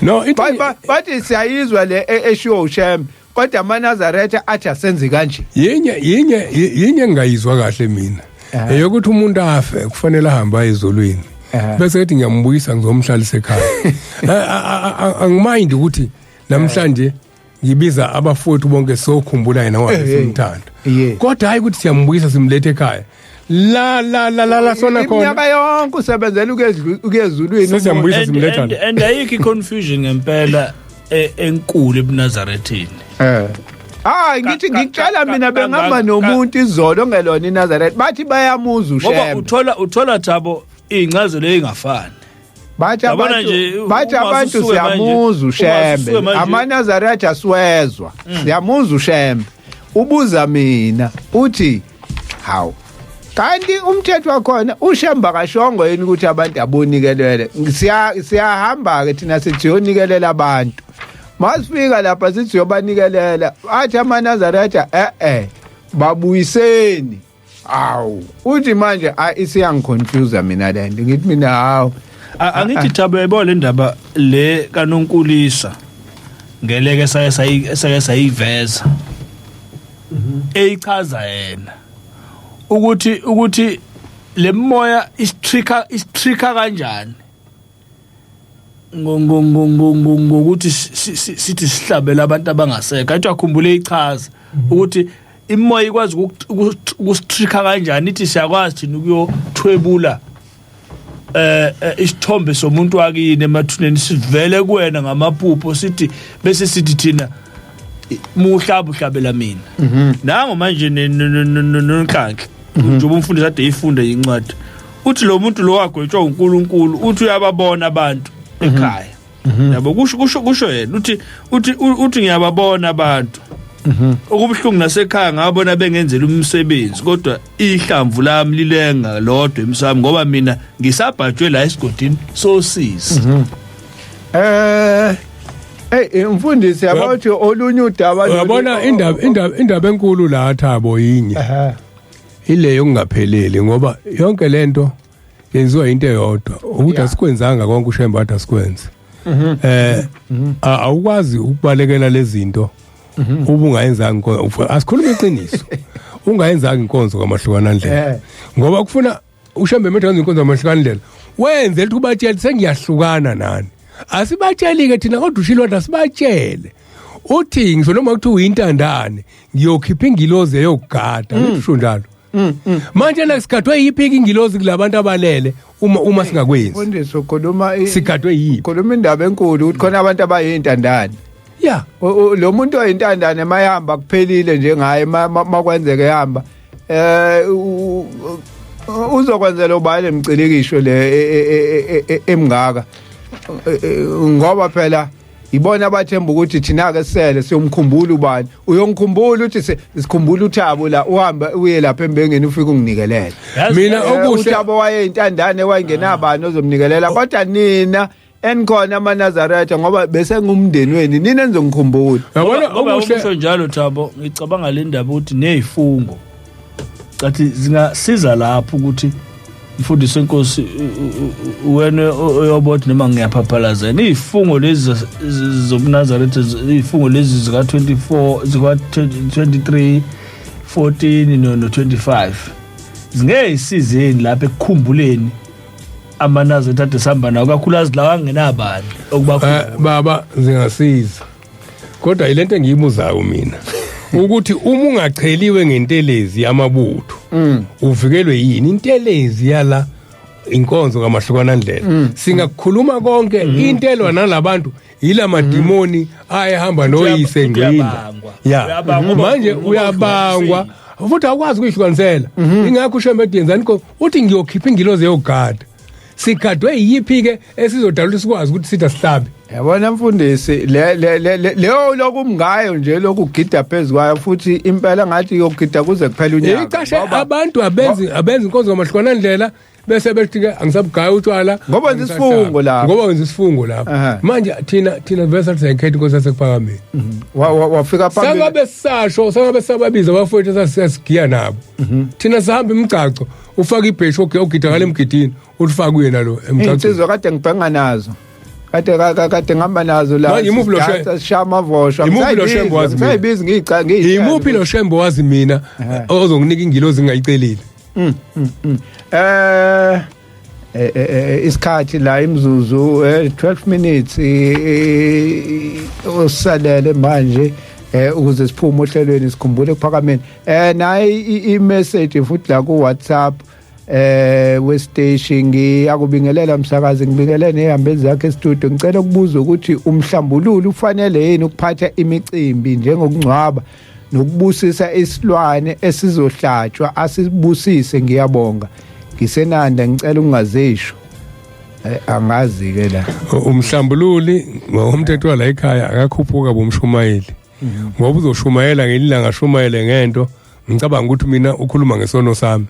No, into Bathi siyayizwa le eshiwo uShembe, kodwa amaNazaretha athi asenze kanje. Yinye engingayizwa kahle mina, eyokuthi umuntu afe kufanele ahambe aye ezulwini, bese ethi ngiyambuyisa ngizomhlalisa ekhaya. Angimind ukuthi namhlanje ngibiza abafowethu bonke sokhumbula yena wabe simthanda, kodwa hayi ukuthi siyambuyisa simlethe ekhaya la la la la la sona khona. Iminyaka yonke usebenzela ukuyezulwini. Sesiyambuyisa simletha la. And ayikho i-confusion ngempela enkulu ebuNazarethini. Hayi, ngithi ngikutshela mina bengihamba nomuntu izolo ongelona iNazaretha, bathi bayamuzwa Ngoba uShembe. uthola Thabo, iy'ncazelo ey'ngafani. Bathi Yabona abantu nje, bathi uma abantu usuke manje- siyamuzwa uma uShembe. usuke manje- AmaNazaretha asiwezwa, siyamuzwa uShembe. Ubuza mina uthi, "Hawu, kanti umthetho wakhona uShembe akashongo yini ukuthi abantu abonikelele?" Siyahamba ke thina sithi siyonikelela abantu, masifika lapha sithi siyobanikelela, athi amaNazaretha, eh babuyiseni." Awu, uthi manje isiyangiconfuse mina lento. Ngithi mina, hawu. Angithi Thabo, uyayibona le ndaba le kaNonkulisa ngeleke sake sayiveza, eyichaza yena ukuthi le moya isitricka kanjani ngokuthi sithi sihlabela abantu abangasekho. Athi akhumbule ichaza ukuthi imoya ikwazi ukusitricka kanjani, ithi siyakwazi thina ukuyothwebula isithombe somuntu wakini emathuneni, sivele kuwena ngamaphupho, sithi bese sithi thina muhlaba uhlabela mina. Nango manje noNhlanhla, njengoba umfundisi ade eyifunda incwadi, uthi lo muntu lo wagwetshwa uNkulunkulu, uthi uyababona abantu ekhaya, yabo. Kusho yena, uthi ngiyababona abantu. Okubuhlungu nasekhaya ngabona bengenzela umsebenzi, kodwa ihlamvu lami lilenga lodwa emsamo ngoba mina ngisabhajwe la esigodini sosizi. Hey mfundisi, yabo ukuthi olunye udaba Uyabona, indaba enkulu la, Thabo, yinye, ile yokungapheleli, ngoba yonke lento yenziwa into eyodwa, ukuthi asikwenzanga konke uShembe wathi asikwenze. Awukwazi ukubalekela lezi zinto ubungayenzanga inkonzo. Asikhuluma iqiniso, ungayenzanga inkonzo kamahlukana ndlela, ngoba kufuna uShembe methu wenza inkonzo kamahlukana ndlela, wenze ukuthi ubatshele sengiyahlukana nani. Asibatsheli ke thina, kodwa ushilo wathi asibatshele, uthi ngisho noma kuthiwa uyintandane, ngiyokhipha ingilozi eyokugada. Ngisho njalo manje la, sigadwe yiphi ingilozi kulabantu abalele uma singakwenzi? Mfundisi, ukhuluma Sigadwe yiphi? Ukhuluma indaba enkulu, ukuthi khona abantu abayintandane. Lo muntu oyintandane mayihamba kuphelile njengaye, makwenzeke ehamba, uzokwenzela ubani emcilikisho le emngaka? Ngoba phela ibona abathemba ukuthi thina ke sele siyomkhumbula ubani, uyongikhumbula uthi sikhumbula uThabo la, uhambe uye lapha embengeni ufike unginikelele. Mina okuhle uThabo wayeyintandane, wayengenabani ozomnikelela, kodwa nina enikhona amaNazaretha, ngoba bese ngumndeni wenu, nina enizongikhumbula. Yabona, Ngoba okuhle usho njalo, Thabo, ngicabanga le ndaba ukuthi nezifungo cathi zingasiza lapho, ukuthi mfundisi wenkosi, wena oyobothi noma ngiyaphaphalaza, izifungo lezi zobuNazaretha, izifungo lezi zika 24, zika 23, 14 no 25, zingeke isizeni lapha ekukhumbuleni amaNazaretha ade sihamba nawo, kakhulukazi lawa angenabani okubakhumbula? Baba, zingasiza, kodwa ilento engiyibuzayo mina ukuthi uma ungacheliwe ngentelezi yamabutho, uvikelwe yini intelezi yala inkonzo kamahlukana ndlela? Singakukhuluma konke, intelwa nalabantu ila madimoni ayehamba noyise ngqinda. Uyabangwa. Ya. Uyabangwa Manje ngoba uyabangwa futhi awukwazi ukuyihlukanisela. Ingakho uShembe yenzani, uthi ngiyokhipha ingilozi eyogada. Sigadwe yiphi ke esizodala ukuthi sikwazi ukuthi sithi asihlabe? Yabona mfundisi, le le le leyo lokumngayo nje lokugida phezukwayo, futhi impela ngathi yogida kuze kuphela unyaka. Icashe Ngoba abantu abenzi inkonzo ngamahlukana ndlela, bese bethi ke angisabugaya utshwala. Ngoba wenza isifungo lapho. Ngoba wenza isifungo lapho. Manje thina vese sathi siyayikhetha inkosi yasekuphakameni. Wafika phambili. Sangabe sasho, sangabe sababiza abafowethu esasigiya nabo. Thina sihamba imigcaco, ufaka ibheshu, ogida ngale emgidini, ulifaka kuyena lo emgcacweni. Insizwa kade ngibhenga nazo, kade kade ngihamba nazo la. Manje imuphi lo Sishaya amavosho. Imuphi lo Shembe wazi mina? Ngisayibizi ngiyica ngiyitshela. Imuphi lo Shembe wazi mina ozonginika ingilozi ngingayicelile? Isikhathi la, imzuzu 12 minutes osalele manje ukuze siphume ohlelweni sikhumbule kuphakameni. Nayi i-message futhi la ku WhatsApp we-station. Ngiyakubingelela msakazi, ngibingelele nezihambeli zakhe e-studio. Ngicela ukubuza ukuthi umhlambululo ufanele yini ukuphatha imicimbi njengokungcwaba nokubusisa isilwane esizohlatshwa, asibusise? Ngiyabonga, ngisenanda, ngicela ukungazisho. Angazi ke la. Umhlambululi ngokomthetho wala ekhaya akakhuphuka bomshumayeli, ngoba uzoshumayela ngelilanga, ashumayele ngento ngicabanga ukuthi mina ukhuluma ngesono sami.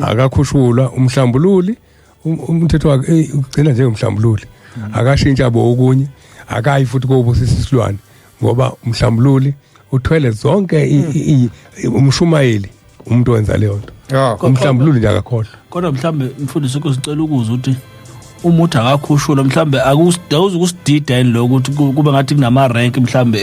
Akakhushulwa umhlambululi. Umthetho wakhe ugcina njengomhlambululi, akashintsha bo okunye, akayi futhi kobusisa isilwane, ngoba umhlambululi uthwele zonke umshumayeli umuntu owenza leyo nto. Umhlambululi nje akakhohlwa. Kodwa mhlambe mfundisi, kusicela ukuzwa ukuthi uma uthi akakhushulwa, mhlambe akuzukusidida yini lokho, ukuthi kube ngathi kunama-rank mhlambe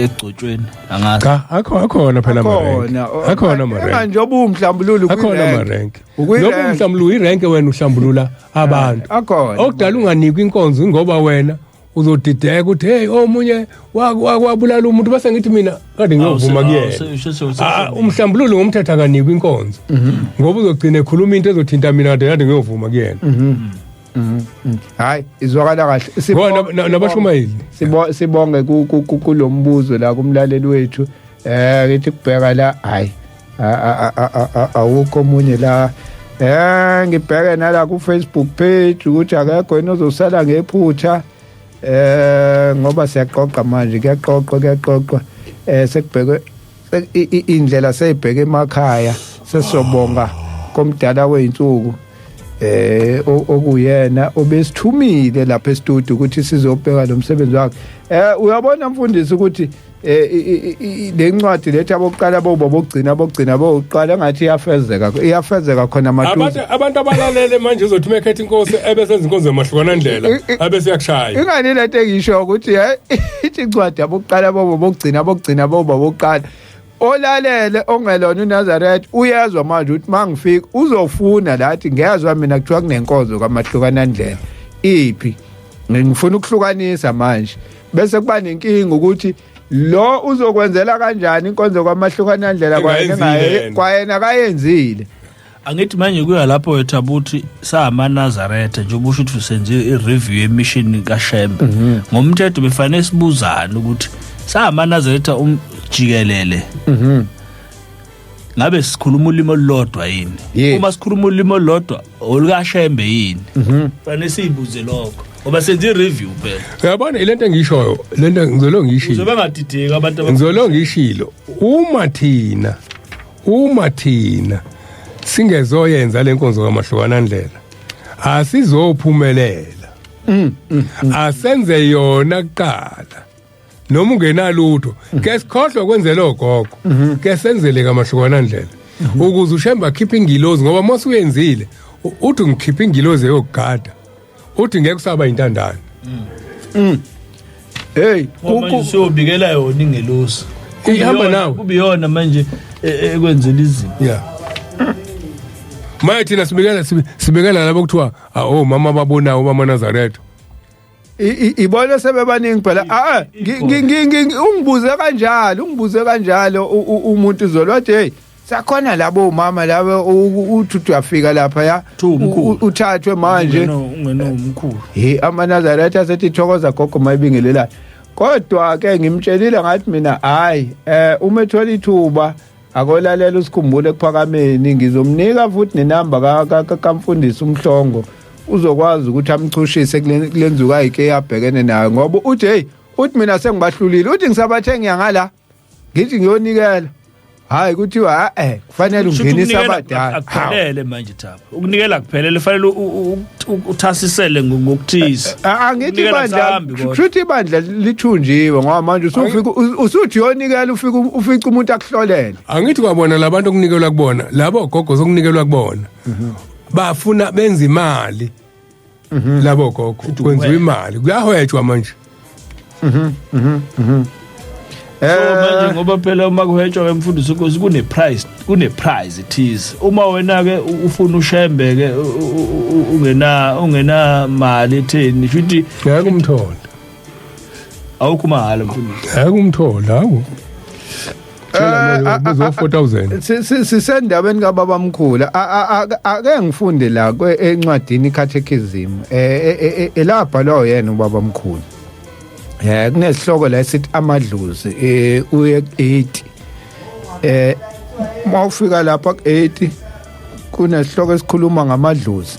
egcotshweni? Angazi. Cha, akho akhona phela amarenki. Akhona. Akhona amarenki. Njengoba umhlambululo Akhona amarenki. Ukwi-rank. Ngoba umhlambululo irenke, wena uhlambulula abantu. Akhona. Okudala unganikwa inkonzo ngoba wena uzodideka ukuthi hey, omunye wabulala umuntu, bese ngithi mina kade ngiyovuma kuyena. Ah, umhlambululo ngomthetho akanikwa inkonzo ngoba uzogcina ekhuluma into ezothinta mina, kade ngiyovuma kuyena. Hayi, izwakala kahle. Ngoba nabashumayeli. Sibonge kulombuzo la kumlaleli wethu. Ngithi kubheka la, hayi, awukho omunye la. Ngibheke nala ku Facebook page ukuthi akekho yini ozosala ngephutha, ngoba siyaqoqa manje, kuyaqoqwa, kuyaqoqwa. Sekubhekwe indlela seyibheke emakhaya, sesobonga komdala weinsuku okuyena obesithumile lapha e-studio ukuthi sizobheka lo msebenzi wakhe. Uyabona mfundisi ukuthi le ncwadi lethi abokuqala boba bokugcina bokugcina bokuqala ngathi iyafezeka khona maduze. Abantu abalalele manje uzothi mekhetha inkosi ebesenza inkonzo yamahlukana ndlela abese yakushaya. Ingani lento engisho ukuthi ithi incwadi abokuqala boba bokugcina bokugcina boba bokuqala. Olalele ongelona uNazaretha uyezwa manje ukuthi mangifika uzofuna lathi ngiyazwa mina kuthiwa kunenkonzo kamahlukana ndlela iphi, ngifuna ukuhlukanisa manje. Bese kuba nenkinga ukuthi lo uzokwenzela kanjani inkonzo kwamahlukana ndlela kwayena kayenzile. Angithi manje kuya lapho wethu abuthi samaNazaretha nje ubusho ukuthi senze i-review yemission kaShembe. Ngomthetho befanele sibuzane ukuthi samaNazaretha umjikelele. Ngabe sikhuluma ulimi olulodwa yini? Uma sikhuluma ulimi olulodwa olukaShembe yini? Fanele siyibuze lokho ngoba senze i-review phela. Uyabona ilento engishoyo, lento ngizolo ngishilo. Uzobe ngadideka abantu. Ngizolo ngishilo. Uma thina singezoyenza lenkonzo kamahlukana ndlela asizophumelela. Asenze yona kuqala noma ungenalutho ke sikhohlwe kwenzela ogogo ke senzele kamahlukana ndlela ukuze uShembe akhiphe ingilozi, ngoba mose uyenzile uthi ngikhiphe ingilozi eyokugada uthi ngeke usaba intandane. Hey, manje usiyobikela yona ingelosi ihamba nawe kubiyona manje ekwenzela izinto. Yeah. Manje thina sibikela labo kuthiwa omama babonawo mama Nazaretha. Ibona sebebaningi phela. Ungibuze kanjalo umuntu uzolwathi hey sakhona labo mama labo uthi uyafika lapha ya uthathwe manje ungeno umkhulu. Hey amaNazaretha asethi thokoza gogo mayibingelelana. Kodwa ke ngimtshelile ngathi mina hayi uma ethola ithuba akolalela usikhumbule ekuphakameni, ngizomnika futhi nenamba kaMfundisi uMhlongo uzokwazi ukuthi amchushise kulenzuka ayike yabhekene nayo, ngoba uthi hey uthi mina sengibahlulile, uthi ngisabathe ngiyangala ngithi ngiyonikela. Hayi kuthiwa kufanele ungenise abadala. Akuphelele manje Thabo, ukunikela kuphelele, fanele uthasisele ngokuthize. Angithi ibandla kushuthi ibandla lithunjiwe ngoba manje usufika usuthi uyonikela ufika ufica umuntu akuhlolele. Angithi kwabona labantu okunikelwa kubona labo gogo sokunikelwa kubona bafuna benza imali labo gogo kwenziwa imali kuyahwetshwa manje. So manje ngoba phela uma kuhwetshwa emfundisi inkosi kune price ethize. Uma wena ke ufuna uShembe ke ungena mali etheni futhi ngeke umthola. Awukho mahala mfundisi. Ngeke umthola hawu. Kuzo 4000. Sisendabeni kababa mkhulu. Ake ngifunde la encwadini Catechism elabhalwa yena ubaba mkhulu. Kunesihloko la esithi amadlozi uye 80. Mawufika lapha ku80 kunesihloko esikhuluma ngamadlozi.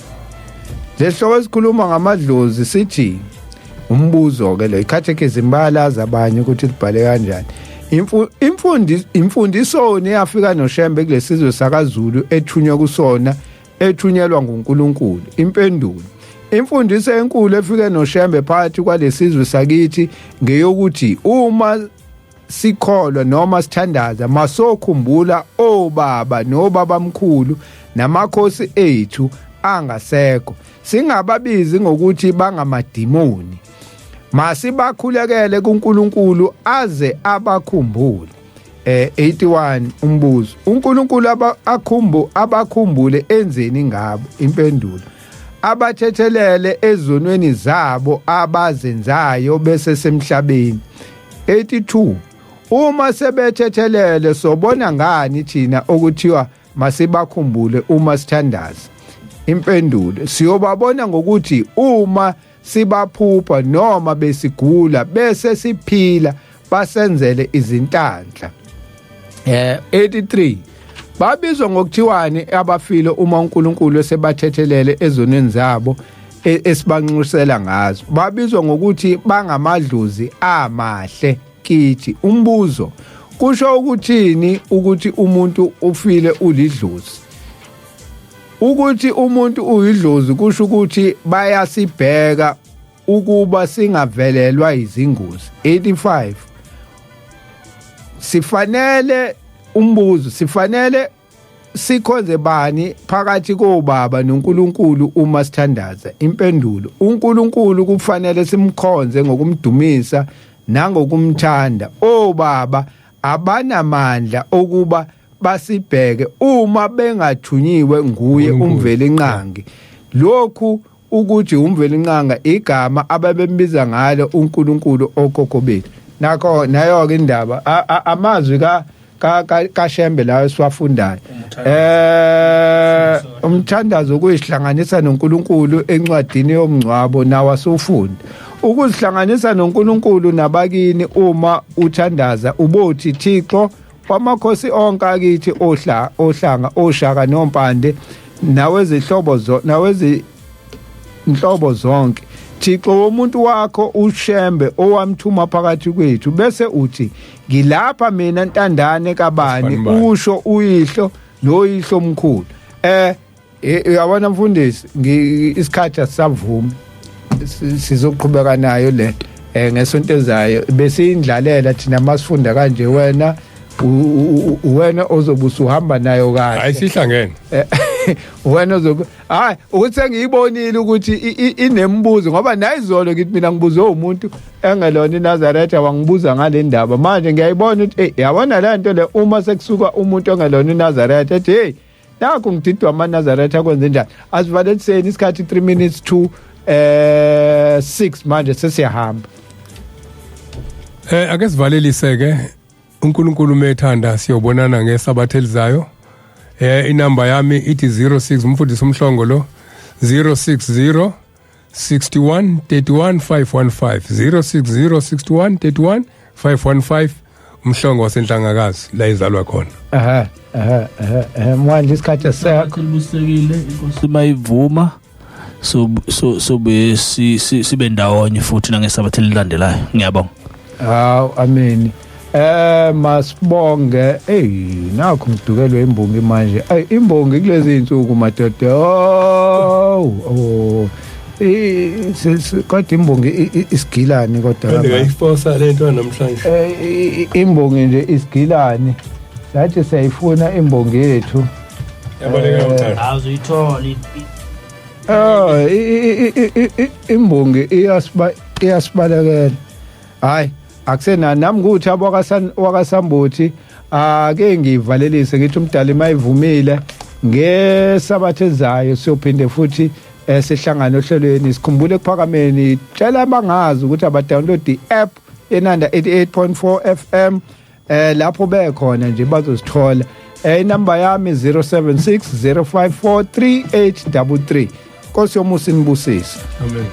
Lesihloko esikhuluma ngamadlozi sithi umbuzo ke lo iCatechism bayalazi abanye ukuthi libhale kanjani. Imfundiso eyafika noShembe kulesizwe sakaZulu ethunywa kusona ethunyelwa nguNkulunkulu. Impendulo: imfundiso enkulu efike noShembe phakathi kwalesizwe sakithi ngeyokuthi uma sikholwa noma sithandaza masokhumbula obaba nobabamkhulu namakhosi ethu angasekho, singababizi ngokuthi bangamadimoni, masibakhulekele kuNkulunkulu aze abakhumbule. 81 umbuzo: uNkulunkulu abakhumbule enzeni ngabo? Impendulo: abathethelele ezonweni zabo abazenzayo bese semhlabeni. 82 uma sebethethelele sobona ngani thina okuthiwa masibakhumbule uma sithandaza? Impendulo: siyobabona ngokuthi uma sibaphupha noma besigula bese siphila basenzele izinhlanhla. 83 babizwa ngokuthiwani abafile uma uNkulunkulu esebathethelele ezonweni zabo esibanxusela ngazo? Babizwa ngokuthi bangamadlozi amahle kithi. Umbuzo: Kusho ukuthini ukuthi umuntu ufile ulidlozi? Ukuthi umuntu uyidlozi kusho ukuthi bayasibheka ukuba singavelelwa izingozi. 85 Sifanele umbuzo, sifanele sikhonze bani phakathi kobaba noNkulunkulu uma sithandaza? Impendulo: uNkulunkulu kufanele simkhonze ngokumdumisa nangokumthanda. Obaba abanamandla okuba basibheke uma bengathunyiwe nguye uMvelinqangi. Lokhu ukuthi uMvelinqanga igama ababembiza ngalo uNkulunkulu okhokho bethu. Nakho nayo ke indaba, amazwi ka kaShembe lawo esiwafundayo. Umthandazo kuyihlanganisa noNkulunkulu encwadini yomngcwabo nawo asufunda. Ukuzihlanganisa noNkulunkulu nabakini uma uthandaza ubothi Thixo wamakhosi onke akithi ohla ohlanga oshaka nompande nawezihlobo nawezi inhlobo zonke, Thixo womuntu wakho uShembe owamthuma phakathi kwethu, bese uthi ngilapha mina ntandane kabani, usho uyihlo noyihlo omkhulu. Uyabona mfundisi, isikhathi asisavumi, sizoqhubeka nayo le ngesonto ezayo. Besiyindlalela thina masifunda kanje, wena wena ozobe usuhamba nayo kahle. Ayisihlangene. Wena ozobe, hayi ukuthi sengiyibonile ukuthi inembuzo, ngoba nayizolo ngithi mina ngibuzwe umuntu engelona iNazaretha wangibuza ngale ndaba. Manje ngiyayibona ukuthi hey, yabona le nto le, uma sekusuka umuntu ongelona iNazaretha ethi hey, nakho ngididwa amaNazaretha kwenze njani. Asivaleliseni isikhathi, 3 minutes to 6 manje sesiyahamba. Ake sivalelise ke, uNkulunkulu methanda siyobonana ngesabatha elizayo. Inamba yami ithi 06, umfundisi uMhlongo lo, 060 61 31 515, 060 61 31 515, uMhlongo wasenhlangakazi la izalwa khona. Aha aha aha, manje isikhathi sakho. Libusekile inkosi mayivuma, so so sobe sibe ndawonye futhi nangesabatha elilandelayo. Ngiyabonga. Hawu, amen. Masibonge. Hey, nakho ngidukelwe imbongi manje. Ay, imbongi kulezi insuku madoda. Oh. Kodwa imbongi isigilani kodwa. Ngayifosa lento namhlanje. Imbongi nje isigilani. Sathi siyayifuna imbongi yethu. Yabaleka umthando. Awuzuyithola. Oh, imbongi iyasibalekela. Hayi, akusena nami kuthi wakasambuthi ake ngivalelise ngithi umdali mayivumile ngesabatha ezayo siyophinde futhi sihlangane ohlelweni. Sikhumbule ekuphakameni, tshela abangazi ukuthi abadownload i-app eNanda 88.4 FM, lapho bekhona nje bazosithola. Inamba yami 076 054 3833. Nkosi yomusa inibusise. Amen.